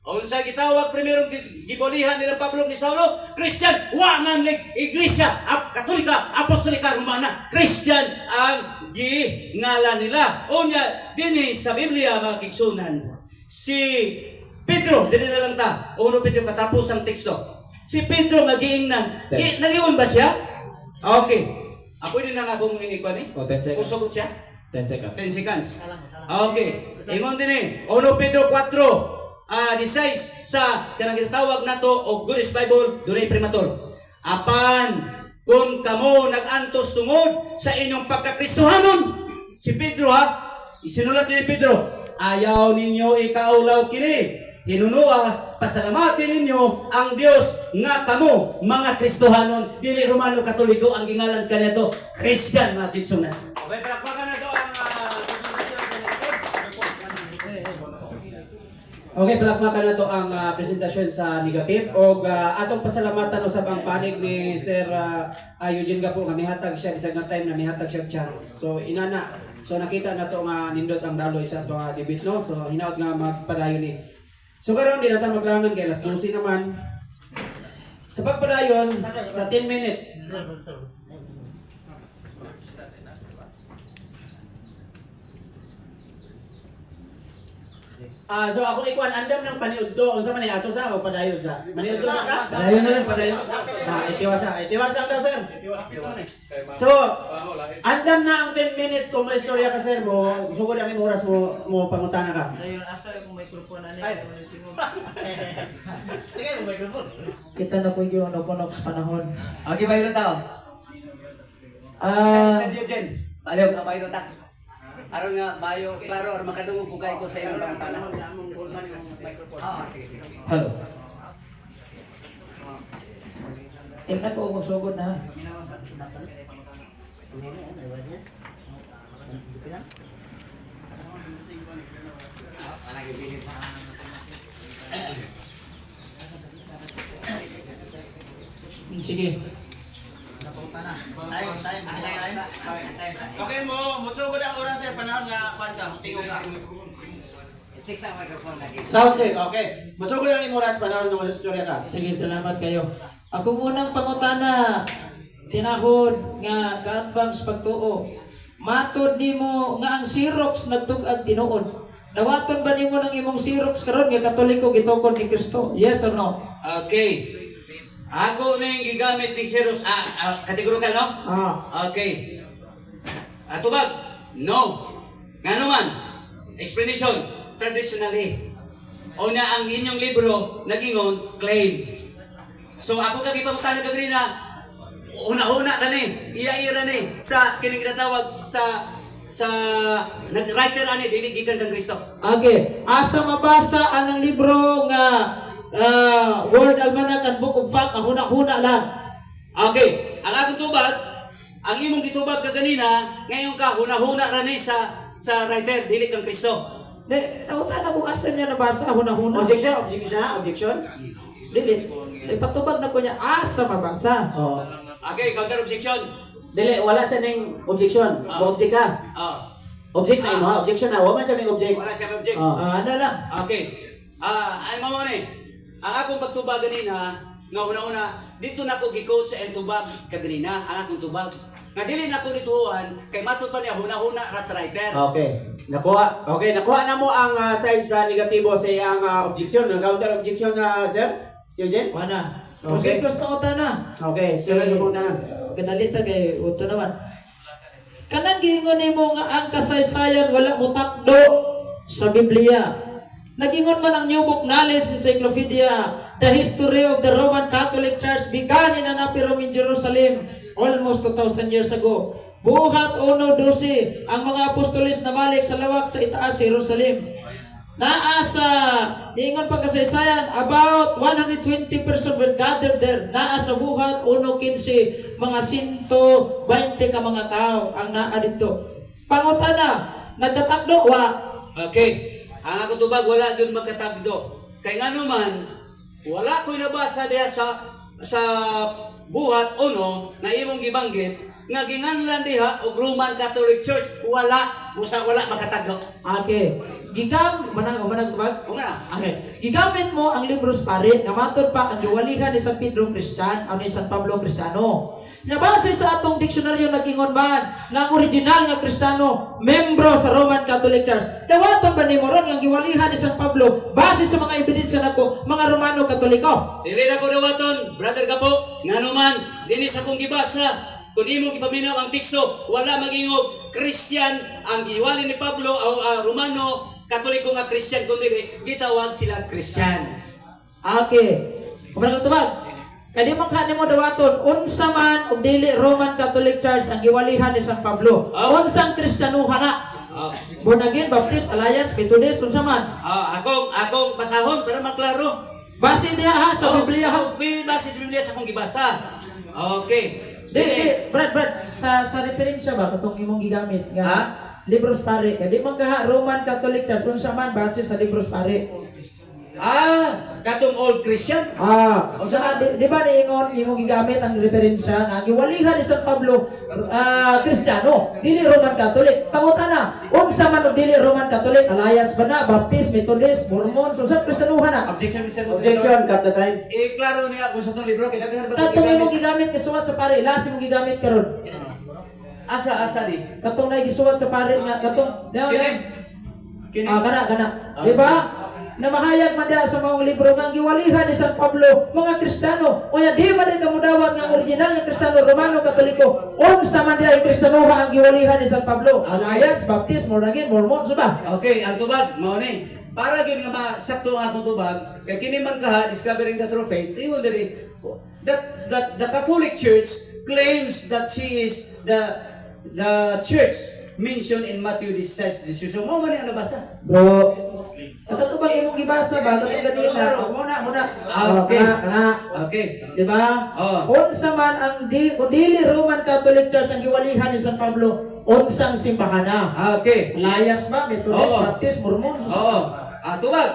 Unsa gitawag primerong gibulihan nila Pablo ni Saulo? Christian, wa man lig Iglesia Katolika Apostolika Romana. Christian ang gingalan nila. Unya dinhi sa Biblia, mga kigsunan, si Pedro, dili na lang ta. Uno Pedro katapos ang teksto. Si Pedro magiingnan. Nagiingon ba siya? Okay. Pwede na nga akong ikuan eh. Oh, 10 seconds. Usog siya. 10 seconds. 10 seconds. Okay. Ingon din eh. 1 Pedro 4. 16 sa kanang gitawag nato og Good Bible dunay primatur. Apan kung kamo nag-antos tungod sa inyong pagkakristohanon. Si Pedro ha, isinulat ni Pedro, ayaw ninyo ikaulaw kini. Hinunua, pasalamatin ninyo ang Dios nga kamo mga Kristohanon, dili Romano Katoliko ang gingalan kaniadto, Christian mga kigsunan. Okay, palakpakan na to ang Okay, palakpakan na to ang presentasyon sa negative og atong pasalamatan usab ang panig ni Sir Eugene Gapo nga mihatag siya bisag na time na mihatag siya og chance. So inana, so nakita na to nga nindot ang daloy sa ato nga debate, no. So hinaot nga magpadayon ni. So karon di na ta maglangan kay alas 12 naman. Sa pagpadayon sa 10 minutes. So ako ikuan andam ng paniudto unsa man ni ato sa o padayon sa? Maniudto sa ka? Padayon na lang, padayon. Itiwas sa, itiwas lang daw, sir. So, andam na ang 10 minutes kung may istorya ka, sir, mo sugod ang imong oras mo mo pangutana ka. Dayon asa akong microphone ani kay mo tingog. Kita na po yung ano sa panahon. Okay, bayro tao. Sir Eugene, baliw ka bayro ta. Aron nga bayo klaro aron makadungog ko kay ko sa imong pangutana. Ah, sige sige. Hello. Tingnan ko kung sugod na. Sige. Okay mo, mutugod ang oras, sir, panahon nga kuan ka, tingog ka. Six ang microphone lagi. Sound check, okay. Mutugod ang imong oras panahon nga istorya ka. Sige, salamat kayo. Ako unang pangutana, tinahod nga kaatbang sa pagtuo. Matod nimo nga ang Xerox nagtug-ag tinuod. Dawaton ba nimo ng imong Xerox karon nga Katoliko gitukod ni Kristo? Yes or no? Okay. Ako ning gigamit ning Xerox. Kategorikal no? Ah. Okay. Atubag? No. Ngano man? Explanation. Traditionally. O na ang inyong libro nagingon claim. So ako kag ipangutana kag na una-una ra ni, iya-iya ni sa kining ginatawag sa nag-writer ani dili gikan kang Kristo. Okay, asa mabasa anang libro nga World Almanac and Book of Fact ang huna-huna lang. Okay, ang akong tubag, ang imong gitubag kaganina, ngayon ka huna-huna ra ni sa writer dili kang Kristo. Ne, nautana kung asa niya nabasa huna-huna. Objection, objection, objection. Dili. Ipatubag na ko niya asa mabasa. Oh. Okay, counter objection. Dili, wala siya ning objection. Mo-object ka. Ah, Object na imo, ha? Objection na. Wa man siya ning object. wala siya object. Oh. Ano lang. Okay. Ay mo ni. Ang akong pagtubag ganina, nga una-una, dito na ko gi-coach sa iyang tubag kaganina, ang akong tubag. Nga dili na ko nituan kay matud pa niya huna-huna ra sa writer. Okay. Nakuha. Okay, nakuha na mo ang side sa negatibo sa iyang objection, ang counter objection na, sir. Eugene? Wala. Okay. Okay. Proceed pangutana. Okay, sir, Sige. pangutana. Ganalita kay uto naman. Kanang giingon nimo nga ang kasaysayan wala motakdo sa Biblia. Nagingon man ang New Book Knowledge Encyclopedia, the history of the Roman Catholic Church began in an upper room in Jerusalem almost 2,000 years ago. Buhat 1:12, ang mga apostoles na malik sa lawak sa itaas sa Jerusalem. Naa sa niingon pagkasaysayan about 120 person were gathered there. Naa sa buhat 1:15 mga 120 ka mga tao ang naa didto. Pangutana, nagkatakdo wa? Okay. Ang akong tubag wala gyud magkatagdo. Kay ngano man wala ko'y nabasa diha sa buhat uno na imong gibanggit nga ginganlan diha og Roman Catholic Church wala busa wala makatagdo. Okay. Gigam manang manang tubag. O nga. Okay. Gigamit mo ang libros pare nga matod pa ang giwalihan ni San Pedro Christian o ni San Pablo Cristiano. Nga base sa atong diksyonaryo nag-ingon man nga ang original nga Kristiyano membro sa Roman Catholic Church. Dawaton ba nimo ron nga giwalihan ni San Pablo base sa mga ebidensya nako mga Romano Katoliko? Dili na ko dawaton, brother Gapo, ngano man dinhi sa akong gibasa. Kung imong ipaminaw ang teksto, wala magingog Christian ang giwali ni Pablo o Romano Katoliko nga Christian, kundi gitawag sila Christian. Okay. Kumara kang tubag. Kay di man ka nimo dawaton unsa man og dili Roman Catholic Church ang giwalihan ni San Pablo. Oh. Unsang Kristiyanuhan na? Oh. Born again, Baptist, Alliance, Methodist, unsa man? Ah, akong basahon para maklaro. Base diha ha sa Oh, Biblia ha. oh, may base sa Biblia sa akong gibasa. Okay. Di, di, Brad, Brad, sa referensya ba katong imong gigamit nga Ha? Libros Pare, kay di man kaha Roman Catholic Church unsa man base sa Libros Pare. Ah, katong old Christian. Ah, O, sa di ba niingon imong gigamit ang referensya nga giwalihan ni San Pablo Kristiyano, dili Roman Catholic. Pangutana, unsa man og dili Roman Catholic, Alliance ba na, Baptist, Methodist, Mormon, so sa Kristiyanuhan na? Objection, Mr. Moderator. Objection, cut the time. Eh, klaro niya kung sa itong libro, kay daghan ba Katong imong gigamit gisuwat sa pare, last imong gigamit karon. Asa, asa di? Katong na gisuwat sa pare nga katong Kini? Kini? Ah, kana, kana. Di ba? Namahayag man diha sa mga libro nga ang giwalihan ni San Pablo, mga Kristiyano. Unya di man di kamudawat nga original nga Kristiyano Romano Katoliko. Unsa man diha ang Kristiyanoha ang giwalihan ni San Pablo? Okay. Alliance, Baptist, Born again, Mormon, ba? Okay, ang tubag, mao ni. Para gyud nga masakto ang akong tubag, kay kini man kaha Discovering the True Faith, ingon diri that that the Catholic Church claims that she is the church mentioned in Matthew 16. So mao man ni ang nabasa. Bro, kato bang imong gibasa ba? Katong ganina. Muna, muna. Ah, okay. Oh, kana, kana. Okay. Di ba? Oo. Unsa man ang di o dili Roman Catholic Church ang giwalihan ni San Pablo, unsang simbahan na? Ah, okay. Alliance ba? Methodist, Oo. Baptist, Mormon? Oo. Ah, tubag.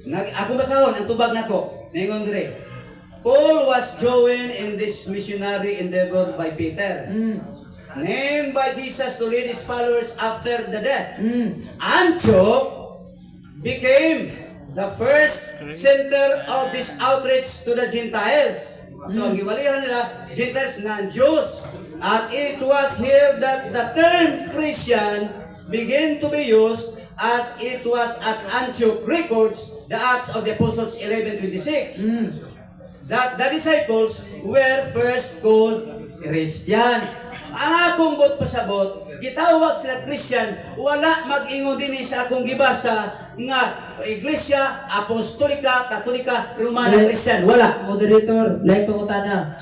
Nag ako basahon ang tubag nako. Ningon dire. Paul was joined in this missionary endeavor by Peter, named by Jesus to lead his followers after the death. Antioch became the first center of this outreach to the Gentiles. So ang giwalihan nila, Gentiles non-Jews. At it was here that the term Christian began to be used, as it was at Antioch records the Acts of the Apostles 11:26 that the disciples were first called Christians. Ang akong buot pasabot, gitawag sila Christian, wala mag-ingon dinhi sa akong gibasa nga Iglesia Apostolika Katolika Romana Dili. Christian. Wala. Moderator, like pangutana.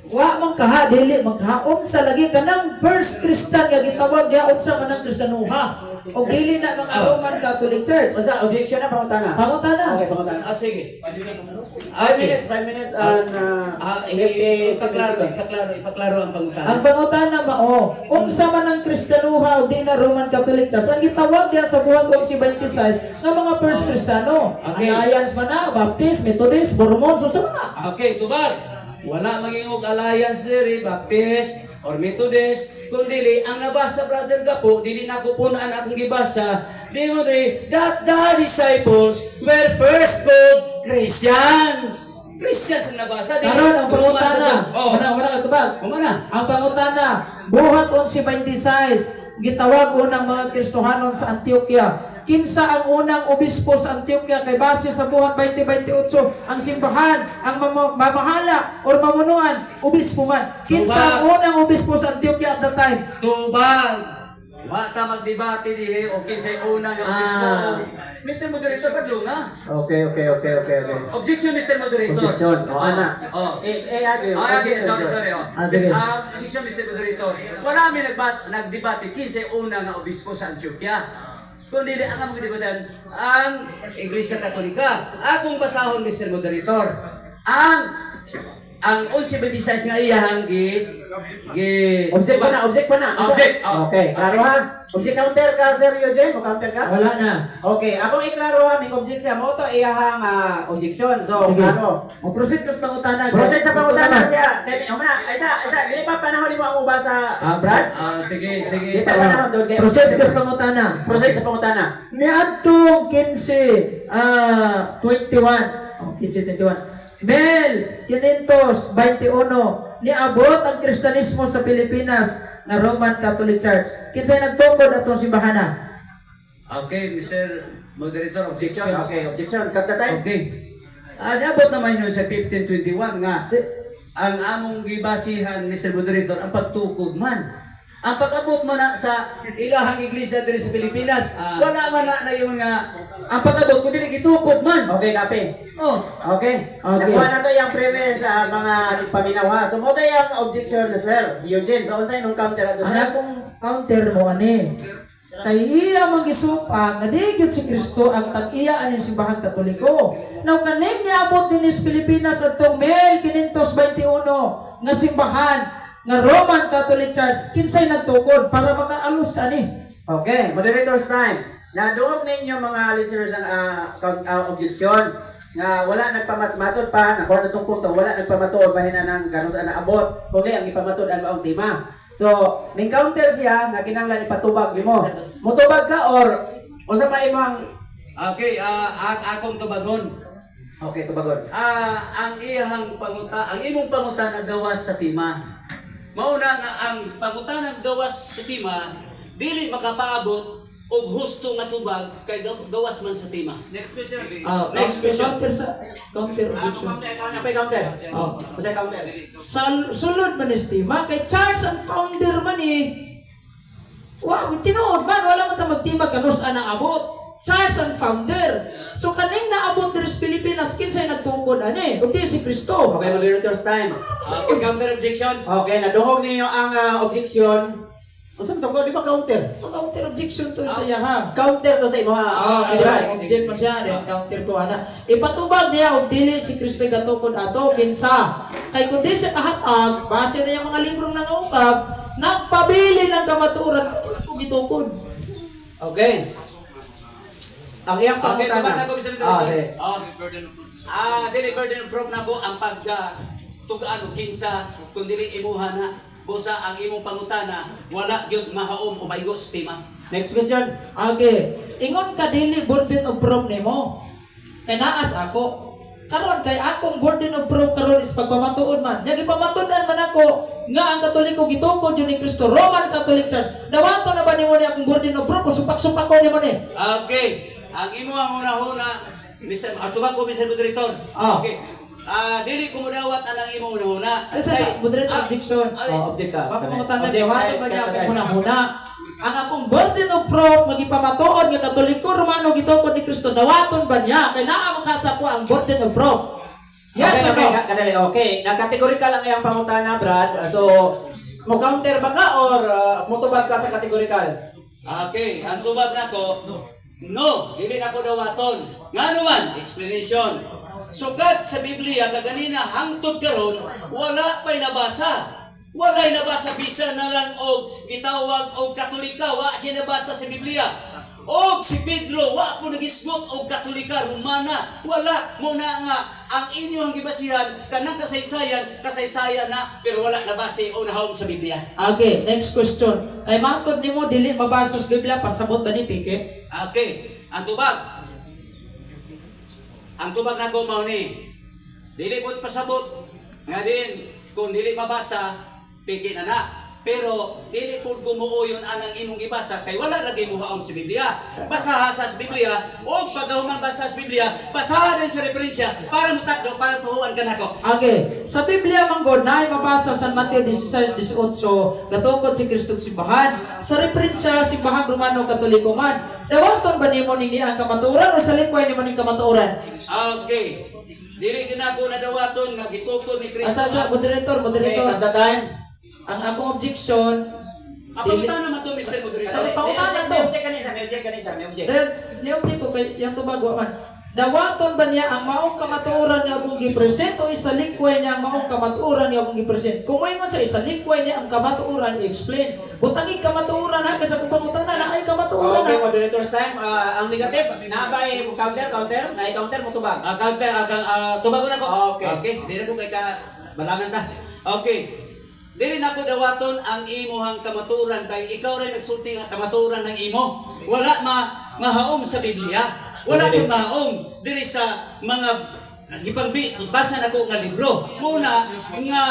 Wa man kaha dili man kaha unsa lagi kanang first Christian nga gitawag diha, unsa man ang Kristiyanuha? Og dili na mga Roman Catholic Church. Unsa objection na, pangutana? Pangutana. Okay, pangutana. Ah, sige. 5 minutes, 5 minutes and Ah, 57 ipaklaro, seconds. ipaklaro, ipaklaro ang pangutana. Ang pangutana mao, unsa man ang Kristiyanuha og di na Roman Catholic Church? Ang gitawag diha sa Buhat 11:26 nga mga first Kristiyano. Okay. Alliance man na, Baptist, Methodist, Mormon, so sa mga. Okay, tubag. Wala maging og alliance diri, Baptist or Methodist, kun dili ang nabasa, Brother Gapo, dili na ko punan akong gibasa. Dingon diri that the disciples were first called Christians. Christians ang nabasa. Dili- Karon ang pangutana, Oh. wala wala ka tubag. Humana. Ang pangutana, Buhat 11:26, gitawag unang mga Kristohanon sa Antioquia. Kinsa ang unang obispo sa Antioquia? Kay base sa Buhat 20:28, ang simbahan, ang mamahala or mamunuan, obispo man. Kinsa ang unang obispo sa Antioquia at that time? Tubag. Wa ta magdebate dihi o kinsay una nga obispo. Ah. Mr. Moderator, padlong na. Okay. Objection, Mr. Moderator. Objection. O, ana. Oh. Eh, eh, age. Ah, okay, sorry, sorry. Oh. Ah, sige. Ah, objection, Mr. Moderator. Wala mi nagdebate kinsay una nga obispo sa Antioquia. Kundi ang among gidebatan ang Iglesia Katolika. Akong basahon, Mr. Moderator. Ang 11:26 nga iyahang gi gi Object pa na, object pa na. Object. Oh. Okay, klaro ha? Object, counter ka, Sir Eugene? Mo counter ka? Wala na. Okay, akong iklaro ha, may object siya. Mo to iyahang objection. So, Sige. klaro. O proceed ka sa pangutana. Proceed sa pangutana siya. Kay humana, isa, isa, dili pa panahon nimo ang ubasa. Ah, Brad. Ah, sige, sige. Di sa panahon doon kay Proceed ka sa pangutana. Proceed sa pangutana. Niadtong 15 21. Oh, 15:21. Mel 521 niabot ang Kristiyanismo sa Pilipinas nga Roman Catholic Church. Kinsay nagtukod atong simbahana? Okay, Mr. Moderator, objection. Okay, objection. Cut the time. Okay. Ah, niabot naman yun sa 1521 nga. Ang among gibasihan, Mr. Moderator, ang pagtukod man. Ang pag-abot man na sa ilahang iglesia diri sa Pilipinas, wala man na na yung nga ang pag-abot kundi gitukod man. Okay, kape. Oh, Okay. Okay. Nakuha na to yung premise sa mga paminaw ha. So mo yung objection na sir, Eugene. So unsay nung counter ato Ang sir? akong counter mo ani. Kay iya man gisupang nga di gyud si Kristo ang tag-iya ani simbahang Katoliko. Now kaning niabot dinhi sa Pilipinas adtong 1521 nga simbahan nga Roman Catholic Church, kinsay nagtukod para makaalos ka ani. Okay, moderator's time. Naduog ninyo mga listeners ang objection nga wala nagpamatmatod pa, nakuha na tong punto, wala nagpamatuod bahin na ng kanus ang naabot. Kundi ang ipamatod ang maong tema. So, may counter siya nga kinahanglan ipatubag nimo. Mutubag ka or unsa pa imong Okay, akong tubagon. Okay, tubagon. Ang iyang panguta, ang imong pangutana gawas sa tima. Mauna nga ang pangutana gawas sa tima, dili makapaabot og husto nga tubag kay gawas man sa tima. Next question. Next question. Counter sa counter objection. Counter, counter, counter, counter. Oh. Unsay counter? Sa sulod man estima kay Charles ang founder man eh. Wow, tinuod man wala man ta magtima kanus ana abot. Charles ang founder. So kaning naabot diri sa Pilipinas kinsay nagtukod ani? Kundi si Kristo. Okay, moderator's time. Okay, counter objection. Okay, nadungog ninyo ang objection. Unsa man to? Di ba counter? Counter objection to sa iya ha. Counter to sa imo ha. Ah, Brad. object man siya, di ba? Counter ko ana. Ipatubag niya og dili si Kristo gatukod ato kinsa. Kay kun di siya kahatag, base na yung mga librong nangaukab, nagpabili ng kamatuoran katoliko gitukod. Okay. Ang iyang Okay, pangutana. tubag na ko, Mr. Ah, Moderator. sige. Oh. Dili burden of proof na ko ang pagka tugaan og kinsa kung dili imuha na busa ang imong pangutana wala gyud mahaom o maigo sa tema. Next question. Okay. Ingon ka dili burden of proof nimo. Kay naas ako. Karon kay akong burden of proof karon is pagpamatuod man. Nya gipamatud-an man ako nga ang Katoliko gitukod yun ni Kristo, Roman Catholic Church. Dawato na ba nimo ni akong burden of proof? Supak-supak ko nimo ni. Okay, ang imo ang una-una, Mr. Tubag ko, Mr. Moderator. Okay. Dili ko mudawat anang imong una-una. Ay, sa moderator objection. Ay, Oh, object ka. Papangutan na Object, dawato ay, ba niya kay- akong hunahuna? Ang akong burden of proof magipamatuod nga Katoliko Romano gitukod ni Kristo dawaton ba niya? Kay naa man ka sa ako ang burden of proof. Yes okay, or okay, no? kadali. Okay, na-categorical ang iyang pangutana, Brad. So, mo counter ba ka or mutubag ka sa categorical? Okay, ang tubag nako, no, dili nako dawaton. Ngano man, explanation. Sukat sa Biblia kaganina hangtod karon wala pa'y nabasa. Walay nabasa bisan na lang og gitawag og Katolika, wa siya nabasa sa Biblia. Og si Pedro wa po nagisgot og Katolika Romana. Wala mo na nga ang inyong gibasihan kanang kasaysayan, kasaysayan na pero wala nabase o nahom sa Biblia. Okay, next question. Kay matod nimo dili mabasa sa Biblia pasabot ba ni Pike? Okay, ang tubag. Ang tubag nako mao ni. Dili ko pasabot nga din kung dili mabasa piki na na. Pero dili pud gumuoyon anang imong gibasa kay wala lagi mo haom sa Biblia. Basaha sa Biblia o pagkahuman basa sa Biblia, basaha din sa referensya para mutakdo para tuhuan ka nako. Okay, sa Biblia man god naay mabasa San Mateo 16:18 gatukod si Kristo sa simbahan. Sa referensya simbahang Romano Katoliko man. Dawaton ba nimo nini ang kamatuoran o sa likway nimo ning kamatuoran? Okay. Dili gyud nako nadawaton nga gitukod ni Kristo. Asa sa moderator, Okay, moderator. at the time. Ang akong objection Ang pangutana man to, Mr. Moderator. Ay, pangutana to. May object kanisa, may object kanisa, may object. Dahil ni-object ko kay yang tubag wa man. Dawaton ba niya ang maong kamatuoran nga akong gipresent o isalikway niya ang maong kamatuoran nga akong gipresent? Kung moingon sa isalikway niya ang kamatuoran, i-explain. Butangi kamatuoran ha kasi kung pangutana na ay kamatuoran Okay, ha. moderator's time. Ang negative, naabay mo counter, counter, na counter mo tubag. Counter, tubagon ako. Okay. Okay, dili ko kay ka balangan ta. Okay. Dili nako dawaton ang imuhang kamaturan kay ikaw rin nagsulti nga kamaturan ng imo. Wala ma mahaom sa Biblia. Wala pud mahaom diri sa mga gipangbi basa nako nga libro. Muna nga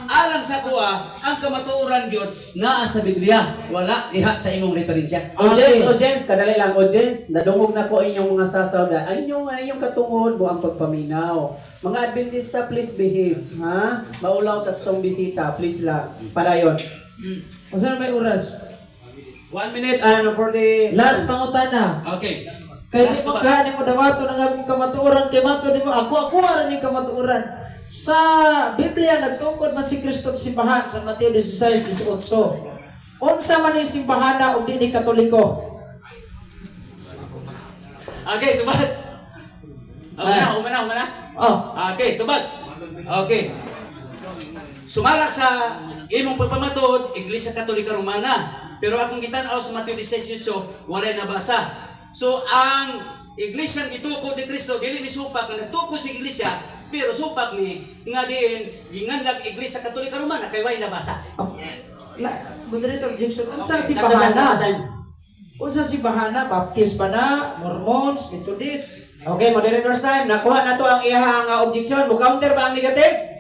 alang sa kuha, ang kamatuoran gyud naa sa Biblia, wala diha sa imong referensya. Audience, audience, kadali lang audience, nadungog na ko inyong mga sasaw na ay inyong ay inyong katungod mo ang pagpaminaw. Mga Adventista, please behave, ha? Maulaw tas tong bisita, please lang. Padayon. Unsa na may oras? 1 minute and 40. Last pangutana. Okay. Kay di Last mo ba? kahanin mo dawaton ang akong kamatuoran kay mato nimo ako ako ra ning kamatuoran. Sa Biblia nagtukod man si Kristo og simbahan sa Mateo 16:18. Unsa man ning simbahana og di ni Katoliko? Okay, tubad. Okay na, umana, umana. Oh, Okay, tubad. Okay. Sumala sa imong pagpamatuod, Iglesia Katolika Romana. Pero akong gitan-aw sa Mateo 16:8, walay nabasa. So ang Iglesia gitukod ni Kristo dili misupak nga nagtukod sa Iglesia, pero supak ni nga diin ginganlag Iglesia Katolika Romana kay way nabasa. La, moderator objection. Unsa simbahana? Unsa simbahana? Baptist ba na? Mormons, Methodist? Okay, moderator's time. Nakuha na to ang iyahang objection. Mo counter ba ang negative?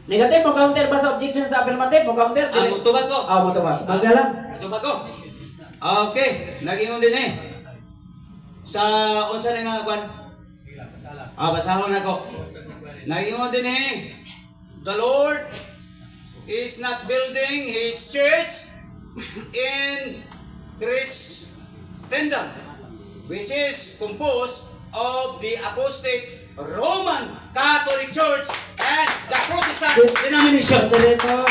Negative mo counter ba sa objection sa affirmative? Mo counter? Ah, mutubag ko. Ah, mutubag. Baga lang. Mutubag ko. Okay, nagingon din eh. Sa unsa na nga kwan? Ah, basahon ako. Nagingon din eh. The Lord is not building his church in Christendom, which is composed of the apostate Roman Catholic Church and the Protestant denomination. Moderator,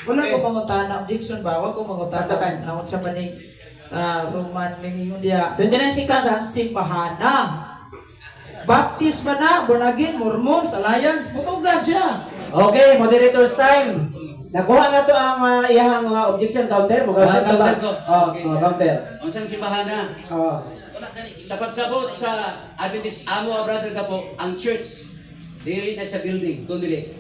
wala Okay. ko mangutana. Objection ba? Wala ko mangutana. Tatakan. Ang unsa man ning Roman ning yung diya. 29 seconds, ha? Simbahana. Baptist ba na? Born again, Mormons, Alliance, putugan siya. Okay, moderator's time. Nakuha na to ang iyahang objection counter. Mo counter Ah, ka ba? counter ko. Oh, Okay. oh, counter. Unsang simbahana? Oh. Sa pagsabot sa Adventist amo ah, brother ka po, ang church dili na sa building, kundi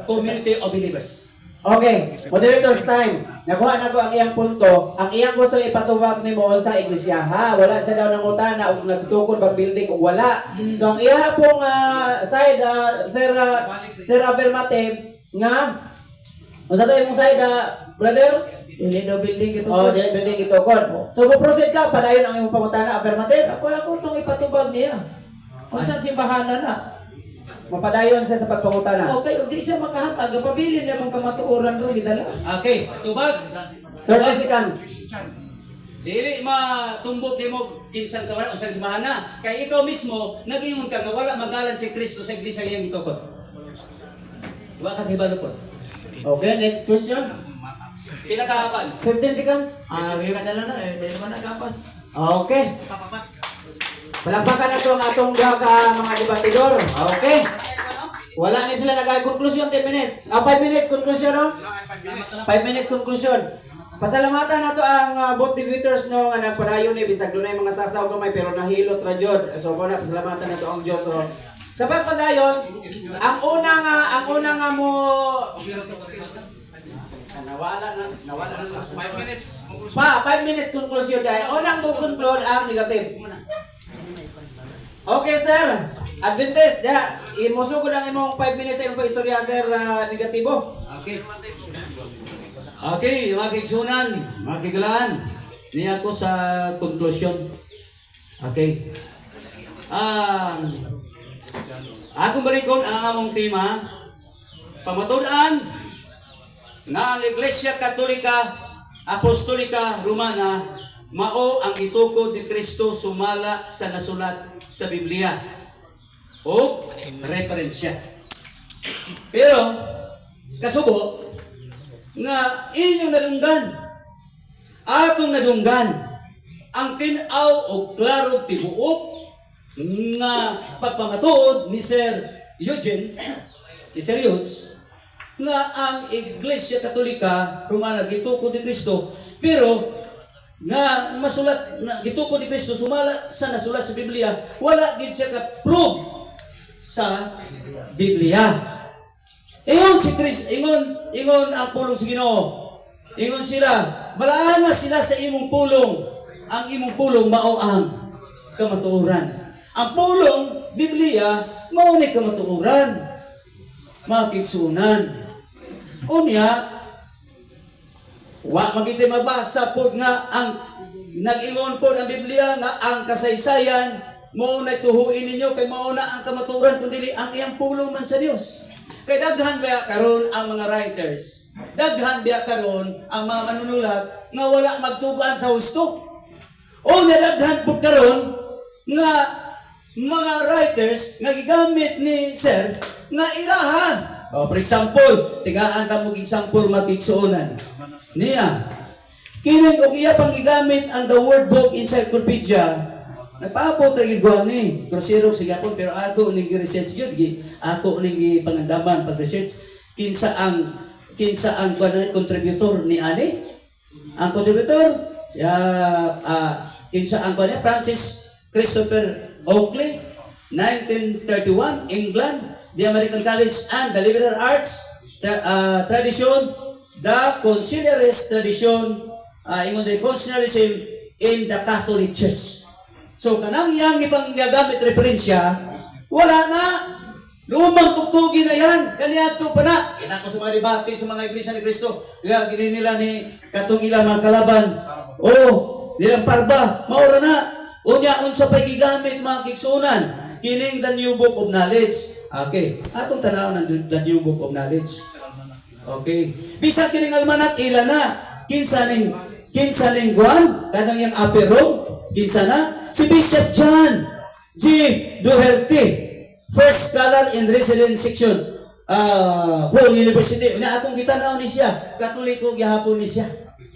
community of believers. Okay, moderator's time. Nakuha na ko ang iyang punto. Ang iyang gusto ipatubag nimo sa iglesia ha. Wala siya daw nangutana og nagtukod bag building og wala. So ang iya pong side sir sir affirmative nga unsa to imong side brother? Dili daw building ito. Oh, dili building itukod. So mo proceed ka padayon ang imong pangutana affirmative. Ako lang ko itong ipatubag niya. Unsa simbahana na? Mapadayon siya sa pagpangutana. Okay, ug di siya makahatag, pabili niya mong kamatuoran ro gidala. Okay, tubag. 30 seconds. Dili matumbok nimo kinsang kawala unsang simbahana. Kay ikaw mismo nagingon ka nga wala magalan si Kristo sa iglesia iyang gitukod. Wa ka hibalo po. Okay, next question. Pinakahapan. 15 seconds. Ah, gidala na eh, dili man nagapas. Okay. Palakpakan na to ang atong duha ka mga debatidor. Okay. Wala ni sila nag-conclusion 10 minutes. Ah, 5 minutes conclusion no? 5 minutes conclusion. Pasalamatan nato ang both debaters no nga nagpadayon ni bisag dunay mga sasaw gamay pero nahilot ra jud. So mo na pasalamatan nato ang Dios. So sa pagpadayon, ang una nga mo nawala na nawala na 5 minutes. Pa, 5 minutes conclusion dahil unang mo conclude ang negative. Okay, sir. Adventist, da. Imusugod ang imong 5 minutes sa imong pag-istorya, sir, negatibo. Okay. Okay, mga kaigsunan, mga kaigalaan, niya ako sa konklusyon. Okay. Akong balikon ang among tema, pamatud-an nga ang Iglesia Katolika Apostolika Romana mao ang itukod ni Kristo sumala sa nasulat sa Biblia o referensya. Pero kasubo nga inyong nadunggan, atong nadunggan ang tin-aw o klaro tibuok nga pagpamatuod ni Sir Eugene, ni Sir Hughes, nga ang Iglesia Katolika Romana gitukod ni Kristo pero nga masulat na gitukod ni Kristo sumala sa nasulat sa Biblia, wala gid siya ka-prove sa Biblia. Ingon si Chris, ingon, ingon ang pulong sa Ginoo. Ingon sila, balaan na sila sa imong pulong. Ang imong pulong mao ang kamatuoran. Ang pulong, Biblia, mao ni kamatuoran. Mga kaigsuonan. Unya, wa magiti mabasa pod nga ang nag-ingon pod ang Biblia nga ang kasaysayan mao na tuhuin ninyo kay mao na ang kamaturan kun dili ang iyang pulong man sa Dios. Kay daghan ba karon ang mga writers, daghan biya karon ang mga manunulat nga wala magtugaan sa husto. O nadaghan pud karon nga mga writers nga gigamit ni sir nga iraha. O, for example, tigaan ka mo example magigsuonan. Niya, kining og iya pang gigamit ang the Word Book Encyclopedia, nagpaabot ra gyud ko ni grosero sa gyapon, pero ako ning gi-research gyud, ako ning gipangandaman pag-research kinsa ang kuan contributor ni ani. Ang contributor siya, kinsa ang kuan niya? Francis Christopher Oakley, 1931, England, the American College and the Liberal Arts tradition, the conciliarist tradition, ingon the conciliarism in the Catholic Church. So kanang iyang ipang gagamit referensya, wala na. Lumang tugtugi na yan. Kaniadto pa na. Kita ko sa mga debate sa mga Iglesia ni Cristo. Kaya gini nila ni katong ilang mga kalaban. Oh, nilang parba. Maura na. Unya, unsa pa'y gigamit, mga kigsunan? Kining the New Book of Knowledge. Okay. Atong tanaw ng the New Book of Knowledge. Okay. Bisan kining almanak ila na. Kinsa ning kuan? Kanang yang apero? Kinsa na? Si Bishop John G. Doherty, first scholar in residence section, Paul University. Una akong gitanaw ni siya. Katoliko gihapon ni siya.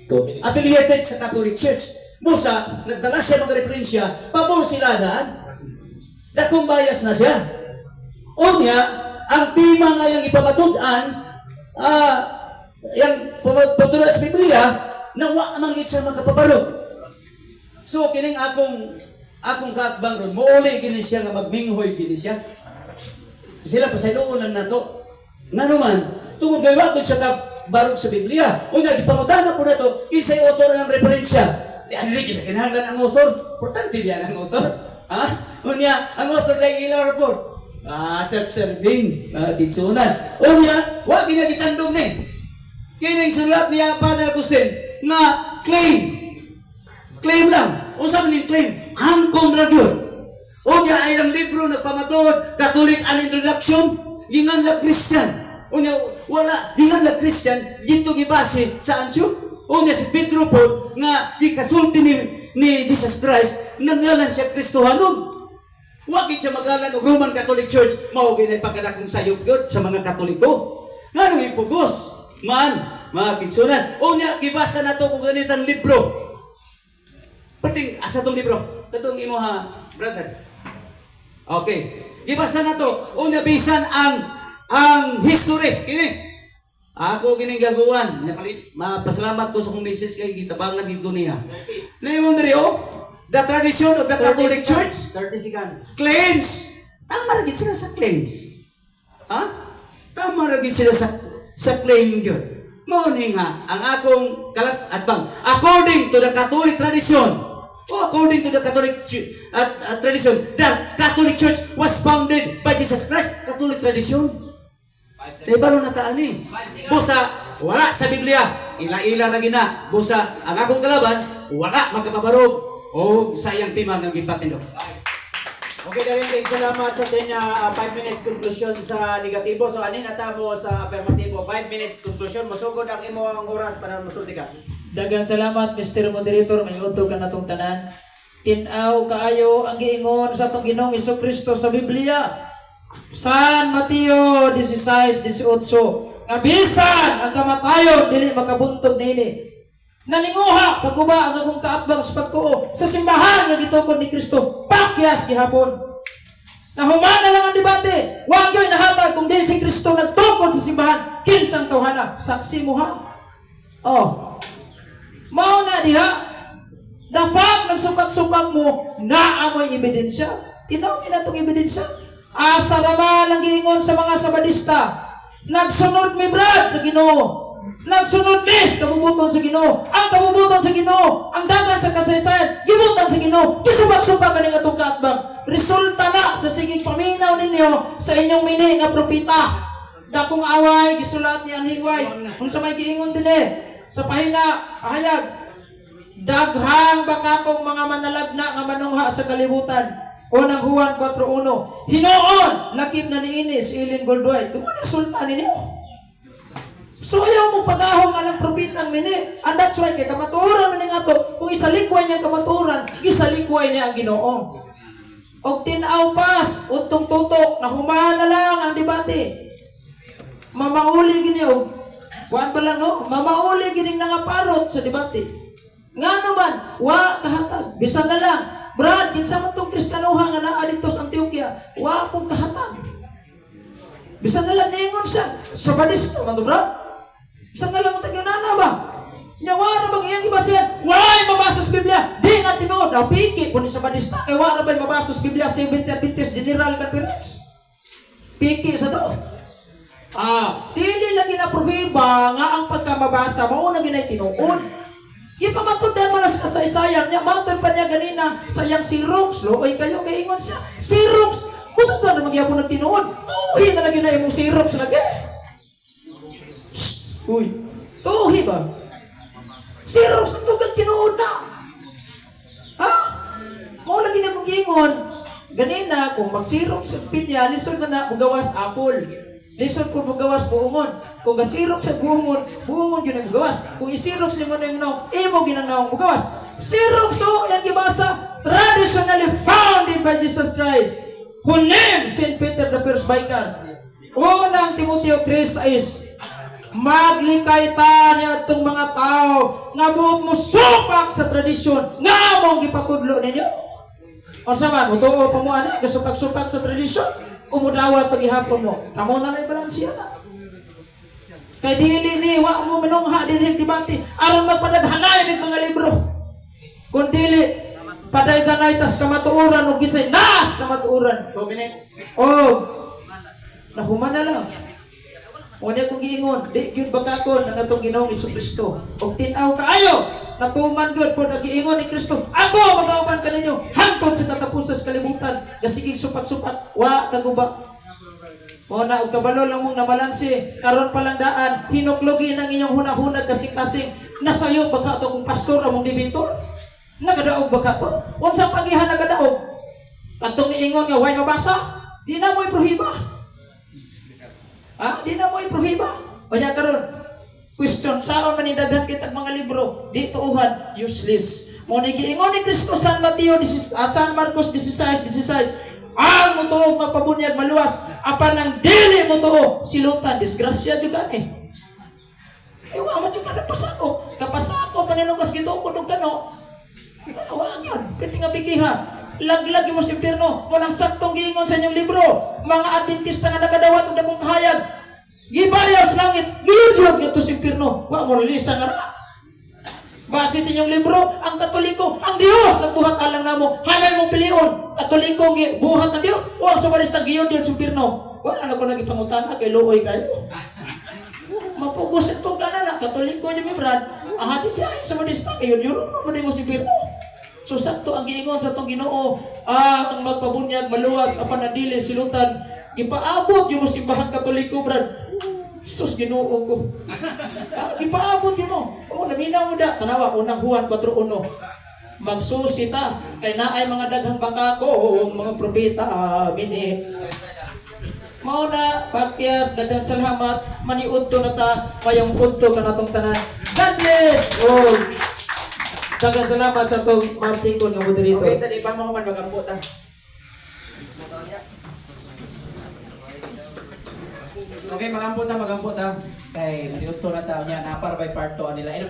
2 minutes. Affiliated sa Catholic Church. Busa, nagdala siya mga referensya, pabor sila daan. Dakong bias na siya. Unya, ang tema nga yang ipamatud-an, yang pamatud sa Biblia, na wa man gid siya makapabarog. So kining akong kaatbang ron, muuli gini siya nga magminghoy gini siya. Sila pasayloon lang nato. Nga naman, tungod kay wa gud siya ka barog sa Biblia. Unya gipangutana po nato kinsay author ng referensya. Di ani gid kinahanglan ang author. Importante diyan ang author. Ha? Unya ang author lay ila report. Self-serving, mga kigsunan. Unya, wa gid gitandong ni. Kining sulat niya Father Agustin nga claim. Claim lang. Unsa man yung claim? Angkon ra gyud. Unya ay lang libro nagpamatuod, Catholic an Introduction, gingan la Christian. Unya wala gingan la Christian dito gibase sa Antioch. Unya si Pedro pod nga gikasulti ni Jesus Christ, nangalan siya Kristohanon. Wa gid siya magalan og Roman Catholic Church, mao gyud ay pagkadakong sayop gyud sa mga Katoliko. Nganong ipugos man, mga kigsunan? Unya gibasa nato kung ganitang libro. Pating asa tong libro? Katong imo ha, brother. Okay. Gibasa na to. Una bisan ang history kini. Ako kining gagawan. Napalit mapasalamat ko sa kong misis kay gitabangan gid ko niya. Ningon diri oh, the tradition of the Catholic Church 30 seconds. Claims. Tama ra gid sila sa claims. Ha? Tama ra gid sila sa claim gyud. Mao ni nga ang akong kalat atbang according to the Catholic tradition. Oh, according to the Catholic tradition, the Catholic Church was founded by Jesus Christ. Catholic tradition. Kay balo na taan ni. Busa, wala sa Biblia. Ila-ila na gina. Busa, ang akong kalaban, wala makapabarog. O sayang tema nga gipatindog. Okay, dahil kay salamat sa kanya 5 minutes conclusion sa negatibo. So ani natamo sa affirmatibo? 5 minutes conclusion. Mosugod ang imo ang oras para musulti ka. Daghang salamat, Mr. Moderator, may udto ka natong tanan. Tin-aw kaayo ang giingon sa atong Ginoong Kristo sa Biblia. San Mateo 16:18. Nga bisan ang kamatayon dili makabuntog niini. Naninguha pagguba ang akong kaatbang sa pagtuo sa simbahan nga gitukod ni Kristo. Pakyas gihapon. Nahumana lang ang debate. Wa gyud nahatag kung dili si Kristo nagtukod sa simbahan. Kinsang tawhana? Saksi mo ha. Oh, mao na diha. The fact nagsupak-supak mo, naamoy ebidensya. Tinawag na itong ebidensya. Asa raman ang giingon sa mga Sabadista. Nagsunod mi, Brad, sa Ginoo. Nagsunod mi sa kabubuton sa Ginoo. Ang kabubuton sa Ginoo, ang dagan sa kasaysayan, gibutan sa Ginoo. Gisupak-supak kaning atong kaatbang. Resulta na sa siging paminaw ninyo sa inyong mini nga propeta. Dakong away gisulat ni Anhing White. Unsa may giingon dinhi sa pahina ahayag, daghang bakakong mga manalagna nga manungha sa kalibutan. Unang Juan 4.1. Hinoon, lakip na niini si Ellen Goldwhite. Kung ano sultan ninyo? So ayaw mo pagahong alang propetang mini. And that's why kay kamatuoran man ning ato, kung isalikway niyang kamatuoran, isalikway niya ang Ginoo. Og tin-aw pas, utong tutok, nahuman na lang ang debate. Mamauli gini og kuan pa lang, no? Mamauli gining nangaparot sa debate. Nga naman, wa kahatag. Bisan na lang, Brad, kinsa man tong Kristiyanoha nga naa dito sa Antioquia, wa pong kahatag. Bisan na lang niingon siya, sa Badista man to, Brad. Bisan na lang ang tagyunana ba? Nya wa ra bang iyang gibasihan? Walay mabasa sa Biblia. Di na tinuod. Ah, piki po ni sa Badista. Kay wa ra ba'y mabasa sa Biblia Seventh Adventist General Conference. Piki sa to. Ah, dili lagi na prohiba nga ang pagkamabasa mao na ginay tinuod. Ipamatundan man na sa kasaysayan niya, matun pa niya ganina sa iyang Xerox. Looy kayo kay ingon siya. Xerox, buto ka na magyapon ng tinuod. Tuhi na lagi na imong Xerox lagi. Shh, uy, tuhi ba? Xerox ang tugang tinuod na. Ha? Mao lagi na kong giingon. Ganina, kung mag-Xerox sa pinya, lisod man na mugawas apple. Lisod kung mugawas buongon. Kung ga-Xerox sa buongon, buongon gyud ang mugawas. Kung i-Xerox nimo na yung naong, imo ginang naong mugawas. Xerox o yang gibasa, traditionally founded by Jesus Christ, who named St. Peter the first vicar. Unang Timoteo 3:6. Maglikay ta ni atong mga tao nga buot mo supak sa tradisyon nga among gipatudlo ninyo. O sa man, mutuo pa mo ana, gasupak-supak sa tradisyon, umudawat paghihapon mo. Kamo na lang balansiya na. Kay dili ni wa mo manungha dinhi debate aron magpadaghanay mig mga libro. Kung dili paday ganay tas kamatuoran ug kinsay nas kamatuoran. 2 minutes. Oh, nahuman na lang. Unya kong giingon, di gyud bakakon ang atong Ginoong Kristo. Og tin-aw kaayo, natuman gyud pod ang giingon ni Kristo. Ako magauban kaninyo hangtod sa katapusan sa kalibutan. Gasigig supak-supak, wa kaguba. Mao na og kabalo lang mong nabalanse, karon pa lang daan, hinuklogin ang inyong hunahunag kasing-kasing. Nasayo ba ka to kung pastor among debater? Nagadaog ba ka to? Unsa pagihan nagadaog? Katong niingon nga way mabasa, di na mo iprohiba. Ha? Di na mo iprohiba. O niya karon, question, saan man ni daghan kitag mga libro? Di tuuhan, useless. Mo ni giingon ni Kristo San Mateo, San Marcos 16:16. Ang mutuo mapabunyag maluwas, apan ang dili mutuo silutan, disgrasya jud ani. Eh, wa man jud ka napasako. Kapasako panilukas gitukod og kano. Wa yun. Pwede nga bigiha. Laglag mo sa impyerno. Walang saktong giingon sa inyong libro. Mga Adventista nga nakadawat og dakong kahayag. Gibayaw sa langit. Giyod ngadto sa impyerno. Wa mo relisa nga ra. Base sa inyong libro, ang Katoliko, ang Diyos nagbuhat alang namo. Hanay mo pilion. Katoliko gi buhat ng Diyos o ang Sabalista giyod sa impyerno. Wala na ko nagipangutana kay luoy kayo. Mapugos ito ka na na, Katoliko niyo mi Brad. Aha, di biyahe sa Madista, kayo yun mo mo si impyerno. So sakto ang giingon sa tong Ginoo, ah, ang magpabunyag maluwas apan ang dili silutan. Gipaabot yung simbahang Katoliko, Brad. Sus, Ginoo ko. Ah, gipaabot yun mo. Oh, naminaw mo da. Tanawa, Unang Juan 4.1. Magsusi ta kay naay mga daghang bakako mga propeta amin eh. Mao na, pakyas, daghang salamat, maniudto na ta, mayong udto ka natong tanan. God bless! Oh, daghang salamat sa atong Martikon nga moderator. Okay, sa di pa mo man magampo ta. Okay, magampo ta, magampo ta. Kay maniudto na ta niya napar by part 2 nila. Ano